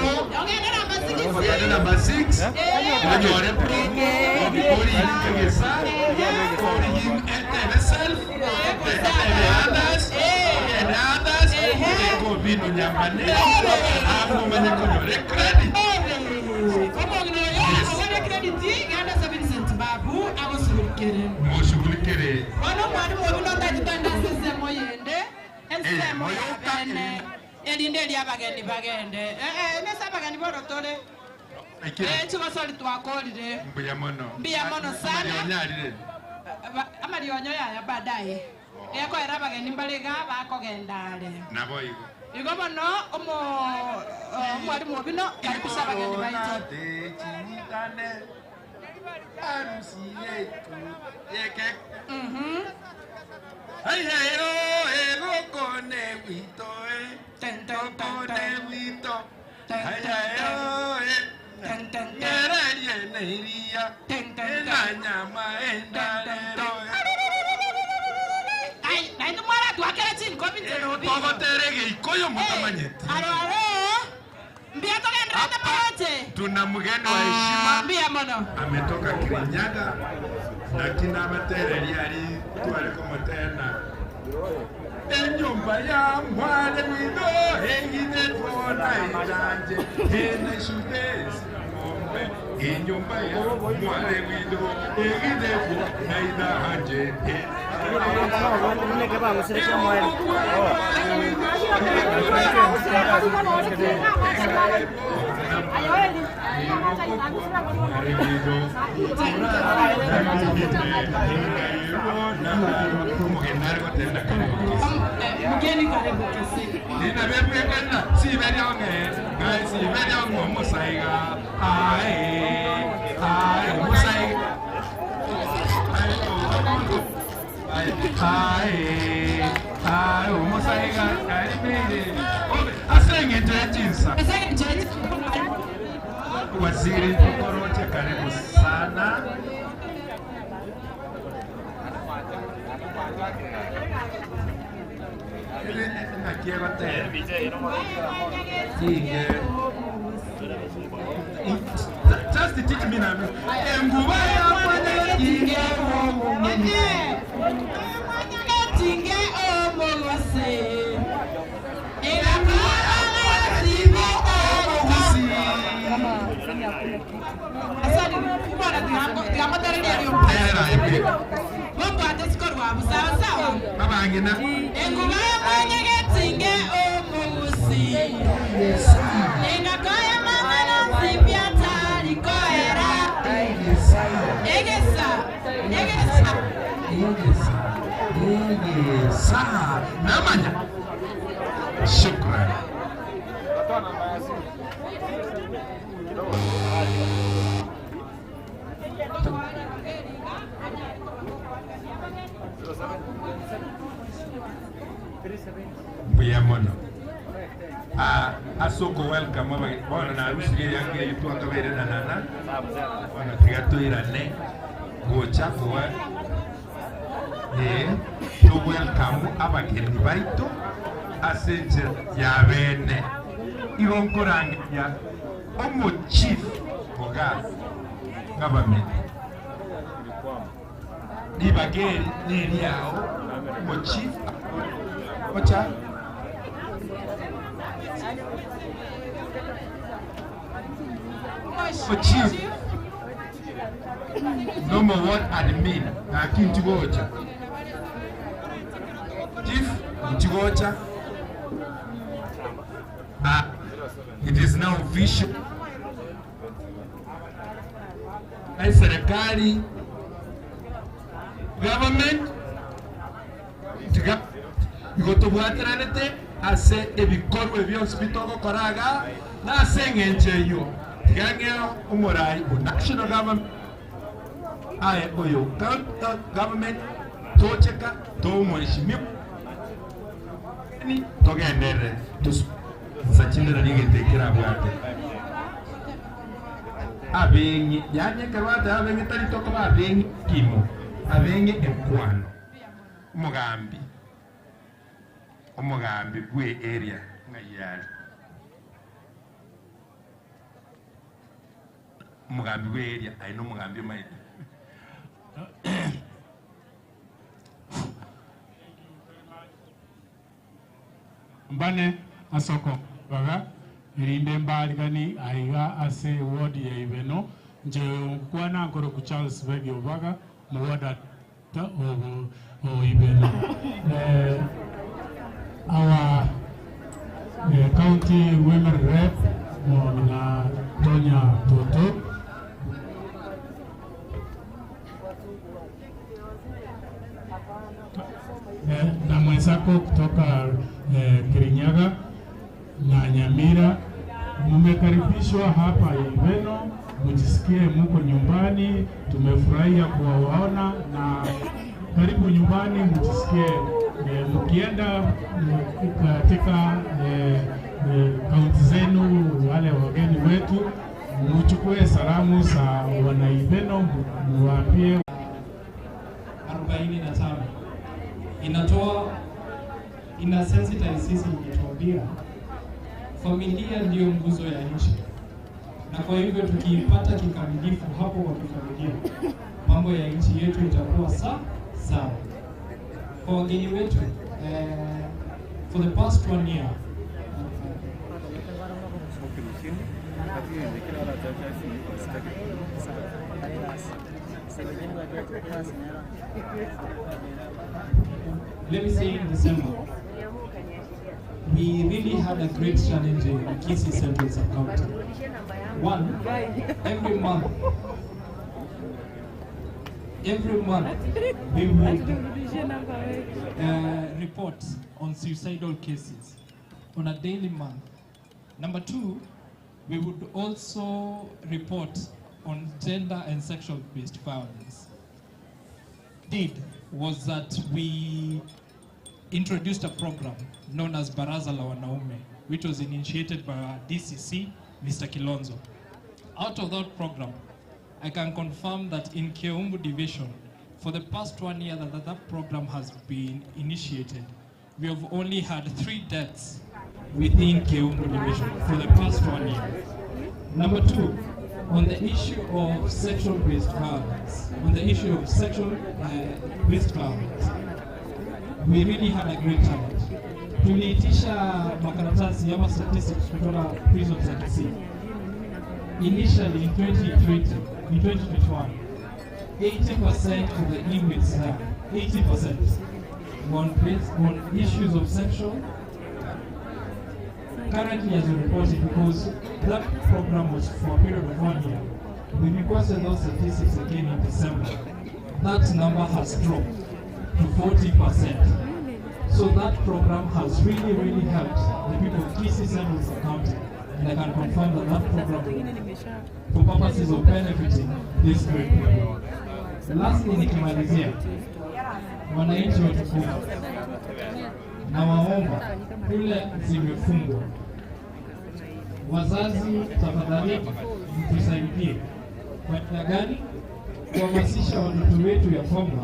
Ogende namba 6. Ogende namba 6. Ogende promo. Ogende kegesa. Ogende etele self. Etele others. Ogende others. Ego bino nyambane. Hapo mwenye konyore credit. Kama ogende credit ganda Vincent Babu agosugulikere. Moshughulikere. Bono mwalimu obino ndajitanda sisemo yende. Ensemo yabene. Elinde lya bageni bagende. Nesa bageni boro tole. Chibasoli twakolire. Mbuya mono. Mbuya mono sana. Amarionyo Amarionyo yaya baadaye. Eko era bageni mbalega bakogendale. Nabo igo. Igo bono omo mwalimu obino karibisha bageni baito. Harusi yetu yeke. Ay ay oh ego kone wito ten ten kone wito. Ay ay oh ten ten era yeneria ten ten nyama endalero. Ay na ndo mara twakera chini ko bintu. Togo terege ikoyo mutamanyeti. Aro aro. Mbia toka pamoja. Tuna mgeni wa heshima. Mbia mono. Ametoka Kirinyaga. Lakini amatereri ali twalikomotena. Enyumba ya mwana wido engine tona ijanje ene shutes ngombe enyumba ya mwana wido engine tona ijanje Mgeni karibu Kisii. Nina bebe kana si bebe onge ngai si bebe onge musaiga ai ai musaiga ai ai musaiga ai bebe asenge njinsa asenge. Waziri Tukoroche karibu sana. Just teach me now. Abangina enguba mwenyegetinge omugusi engakoya mangana sibyatari koera egesa egesa egesa egesa namanya. Shukrani. Mbuya mono. Asoko welcome bona na rusirie yange yitwa kabere na nana bona tigatoirane gocha kwa to welcome abageni baito asenche ya bene igonkorangia omo chief oga government nibageri neliao omo chief ocha chief no more what admin akintigocha chief ntigocha. It is now official. Serikali government igotobwateranete ase ebikorwa ebyo hospital na ase eng'encho eyo tigang'eo omorai o national government aye oyo county government tocheka tomweshimiwa ni togendere tusachindera nigetekera bwate abengi yanyekerwate abengi talitoko abengi kimo abengi enkwano omugambi omugambi gwe area ngayali omugambi gwe area aino omugambi maite. Mbane asoko baga irinde mbaligani aiga ase ward ya Ibeno nje kwana nkoro ku Charles Begi Obaga mu ward ta o Ibeno. Our county women rep na Tonya Toto na mwenzako kutoka Kirinyaga na Nyamira, mmekaribishwa hapa Ibeno, mjisikie muko nyumbani. Tumefurahia kuwaona na karibu nyumbani, mjisikie mkienda katika kaunti zenu, wale wageni wetu, mchukue salamu za wana Ibeno, muwaambie. 45 inatoa ina sensitize sisi ikituambia familia ndiyo nguzo ya nchi, na kwa hivyo tukiipata kikamilifu hapo kwa kifamilia, mambo ya nchi yetu itakuwa sawa. Kwa wageni wetu, for the past 1 year let me say in December, we really had a great challenge in Kisii Central Sub-County. One, every month we would report on suicidal cases on a daily month. Number two, we would also report on gender and sexual-based violence. Did was that we introduced a program known as Baraza la Wanaume, which was initiated by our DCC, Mr. Kilonzo. Out of that program, I can confirm that in Keumbu Division, for the past 1 year that program has been initiated, we have only had 3 deaths within Keumbu Division for the past 1 year. Number two, on the issue of sexual-based violence, we really had a great challenge. Tuliitisha makaratasi ama statistics kutoka prisons za Kisii. Initially in 2020, in 2021, 80% of the inmates there, 80% on issues of sexual. Currently, as we reported, because that program was for a period of 1 year, we requested those statistics again in December. That number has dropped to 40%. So that program has really, really helped the people of Kisii Central County. And I can confirm that that program, for purposes of benefiting this great people. Lastly, nikimalizia, wananchi watukufu, na waomba, shule zimefungwa. Wazazi tafadhali mtusaidie. Kwa njia gani? Kuhamasisha watoto wetu ya kwamba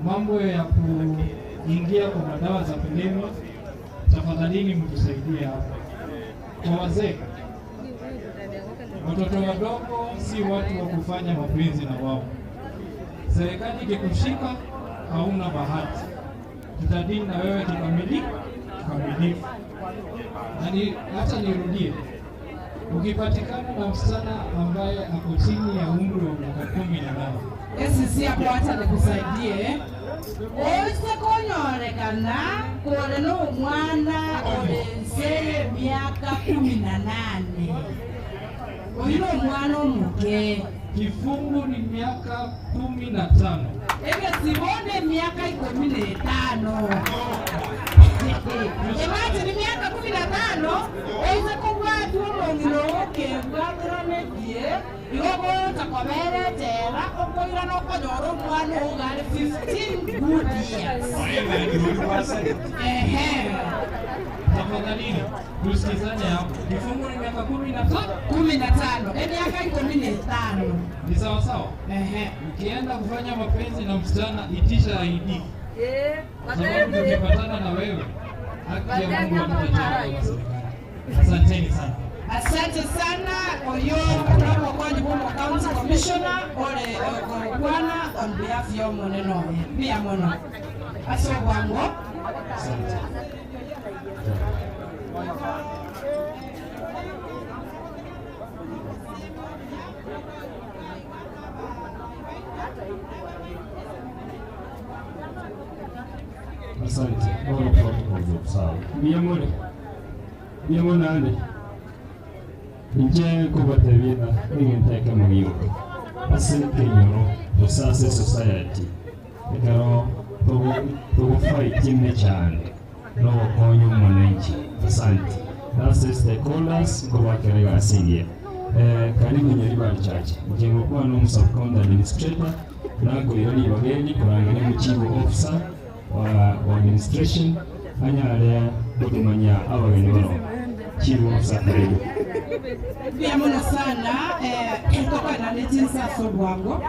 mambo ya kuingia kwa madawa za kulevya, tafadhalini mtusaidie hapo. Kwa wazee, watoto wadogo si watu wa kufanya mapenzi na wao. Serikali ikikushika hauna bahati, tutadili na wewe kikamilifu. Na hata nirudie, ukipatikana na msichana ambaye ako chini ya umri wa miaka 18, SCC hapo hata nikusaidie. Oise konyorekana kore no mwana orense miaka 18. Oyo mwana omuke. Kifungu ni miaka 15. Ebe sibone miaka 15. Imagine ni miaka 15, oise kobwatu omongiro oke bwatorane die. Igogo takobere tera okoira no konyora omwana ogare 15 good years. Ehe. Tafadhalini tusikizane hapo. Kifungu ni miaka 15. 15. Miaka 15. Ni sawa sawa? Ehe. Ukienda kufanya mapenzi na msichana itisha ID. Sababu tukipatana na wewe haki ya Mungu hatutachukua serikali. Asanteni sana. Asante sana oyo kwa Bomo County Commissioner ole bwana on behalf ya moneno pia mono. Aso bwango. Asante. Asante. All protocols observed. Miyamore. Miyamonande. Nje kubatebina ningenteka mugiuko. Ase kenyoro osase society. Ekero togo fight cyane. No konyo mwananchi. Asante. Nase stakeholders ngobakerega asingie. Karibu Nyaribari Church. Njengo kwa no sub county administrator nago yori bageni kurangire mu chief officer wa administration anyare kutumanya abageni bano. Chief officer karibu. Pia muno sana toka na netinsa sobwango.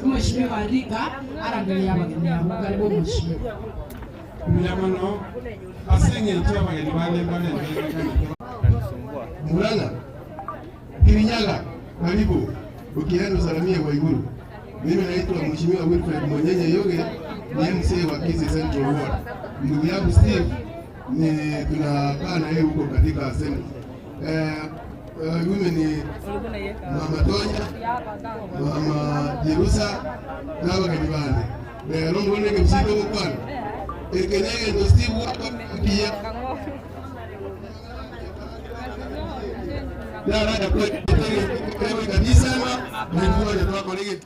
Mheshimiwa Rika arangalia abageni abo. Karibu mheshimiwa. Mnyamano asenge tu abageni bale bale. Murang'a, Kirinyaga, karibu. Ukienda usalimie kwa Iguru. Mimi naitwa Mheshimiwa Wilfred Monyenye Yoge, ni MCA wa Kisii Central Ward. Ndugu yangu Steve ni tunakaa na yeye huko katika assembly. Mimi ni Mama Tonya, Mama Jerusa, na abageni bande. Lero mbone ke msiko mukwana. Ekenyege ndo Steve wako pia. Dara kwewe kabisa na ndio ndio kolege.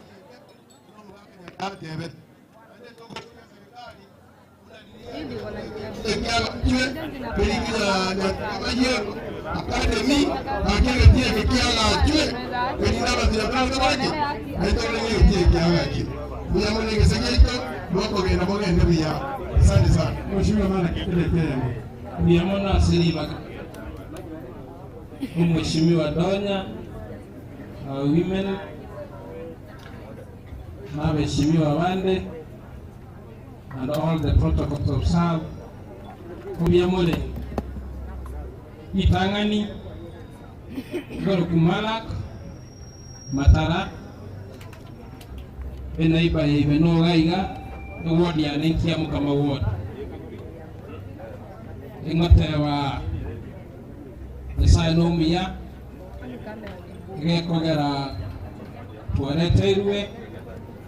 Asante sana. Mheshimiwa maana kile Niamona asili Mheshimiwa Donya women na Mheshimiwa Wande and all the protocols observed. Kubyamole Itangani Gorukumalak Matara Enaiba Ibeno Gaiga ward ya Nenkia Mukama ward Ingotewa Nyasaye gekogera twareteirwe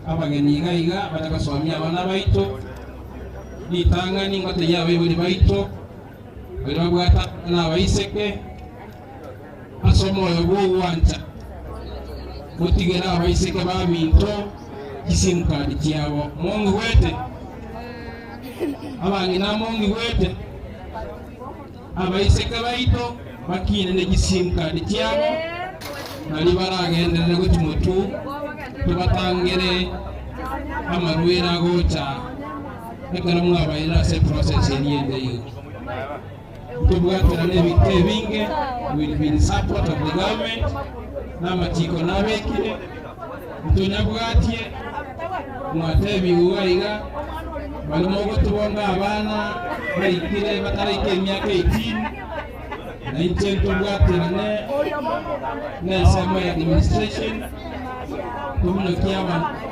Abageni iga iga batakasomia abana baito nitangani ngote yawe buri baito bari babwata na baiseke asomo yo wancha mutigera abaiseke ba minto kisimkadi kyabo mongi wete abangina mongi wete abaiseke baito bakine ne kisimkadi kyabo nali baragenderera guti mutu tubatangere amarwera gocha ekero mwabaira se process yende iyo tubwatira n'ebintu binge will be in support of the government n'amatiko n'abekire ntunyabwatie mwatebi uwaiga balimo gutubonga abana baikire bataraike emyaka 18 na intento bwatirane n'ensemo ya administration tumunokia abantu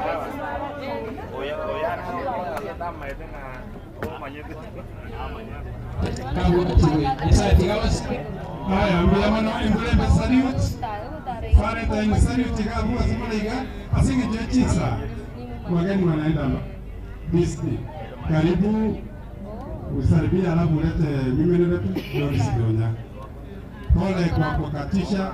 Haya, mbuyamano embulembe salute. Valentine salute kabuwa simaliga asinge jechisa. Wageni wanaenda miski. Karibu usalimia alafu ulete mimi ndio Doris Donya. Pole kwa kukatisha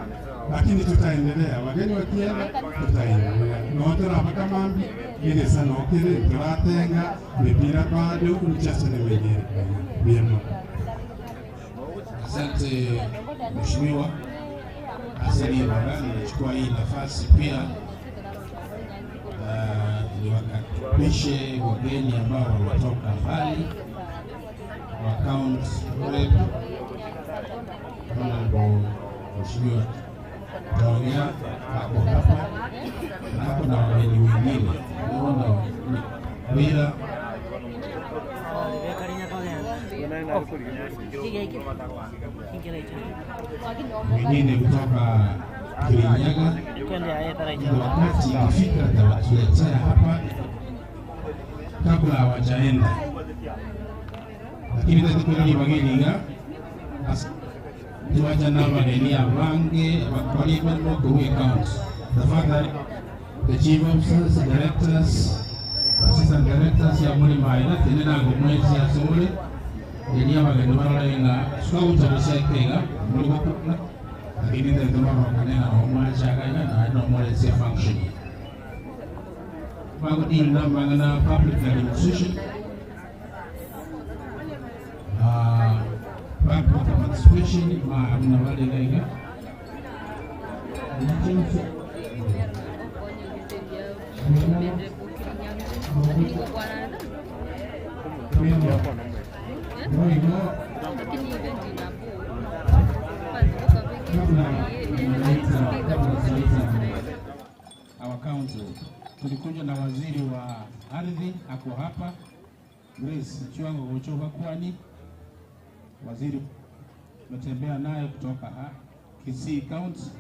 lakini tutaendelea. Wageni wakienda tutaendelea. Notora makamambi ile sana okere turatenga mipira bado mchezo ni mwenyewe. Bien. Asante Mheshimiwa Aseli Barani, nachukua hii nafasi pia niwakaribishe wageni ambao wametoka mbali wa county rep Honorable Mheshimiwa Donya ako hapa na kuna wageni wengine naona bila wengine kutoka Kirinyaga. Wakati ikifika tawatuletea hapa kabla hawajaenda, lakini tatikweli wageni nga tuwaja na wageni abange bakwalibano kuwe county. Tafadhali the chief officers, directors, assistant directors ya muri maina tenena ngomwezi ya sole elia bageni bararenga swauchabusekenga muri gokuna lakini ndetoma bakanena omwachaganya na no more function bago dinda bangana public administration public participation ma amna balenga Our council tulikuja na waziri wa ardhi ako hapa Grace Chiwango Gochoba kwani waziri tumetembea naye kutoka Kisii County.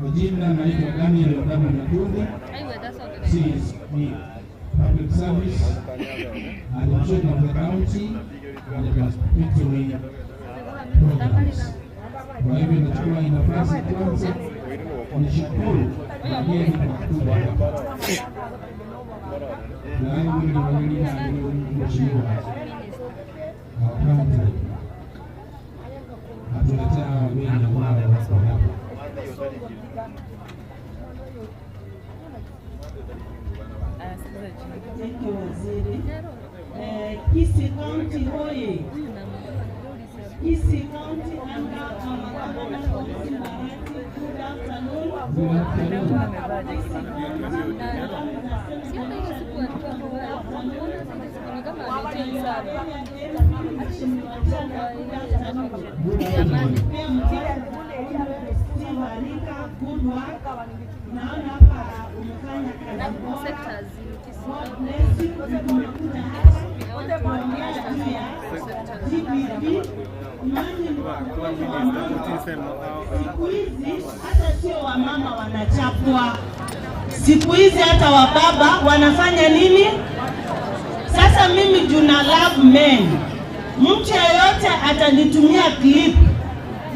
Majina naitwa Daniel Odama Nakundi, CSP Public Service, Administration of the County and the Participatory Programs. Kwa hivyo nachukua hii nafasi kwanza nishukuru wageni kwa kuja hapa. Na hayo ndio wageni na mheshimiwa wa county atuletea wageni ambao wako hapa. Thank you, Waziri. Kisii County hoye. Kisii County under our governor Olusi Bahati, good afternoon. Good afternoon. Good work. Naona hapa umefanya kazi bora. God bless you. Siku hizi hata sio wamama wanachapwa, siku hizi hata wababa wanafanya nini? Sasa mimi juna love men, mtu yeyote atanitumia clip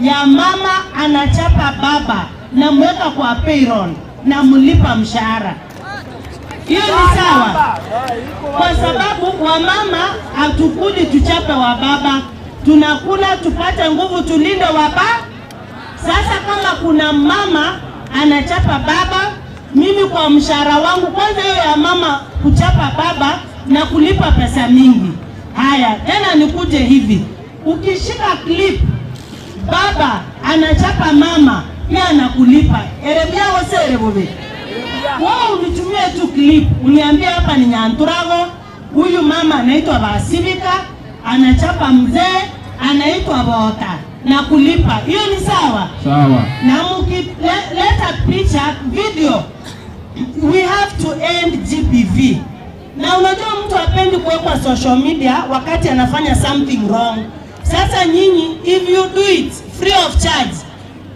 ya mama anachapa baba na mweka kwa payroll na mlipa mshahara, hiyo ni sawa? Kwa sababu wamama hatukuli tuchape wa baba, tunakula tupate nguvu tulinde waba. Sasa kama kuna mama anachapa baba, mimi kwa mshahara wangu kwanza, hiyo ya mama kuchapa baba na kulipa pesa mingi. Haya, tena nikuje hivi, ukishika clip baba anachapa mama pia anakulipa eremia wose erebobe. Wewe unitumie tu clip uniambie hapa ni Nyanturago, huyu mama anaitwa Basivika anachapa mzee anaitwa Bota na kulipa, hiyo ni sawa? Sawa. Na mkileta picha video, we have to end GBV. Na unajua mtu hapendi kuwekwa social media wakati anafanya something wrong. Sasa nyinyi if you do it free of charge,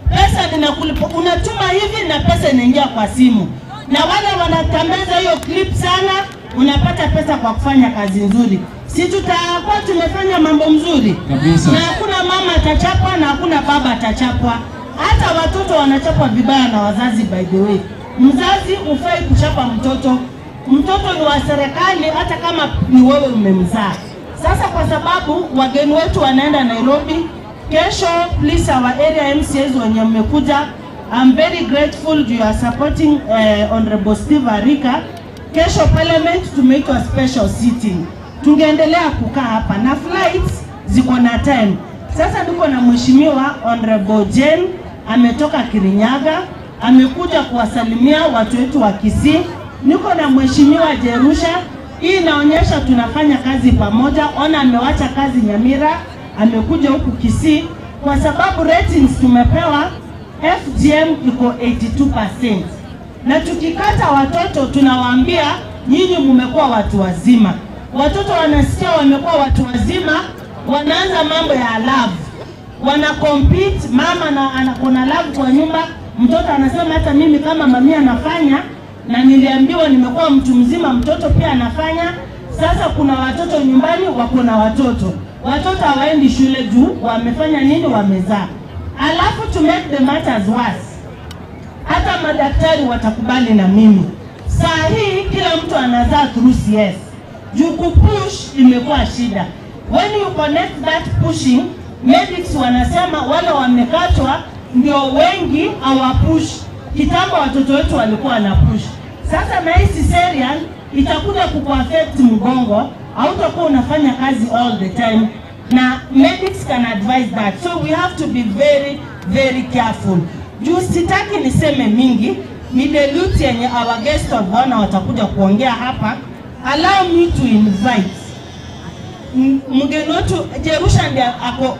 pesa ninakulipa, unatuma hivi na pesa inaingia kwa simu. Na wale wanatembeza hiyo clip sana, unapata pesa kwa kufanya kazi nzuri. Si tutakuwa tumefanya mambo mzuri kabisa. Na hakuna mama atachapwa na hakuna baba atachapwa. Hata watoto wanachapwa vibaya na wazazi, by the way. Mzazi hufai kuchapa mtoto. Mtoto ni wa serikali hata kama ni wewe umemzaa. Sasa kwa sababu wageni wetu wanaenda Nairobi kesho, please our area MCAs wenye mmekuja, I'm very grateful you are supporting Honorable Steve Arika. Kesho parliament tumeitwa special sitting. Tungeendelea kukaa hapa na flights ziko na time. Sasa niko na mheshimiwa Honorable Jane, ametoka Kirinyaga, amekuja kuwasalimia watu wetu wa Kisii. Niko na mheshimiwa Jerusha. Hii inaonyesha tunafanya kazi pamoja. Ona amewacha kazi Nyamira, amekuja huku Kisii kwa sababu ratings tumepewa FGM iko 82%. Na tukikata watoto tunawaambia nyinyi mmekuwa watu wazima. Watoto wanasikia wamekuwa watu wazima, wanaanza mambo ya love. Wana compete, mama na anakona love kwa nyumba, mtoto anasema hata mimi kama mamia nafanya na niliambiwa nimekuwa mtu mzima, mtoto pia anafanya. Sasa kuna watoto nyumbani wako na watoto. Watoto hawaendi shule juu wamefanya nini? Wamezaa. Alafu to make the matters worse, hata madaktari watakubali na mimi. Saa hii kila mtu anazaa through CS. Juu kupush imekuwa shida. When you connect that pushing, medics wanasema wale wamekatwa ndio wengi hawapush. Kitambo watoto wetu walikuwa na push. Sasa na hii cesarean itakuja kukuaffect mgongo, hautakuwa unafanya kazi all the time. Na medics can advise that. So we have to be very very careful. Juu sitaki niseme mingi, ni dilute yenye our guest of honor watakuja kuongea hapa. Allow me to invite mgeni wetu Jerusha, ndiye ako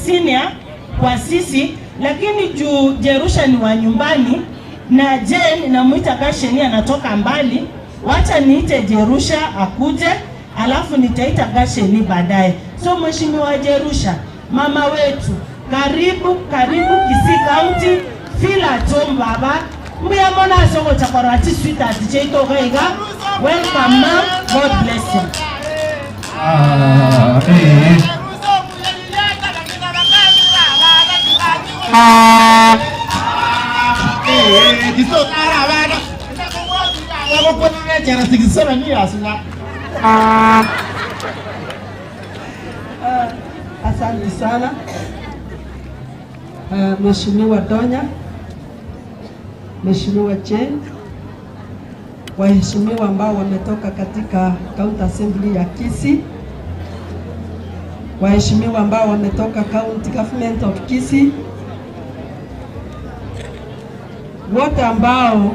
senior kwa sisi, lakini juu Jerusha ni wa nyumbani na Jane namuita Gasheni anatoka mbali, wacha niite Jerusha akuje, alafu nitaita Gasheni baadaye. So mheshimiwa Jerusha, mama wetu, karibu karibu Kisii County, feel at home baba. Mbuya mona asoko chakora ati sweet ati cheito gaiga. Welcome ma'am, God bless you. Asante sana Mheshimiwa Donya, Mheshimiwa Jane, Waheshimiwa ambao wametoka katika County Assembly ya Kisii, waheshimiwa ambao wametoka County Government of Kisii, wote ambao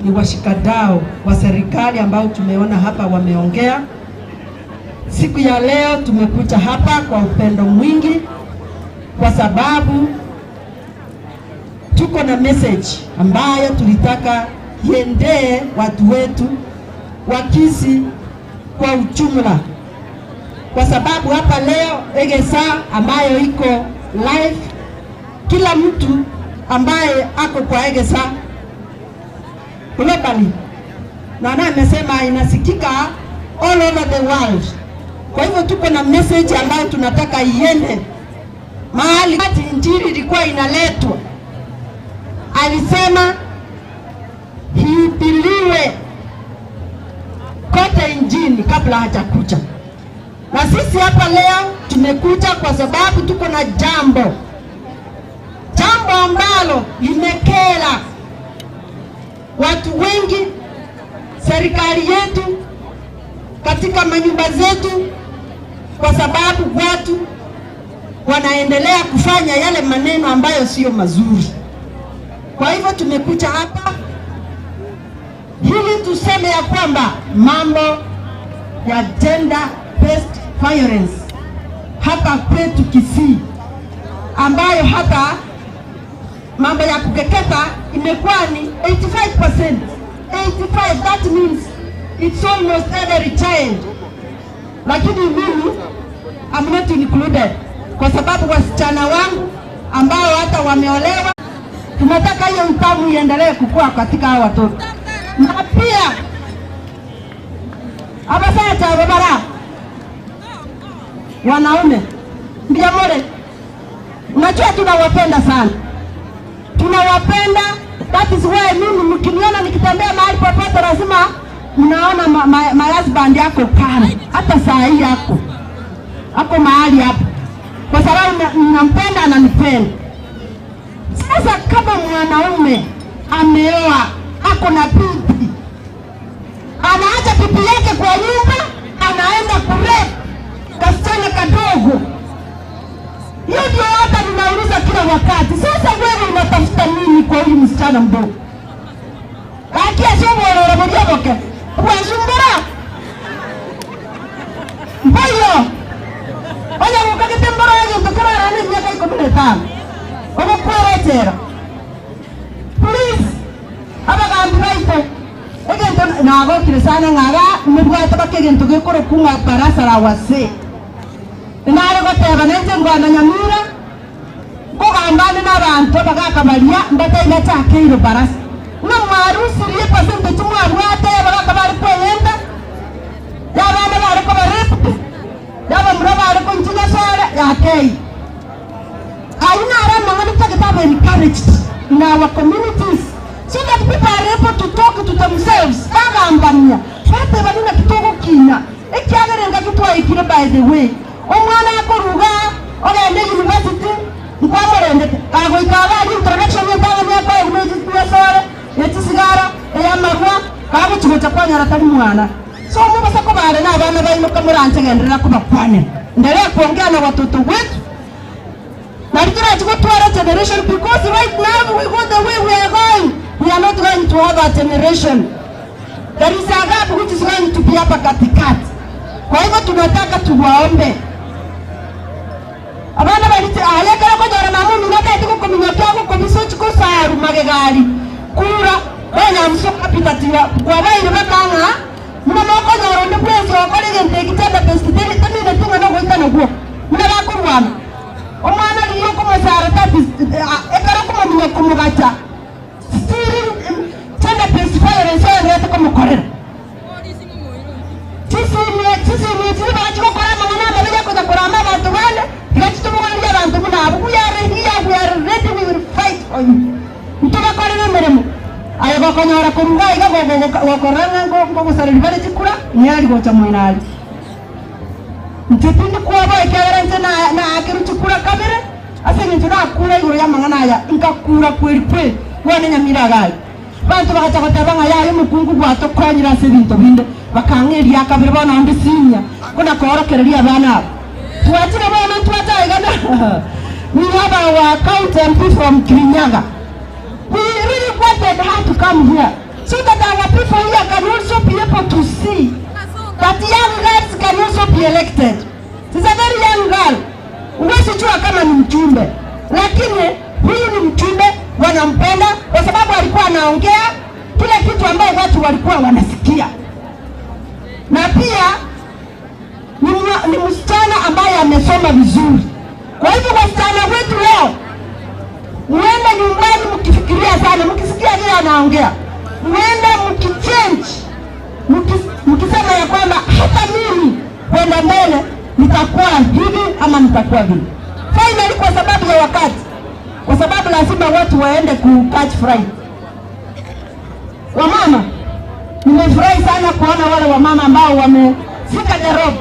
ni washikadau wa serikali ambao tumeona hapa wameongea. Siku ya leo tumekuja hapa kwa upendo mwingi, kwa sababu tuko na message ambayo tulitaka iendee watu wetu wa Kisii kwa ujumla, kwa sababu hapa leo Egesa ambayo iko live, kila mtu ambaye ako kwa Egesa globally, na naye amesema inasikika all over the world. Kwa hivyo tuko na message ambayo tunataka iende mahali. Wakati injili ilikuwa inaletwa, alisema ihubiriwe kote injini kabla hajakuja. Na sisi hapa leo tumekuja kwa sababu tuko na jambo, jambo ambalo limekera watu wengi, serikali yetu, katika manyumba zetu, kwa sababu watu wanaendelea kufanya yale maneno ambayo sio mazuri. Kwa hivyo tumekuja hapa ili tuseme ya kwamba mambo ya gender based violence hapa kwetu Kisii, ambayo hapa mambo ya kukeketa imekuwa ni 85%. 85, that means it's almost every child. Lakini mimi I'm not included kwa sababu wasichana wangu ambao hata wameolewa, tunataka hiyo utamu iendelee kukua katika hao watoto. Na pia abasacha babara wanaume ndiamore, unajua tunawapenda sana, tunawapenda. That is why mimi mkiniona nikitembea mahali popote lazima mnaona my husband yako pale, hata saa hii yako hapo mahali hapo, kwa sababu nampenda, ananipenda. Sasa kama mwanaume ameoa, ako na bibi, anaacha bibi yake kwa nyumba, anaenda kurape kasichana kadogo, hiyo ndio hata ninauliza kila wakati. Sasa wewe unatafuta nini kwa huyu msichana mdogo? Akia sio mwororo murioboke bwazumbura mboyo onya gukagite mboro ya gintu kirara ni miaka 15 ogukweretera. Please, abagambi baito egento nagokire sana ng'aga mubwate bake egento gekoroku ng'a barasa la wazee nare goteba nenche ngwana Nyamira nkogambane n'abantu bagakamaria mbataina chakeire barasa na mwarusirie percentage mwabwate bagaka bari kweyenda yabana bari kobarepte yaba mura bari kunchinya sore yakei aina arama ngani takitaba encouraged in our communities so that people are able to talk to themselves bagambania bate banina kitoko kina ekiagerenga kitwaikire. By the way, omwana akoruga ogende university nkwamurendete kagoikaba ari introduction yetaga miaka egumecisore echisigara eyamarwa kaguchigocha kwanyara tari mwana. So mubasa kobare na abana baino kamuranchegenderera kubakwanira, endelea kuongea na watoto wetu na litera generation, because right now we go the way we are going, we are not going to have a generation. There is a gap which is going to be hapa katikati. Kwa hivyo tunataka tuwaombe abana balite alekera kojora mamu minaka etiko kominyakako komisochi kosaru magegari kura banya msoka pitatia kwa baire bakanga muna mokonyora ndi prince wakole gente kitenda president tamine tinga no goita no guo muna bakurwana omwana liyo komosara tapi ekara komunya komugacha still tenda president so ngete komukorera tisini tiri bachikokora mangana mabija kuza kurama abantu bane tigachitumuganira abantu munabo. We are here, we are ready, we will fight for you. Ntubakorere emirimo ayo gokonyora koruga iga gokoranga ngogosareri bare chikura niari gocha mwinari ntitindi kuoba ekiagera nche na akeru chikura kabere ase ng'encho nakura igoro ya mang'ana aya nkakura kweri kweri bwane Nyamira gai. Bantu bagacha goteba ng'a yaya omokungu gwatokonyire ase ebinto binde, bakang'a eria kabere bono onde senior, kona koorokereria abana aba. Twachire bono ntwachaigana. We have our county MP from Kirinyaga. We really wanted her to come here so that our people here can also be able to see that young girls can also be elected. She's a very young girl. Huwezi jua kama ni mjumbe, lakini huyu ni mjumbe, wanampenda kwa sababu alikuwa anaongea kile kitu ambayo watu walikuwa wanasikia. Na pia ni msichana ambaye amesoma vizuri. Kwa hivyo wasichana wetu leo, muende nyumbani mkifikiria sana, mkisikia vile anaongea, muende mkichange, mkisema ya kwamba hata mimi kwenda mbele nitakuwa hivi ama nitakuwa vile. Finally, kwa sababu ya wakati, kwa sababu lazima watu waende ku catch flight. Wamama, nimefurahi sana kuona wale wamama ambao wamefika Nairobi.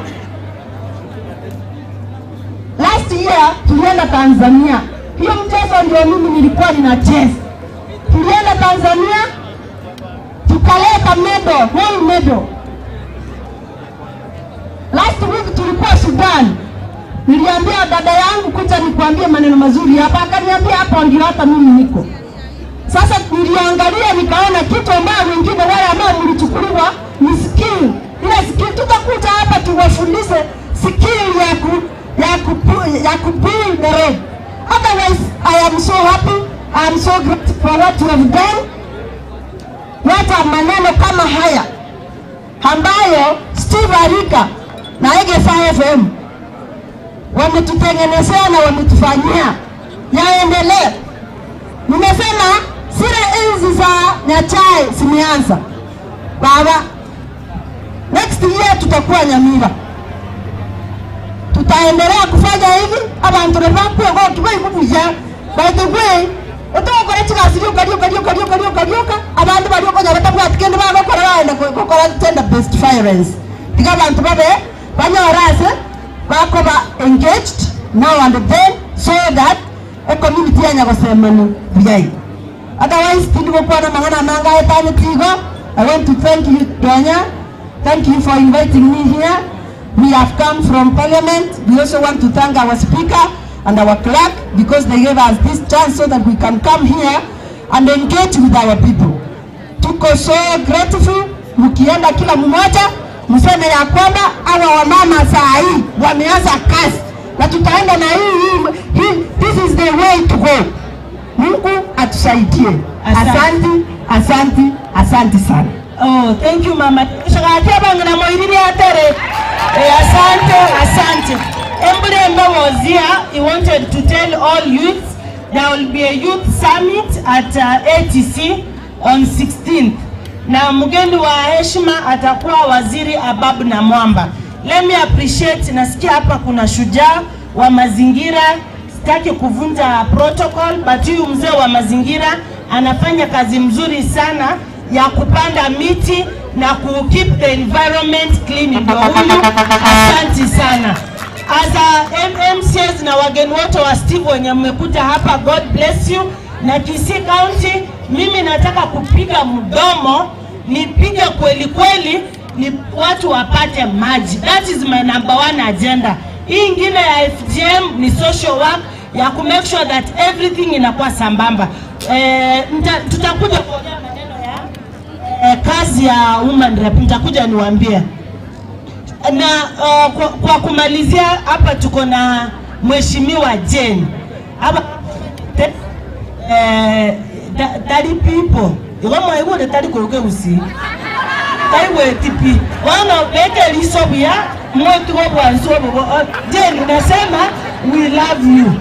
Last year tulienda Tanzania. Hiyo mchezo ndio mimi nilikuwa ninacheza. Tulienda Tanzania tukaleta medal, whole medal. Last week tulikuwa Sudan. Niliambia dada yangu kuja nikuambie maneno mazuri hapa, akaniambia hapo ndio hata mimi niko. Sasa niliangalia nikaona kitu ambayo wengine wale ambao mlichukuliwa ni skill. Ile skill tutakuja hapa tuwafundishe skill ya ku build the road. Otherwise, I am so happy, I am so grateful for what you have done. Hata maneno kama haya ambayo Steve Arika na Egesa FM wametutengenezea na wametufanyia yaendelee. Nimesema zile enzi za Nyachae zimeanza. Baba, next year tutakuwa Nyamira. Tutaendelea kufanya hivi abantu nebakwe ngo kibai. By the way, otokora chikasi rioka rioka rioka rioka rioka rioka abantu bariokonya batabwati kende bagokora baenda gokora gender based violence. Tiga abantu babe banyora ase bakoba engaged now and then so that a community ya Nyagosemani buyai. Otherwise tindigokwana mang'ana manga etani tigo. I want to thank you, Donya. Thank you for inviting me here. We have come from Parliament. We also want to thank our speaker and our clerk because they gave us this chance so that we can come here and engage with our people. Tuko so grateful. Mkienda kila mmoja mseme ya kwamba hawa wamama saa hii wameanza kazi na tutaenda na hii, this is the way to go. Mungu atusaidie. Asante, asante, asante sana. Oh, thank you mama. Shakatia bangana moiriri atere. Asante, asante. Embrembe was here. He wanted to tell all youths there will be a youth summit at ATC on 16th. Na mgeni wa heshima atakuwa Waziri Ababu na Mwamba. Let me appreciate, nasikia hapa kuna shujaa wa mazingira. Sitaki kuvunja protocol, but huyu mzee wa mazingira anafanya kazi mzuri sana ya kupanda miti na ku keep the environment clean. Ndio huyu, asante sana. As a MMCs na wageni wote wa Steve wenye mmekuja hapa, God bless you. Na Kisii County, mimi nataka kupiga mdomo, nipige kweli kweli, ni watu wapate maji. That is my number one agenda. Hii ingine ya FGM ni social work ya ku make sure that everything inakuwa sambamba. Tutakuja kuongea maneno ya kazi ya woman rep, nitakuja niwaambie. Na kwa kumalizia hapa tuko na Mheshimiwa Jane. Hapa tari people. Igo mwaigure tari kuruke usi. Tari wetipi. Wana beke lisobia mwetu kwa bwanzo. Jane unasema we love you.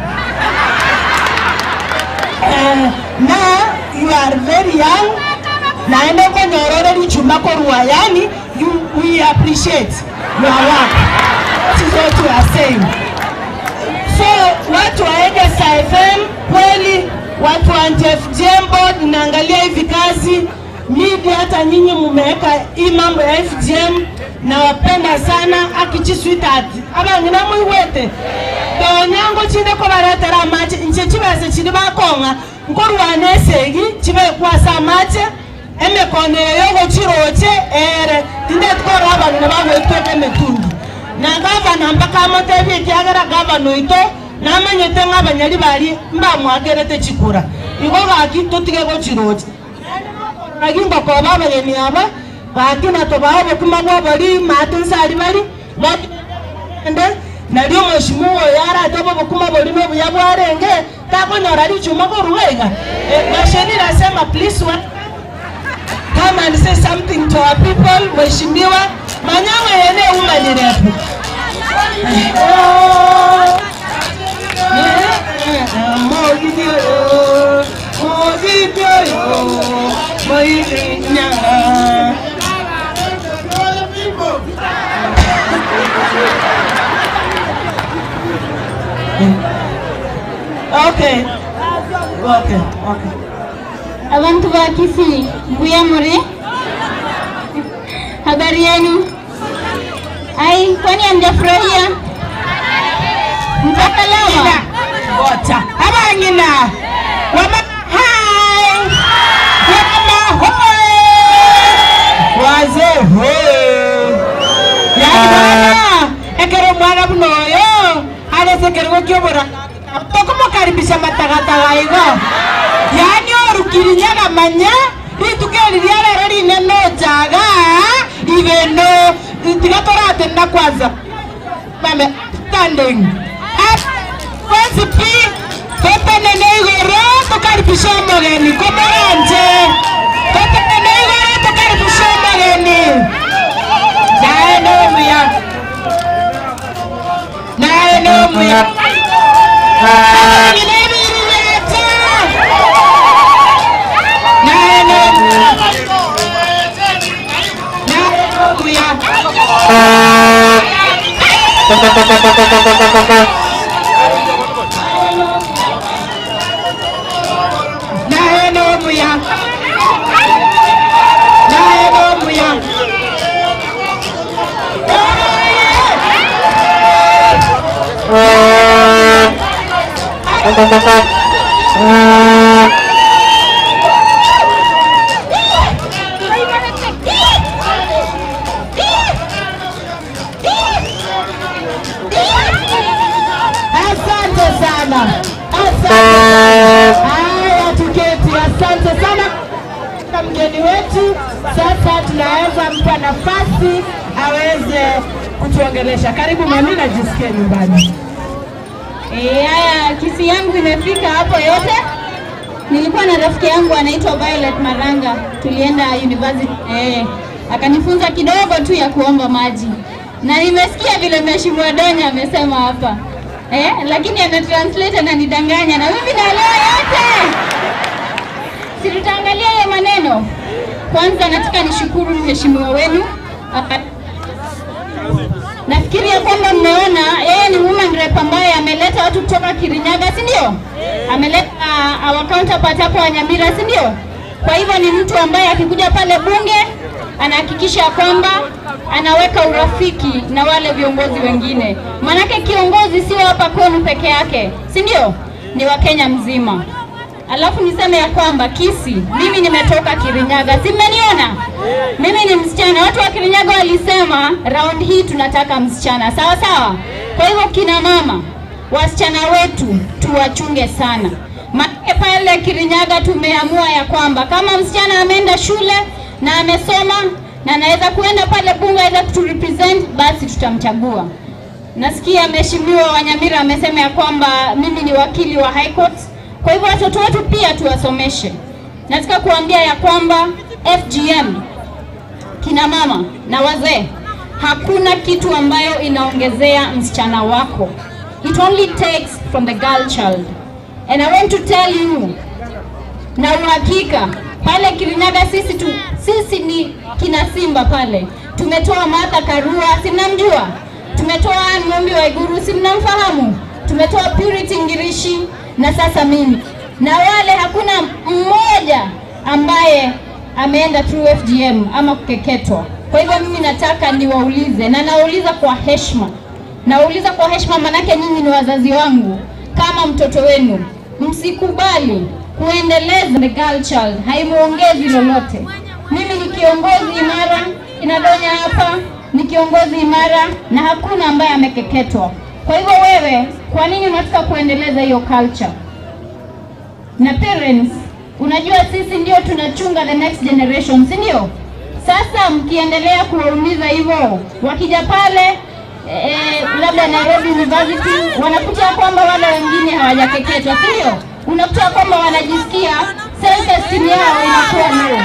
Now you are very young. Naende konyorore lichuma korwa, yani we appreciate your work. That is what we are saying. So watu wa Egesa FM kweli, watu wa FGM board, naangalia hivi kazi media, hata nyinyi mmeweka hii mambo ya FGM, nawapenda sana. Akichisweetheart abangina muiwete tonyango chinde ko baretera amache nche chibese chiri bakonga nkorwana esegi chibe kwasa amache. Emekono yogo chiroche ere tinde tukora abantu bagwetweka emetungi na gavana mpaka amotebie kiagera gavana oito namanyete ng'abanyari bari mbamwakerete chikura igo gaki totige gochiroche agi ngokoba abageni aba gaki natobaa obokima bwa obori mate nsari bari ende nari omweshimiwa oyo aratebe obokima bori na obuya bwarenge takonyora richuma koruga iga. Masheni nasema please come and say something to our people. Mheshimiwa Manyawe yene umanirepu. Okay. Okay, okay. Abantu ba Kisii, mbuya muri? Habari yenu? Ai, kwani hamjafurahia? Mpaka leo? Bota. Abangina. Wama hai. Wama hoi. Wazee hoi. Yani bwana, ekero mwana bunoyo, aresekerwa kyobora. Tokomokaribisha matagataga igo. Yani orukirinyaga manya ritukeri riarero rinene ochaga ibeno tiga toratenda kwanza mame standing up kwanza pi totenene igoro tukaribisha omogeni komoranje totenene igoro tukaribisha omogeni nae nomuya nae nomuya. Asante sana. Asante. Haya tuketi. Asante sana mgeni wetu. Sasa tunaweza mpa nafasi aweze kutuongelesha. Karibu mami, najisikia nyumbani. Haya, Kisii yangu imefika hapo yote. Nilikuwa na rafiki yangu anaitwa Violet Maranga, tulienda university. Akanifunza kidogo tu ya kuomba maji. Na nimesikia vile Mheshimiwa Donya amesema hapa. Lakini ana translate na nidanganya na mimi naelewa yote. Si tutaangalia hiyo maneno. Kwanza nataka nishukuru mheshimiwa wenu. Nafikiria kwamba mmeona yeye ni woman rep ambaye ameleta watu kutoka Kirinyaga, si ndio? Ameleta our counterpart hapo Nyamira, si ndio? Kwa hivyo ni mtu ambaye akikuja pale bunge anahakikisha kwamba anaweka urafiki na wale viongozi wengine. Manake kiongozi sio hapa kwenu peke yake, si ndio? Ni wa Kenya mzima. Alafu niseme ya kwamba Kisii, mimi nimetoka Kirinyaga, si mmeniona? Mimi ni msichana. Watu wa Kirinyaga walisema round hii tunataka msichana. Sawa sawa? Kwa hivyo kina mama, wasichana wetu tuwachunge sana. Maana pale Kirinyaga tumeamua ya kwamba kama msichana ameenda shule na amesoma na anaweza kuenda pale bunge aweza kuturepresent, basi tutamchagua. Nasikia Mheshimiwa Wanyamira amesema ya kwamba mimi ni wakili wa High Court. Kwa hivyo watoto wetu pia tuwasomeshe. Nataka kuambia ya kwamba FGM, kina mama na wazee, hakuna kitu ambayo inaongezea msichana wako. It only takes from the girl child. And I want to tell you, na uhakika pale Kirinyaga sisi ni kina Simba pale. Tumetoa Martha Karua, si mnamjua? Tumetoa Mumbi Waiguru, si mnamfahamu? Tumetoa Purity Ngirishi na sasa mimi. Na wale hakuna mmoja ambaye ameenda through FGM ama kukeketwa. Kwa hivyo mimi nataka niwaulize, na nauliza kwa heshima. Nauliza kwa heshima manake nyinyi ni wazazi wangu. Kama mtoto wenu, msikubali kuendeleza the girl child, haimuongezi lolote. Mimi ni kiongozi imara, inadonya hapa ni kiongozi imara na hakuna ambaye amekeketwa. Kwa hivyo wewe, kwa nini unataka kuendeleza hiyo culture? Na parents, unajua sisi ndio tunachunga the next generation, si ndio? Sasa mkiendelea kuwaumiza hivyo, wakija pale labda Nairobi University, wanakuta kwamba wale wengine hawajakeketwa, si ndio? Unakuta kwamba wanajisikia self esteem yao inakuwa low.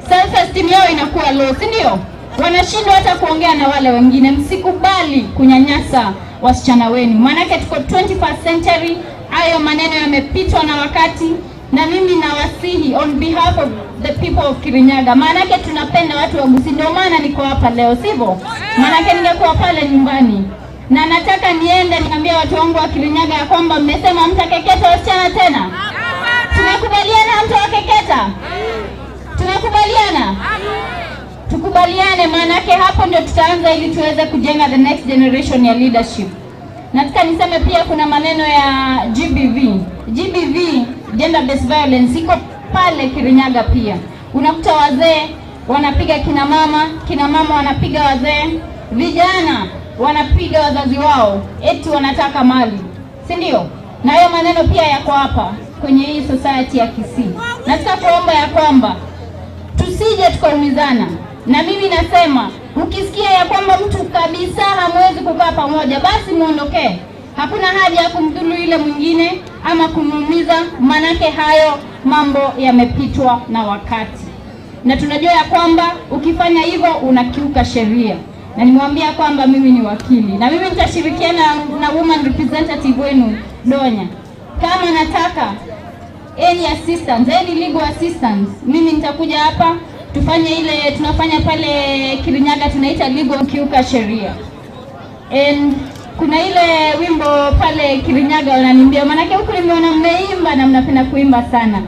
Self esteem yao inakuwa low, si ndio? Wanashindwa hata kuongea na wale wengine. Msikubali kunyanyasa wasichana wenu, maanake tuko 21st century. Hayo maneno yamepitwa na wakati, na mimi nawasihi on behalf of the people of Kirinyaga, maanake tunapenda watu wa Gusii, ndio maana niko hapa leo, sivyo? Maanake ningekuwa pale nyumbani, na nataka niende niambie watu wangu wa Kirinyaga ya kwamba mmesema mtakeketa wasichana tena. Tunakubaliana hamtawakeketa? Tunakubaliana? Tukubaliane, maanake hapo ndio tutaanza ili tuweze kujenga the next generation ya leadership. Nataka niseme pia kuna maneno ya GBV. GBV, gender based violence, iko pale Kirinyaga pia. Unakuta wazee wanapiga kina mama wanapiga wazee, vijana wanapiga wazazi wao eti wanataka mali, si ndio? Na hayo maneno pia yako hapa kwenye hii society ya Kisii. Nataka kuomba ya kwamba tusije tukaumizana. Na mimi nasema ukisikia ya kwamba mtu kabisa hamwezi kukaa pamoja, basi muondokee. Hakuna haja ya kumdhuru yule mwingine ama kumuumiza, manake hayo mambo yamepitwa na wakati. Na tunajua ya kwamba ukifanya hivyo unakiuka sheria. Na nimwambia kwamba mimi ni wakili, na mimi nitashirikiana na woman representative wenu Donya. Kama nataka any assistance, any legal assistance, mimi nitakuja hapa tufanye ile tunafanya pale Kirinyaga tunaita legal kiuka sheria. And kuna ile wimbo pale Kirinyaga wananiimbia, manake huku nimeona mmeimba na mnapenda kuimba sana.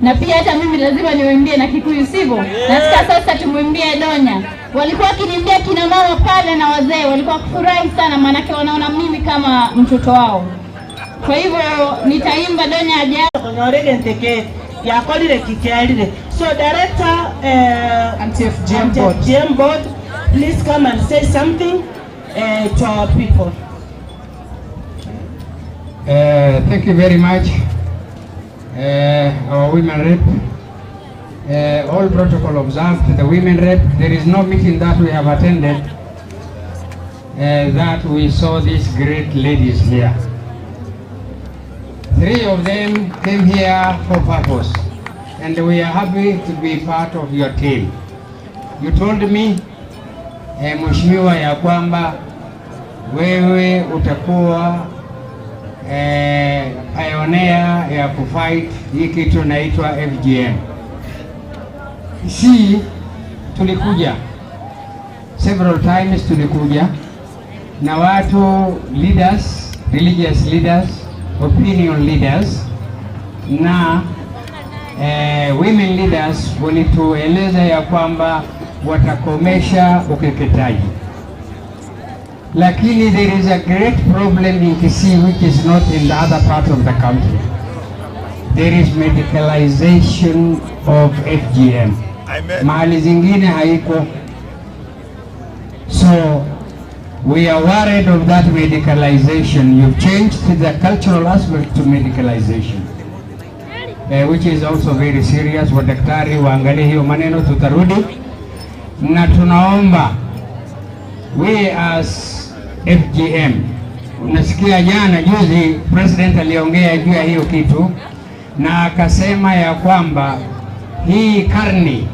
Na pia hata mimi lazima niwaimbie na Kikuyu, sivyo? Nataka sasa tumwimbie Donya. Walikuwa wakiniimbia kina mama pale na wazee walikuwa kufurahi sana, manake wanaona mimi kama mtoto wao. Kwa hivyo nitaimba Donya aje. Yakolire kikialire. So director Anti-FGM board, please come and say something to our people. Thank you very much, our women rep. All protocol observed. The women rep, there is no meeting that we have attended that we saw these great ladies here. 3 of them came here for purpose, and we are happy to be part of your team. You told me, Mheshimiwa, ya kwamba wewe utakuwa pioneer ya kufight hii kitu inaitwa FGM. Si tulikuja several times, tulikuja na watu leaders, religious leaders, opinion leaders na women leaders walitueleza ya kwamba watakomesha ukeketaji. Lakini there is a great problem in Kisii which is not in the other part of the country. There is medicalization of FGM. Mahali zingine haiko. So we are worried of that medicalization. You've changed the cultural aspect to medicalization, which is also very serious. Wadaktari waangalie hiyo maneno, tutarudi. Na tunaomba we as FGM, unasikia jana juzi president aliongea juu ya hiyo kitu na akasema ya kwamba hii karni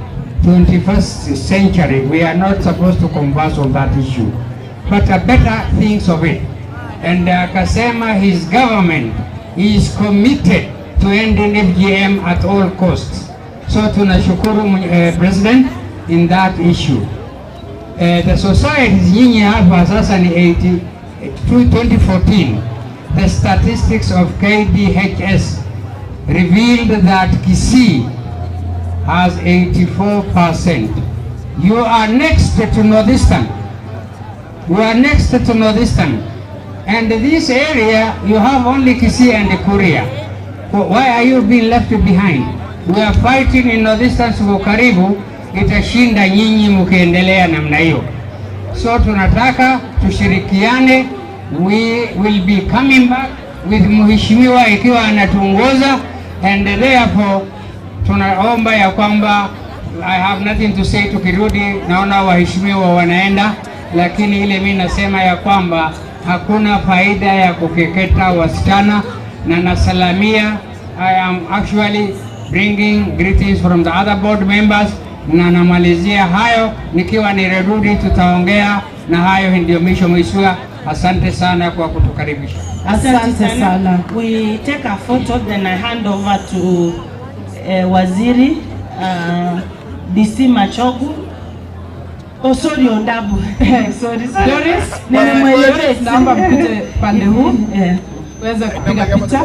21st century we are not supposed to converse on that issue, but a better things of it. And akasema his government is committed to ending FGM at all costs. So tunashukuru president in that issue. The societies nyinyi hapa sasa ni 2014, the statistics of KDHS revealed that Kisii has 84%. You are next to Northeastern. You are next to Northeastern. And this area, you have only Kisii and Kuria. Why are you being left behind? We are fighting in Northeastern tuko karibu, itashinda nyinyi mkiendelea namna hiyo. So tunataka tushirikiane, we will be coming back with mheshimiwa ikiwa anatuongoza, and therefore tunaomba ya kwamba I have nothing to say. Tukirudi naona waheshimiwa wanaenda, lakini ile mi nasema ya kwamba hakuna faida ya kukeketa wasichana, na nasalamia. I am actually bringing greetings from the other board members, na namalizia hayo nikiwa nirudi, tutaongea na hayo ndio mwisho. Mheshimiwa, asante sana kwa kutukaribisha. Asante sana. We take a photo then I hand over to Waziri DC Machogu. Oh, sorry, Ondabu. Sorry, sorry. Doris, Nimemwelekeza. naomba mpite pande huu uweze kupiga picha.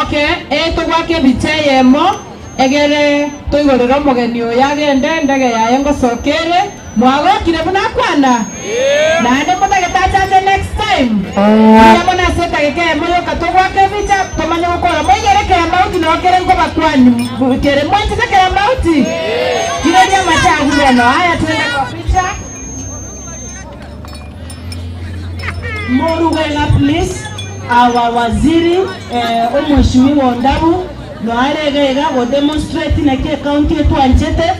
Okay, tugwake bicha yemo egere tuigorere omogeni oyo agende ndege yaye ngosokere mwagokire buna kwana naende motagete achache next time yamona setageke moyoka tugwake bicha tumanye gukora moigere kera mauti nokere ngobakwani kere mwanchise kera mauti kiroria machaguno. Haya, tuende kwa picha. Morugela please, our waziri omweshimiwa Ondabu noaregega go demonstrate na ke county twanchete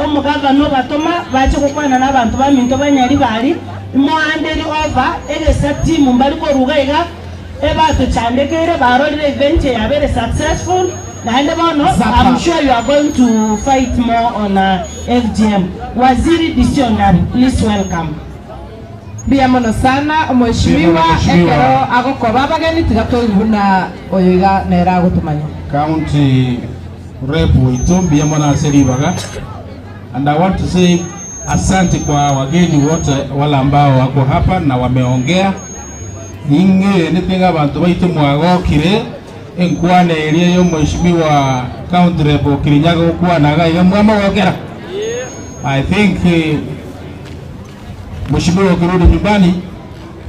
omugavana batoma bache gukwana n'abantu baminto banyari bari moanderi over egesa team mbari koruga iga ebatuchandekere barorire event ya very successful naende bono. I'm sure you are going to fight more on FGM. Waziri DC Ondabu, please welcome. Mbia mono sana mheshimiwa ekero agokoba abageni tigatũiguna oyo iga nera agũtũmanya. County rep witu mbia mono aseribaga, and I want to say asante kwa wageni wote wale ambao wako hapa na wameongea ninge nipinga abantu baitu mwagokire enkwana eria yo mheshimiwa county rep Kirinyaga gukwanaga iga mwamagokera. I think Mheshimiwa ukirudi nyumbani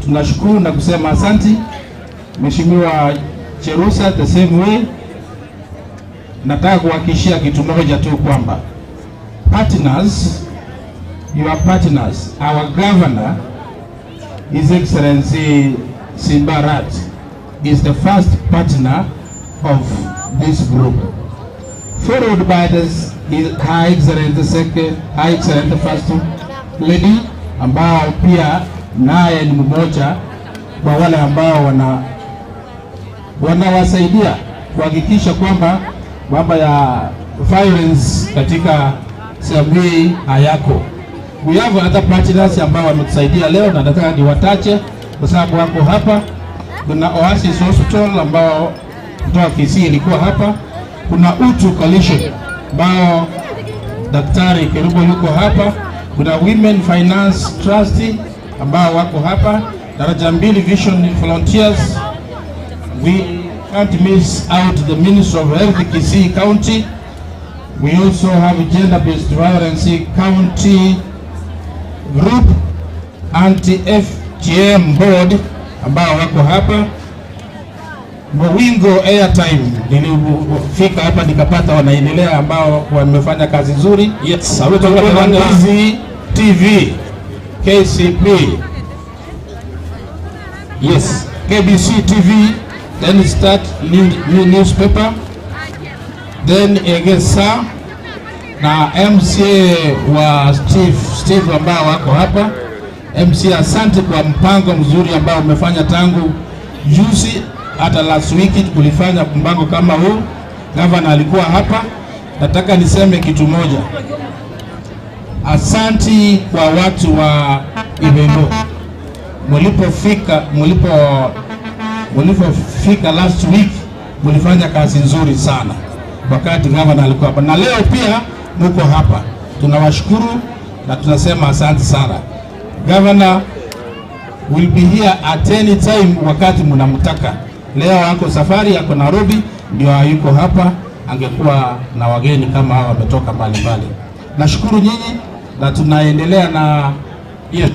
tunashukuru na kusema asanti. Mheshimiwa Cherusa the same way. Nataka kuhakikishia kitu moja tu kwamba partners, your partners, our governor His Excellency Simbarat is the first partner of this group, followed by Her Excellency second, Her Excellency First Lady ambao pia naye ni mmoja kwa wale ambao wanawasaidia kuhakikisha kwamba mambo ya violence katika sehemu hii hayako. We have other partners ambao wametusaidia leo na nataka niwatache kwa sababu wako hapa. Kuna Oasis Hospital ambao kutoka Kisii ilikuwa hapa. Kuna Utu Coalition ambao Daktari Kerubo yuko hapa. Kuna Women Finance Trust ambao wako hapa. Daraja Mbili Vision Volunteers. We can't miss out the Minister of Health Kisii County. We also have Gender-Based Violence County Group, Anti-FGM Board ambao wako hapa. Mowingo Airtime nilifika hapa nikapata wanaendelea ambao wamefanya kazi nzuri. Yes, TV, KCP. Yes, KBC TV, then start new newspaper, then Egesa na MCA wa Steve ambao wako hapa. MCA, asante kwa mpango mzuri ambao umefanya tangu juzi, hata last week tulifanya mpango kama huu. Governor alikuwa hapa. Nataka niseme kitu moja. Asanti kwa watu wa Ibendo. Mulipofika last week mulifanya kazi nzuri sana wakati governor alikuwa hapa, na leo pia muko hapa. Tunawashukuru na tunasema asante sana. Governor will be here at any time wakati mnamtaka. Leo ako safari, ako Nairobi, ndio hayuko hapa. Angekuwa na wageni kama hawa wametoka mbalimbali. Nashukuru nyinyi Na tunaendelea na yes.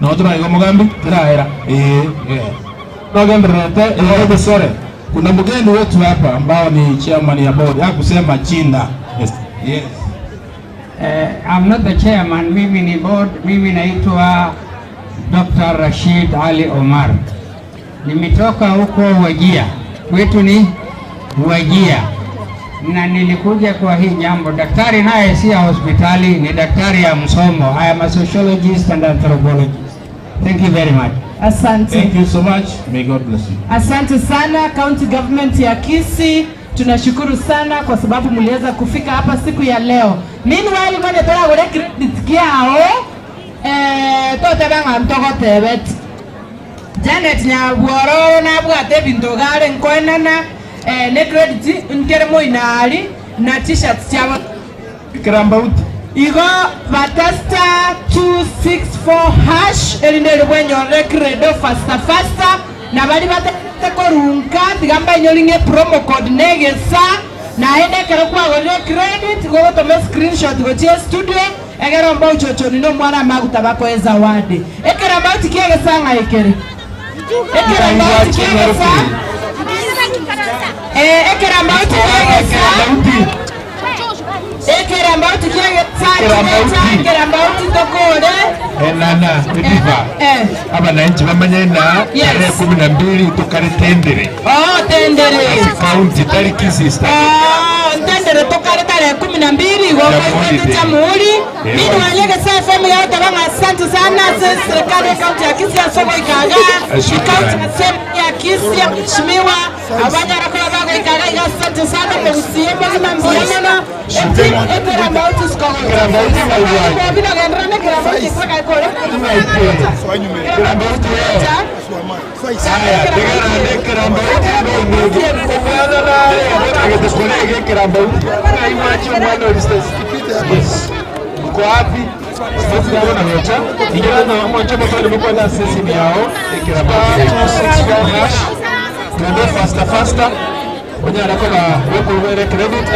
No turaigo mugambi turaera. Eh, eh. Nogenderete eh sore. Kuna mgeni wetu hapa ambao ni chairman ya board ya kusema China. Yes. Yes. I'm not the chairman, mimi ni board, mimi naitwa Dr. Rashid Ali Omar. Nimetoka huko Wajir, kwetu ni Wajir, na nilikuja kwa hii jambo. Daktari naye si ya hospitali, ni daktari ya msomo. I am a sociologist and anthropologist. Thank you very much. Asante. Thank you so much. May God bless you. Asante sana County Government ya Kisii, tunashukuru sana kwa sababu mliweza kufika hapa siku ya leo. Meanwhile mane toragure credit kiao totebe ng'a ntogotebet Janet Nyabworo nabwate ebinto gare nkoenana ne credit nkere moinari na t-shirt chiabo Kirambauti igo batasta 264 hash erinde ribwenyorere credo faster faster na bari batete korunka tigamba inyoringe promo code negesa na ende kero kwagorire credit gogotoma screenshot gochia studio egero mba uchochoni no mwana maguta bakoe zawadi ekera mbauti kiegesa ng'a ekere ekera mbauti kiegesa ekera mbauti kiegesa ekera mbauti kiegesa ekera mbauti tokore enana ediva abananchi bamanye na tarehe 12 tukare tendere. Oh, tendere county tariki sister. Oh, tendere tukare tarehe 12 gogo jamhuri. Mimi wanyege sa FM ya tabanga. Asante sana serikali ya county ya Kisii soko ikaga county ya Kisii mheshimiwa abanyara kwa bago ikaga. Asante sana kwa usiembo kama mbiana ekera mbauti siko ekera bila gendra ne kera mbauti kwa kore kera mbauti haya tegera ne kera mbauti no no kolege kera mbauti aiwachi mwana distance. Yes. Uko wapi? Sasa na mocha. Ingira na mocha kwa sababu na sisi yao ekera mbauti 264 hash. Tuende faster faster. Onyara kwa weko credit.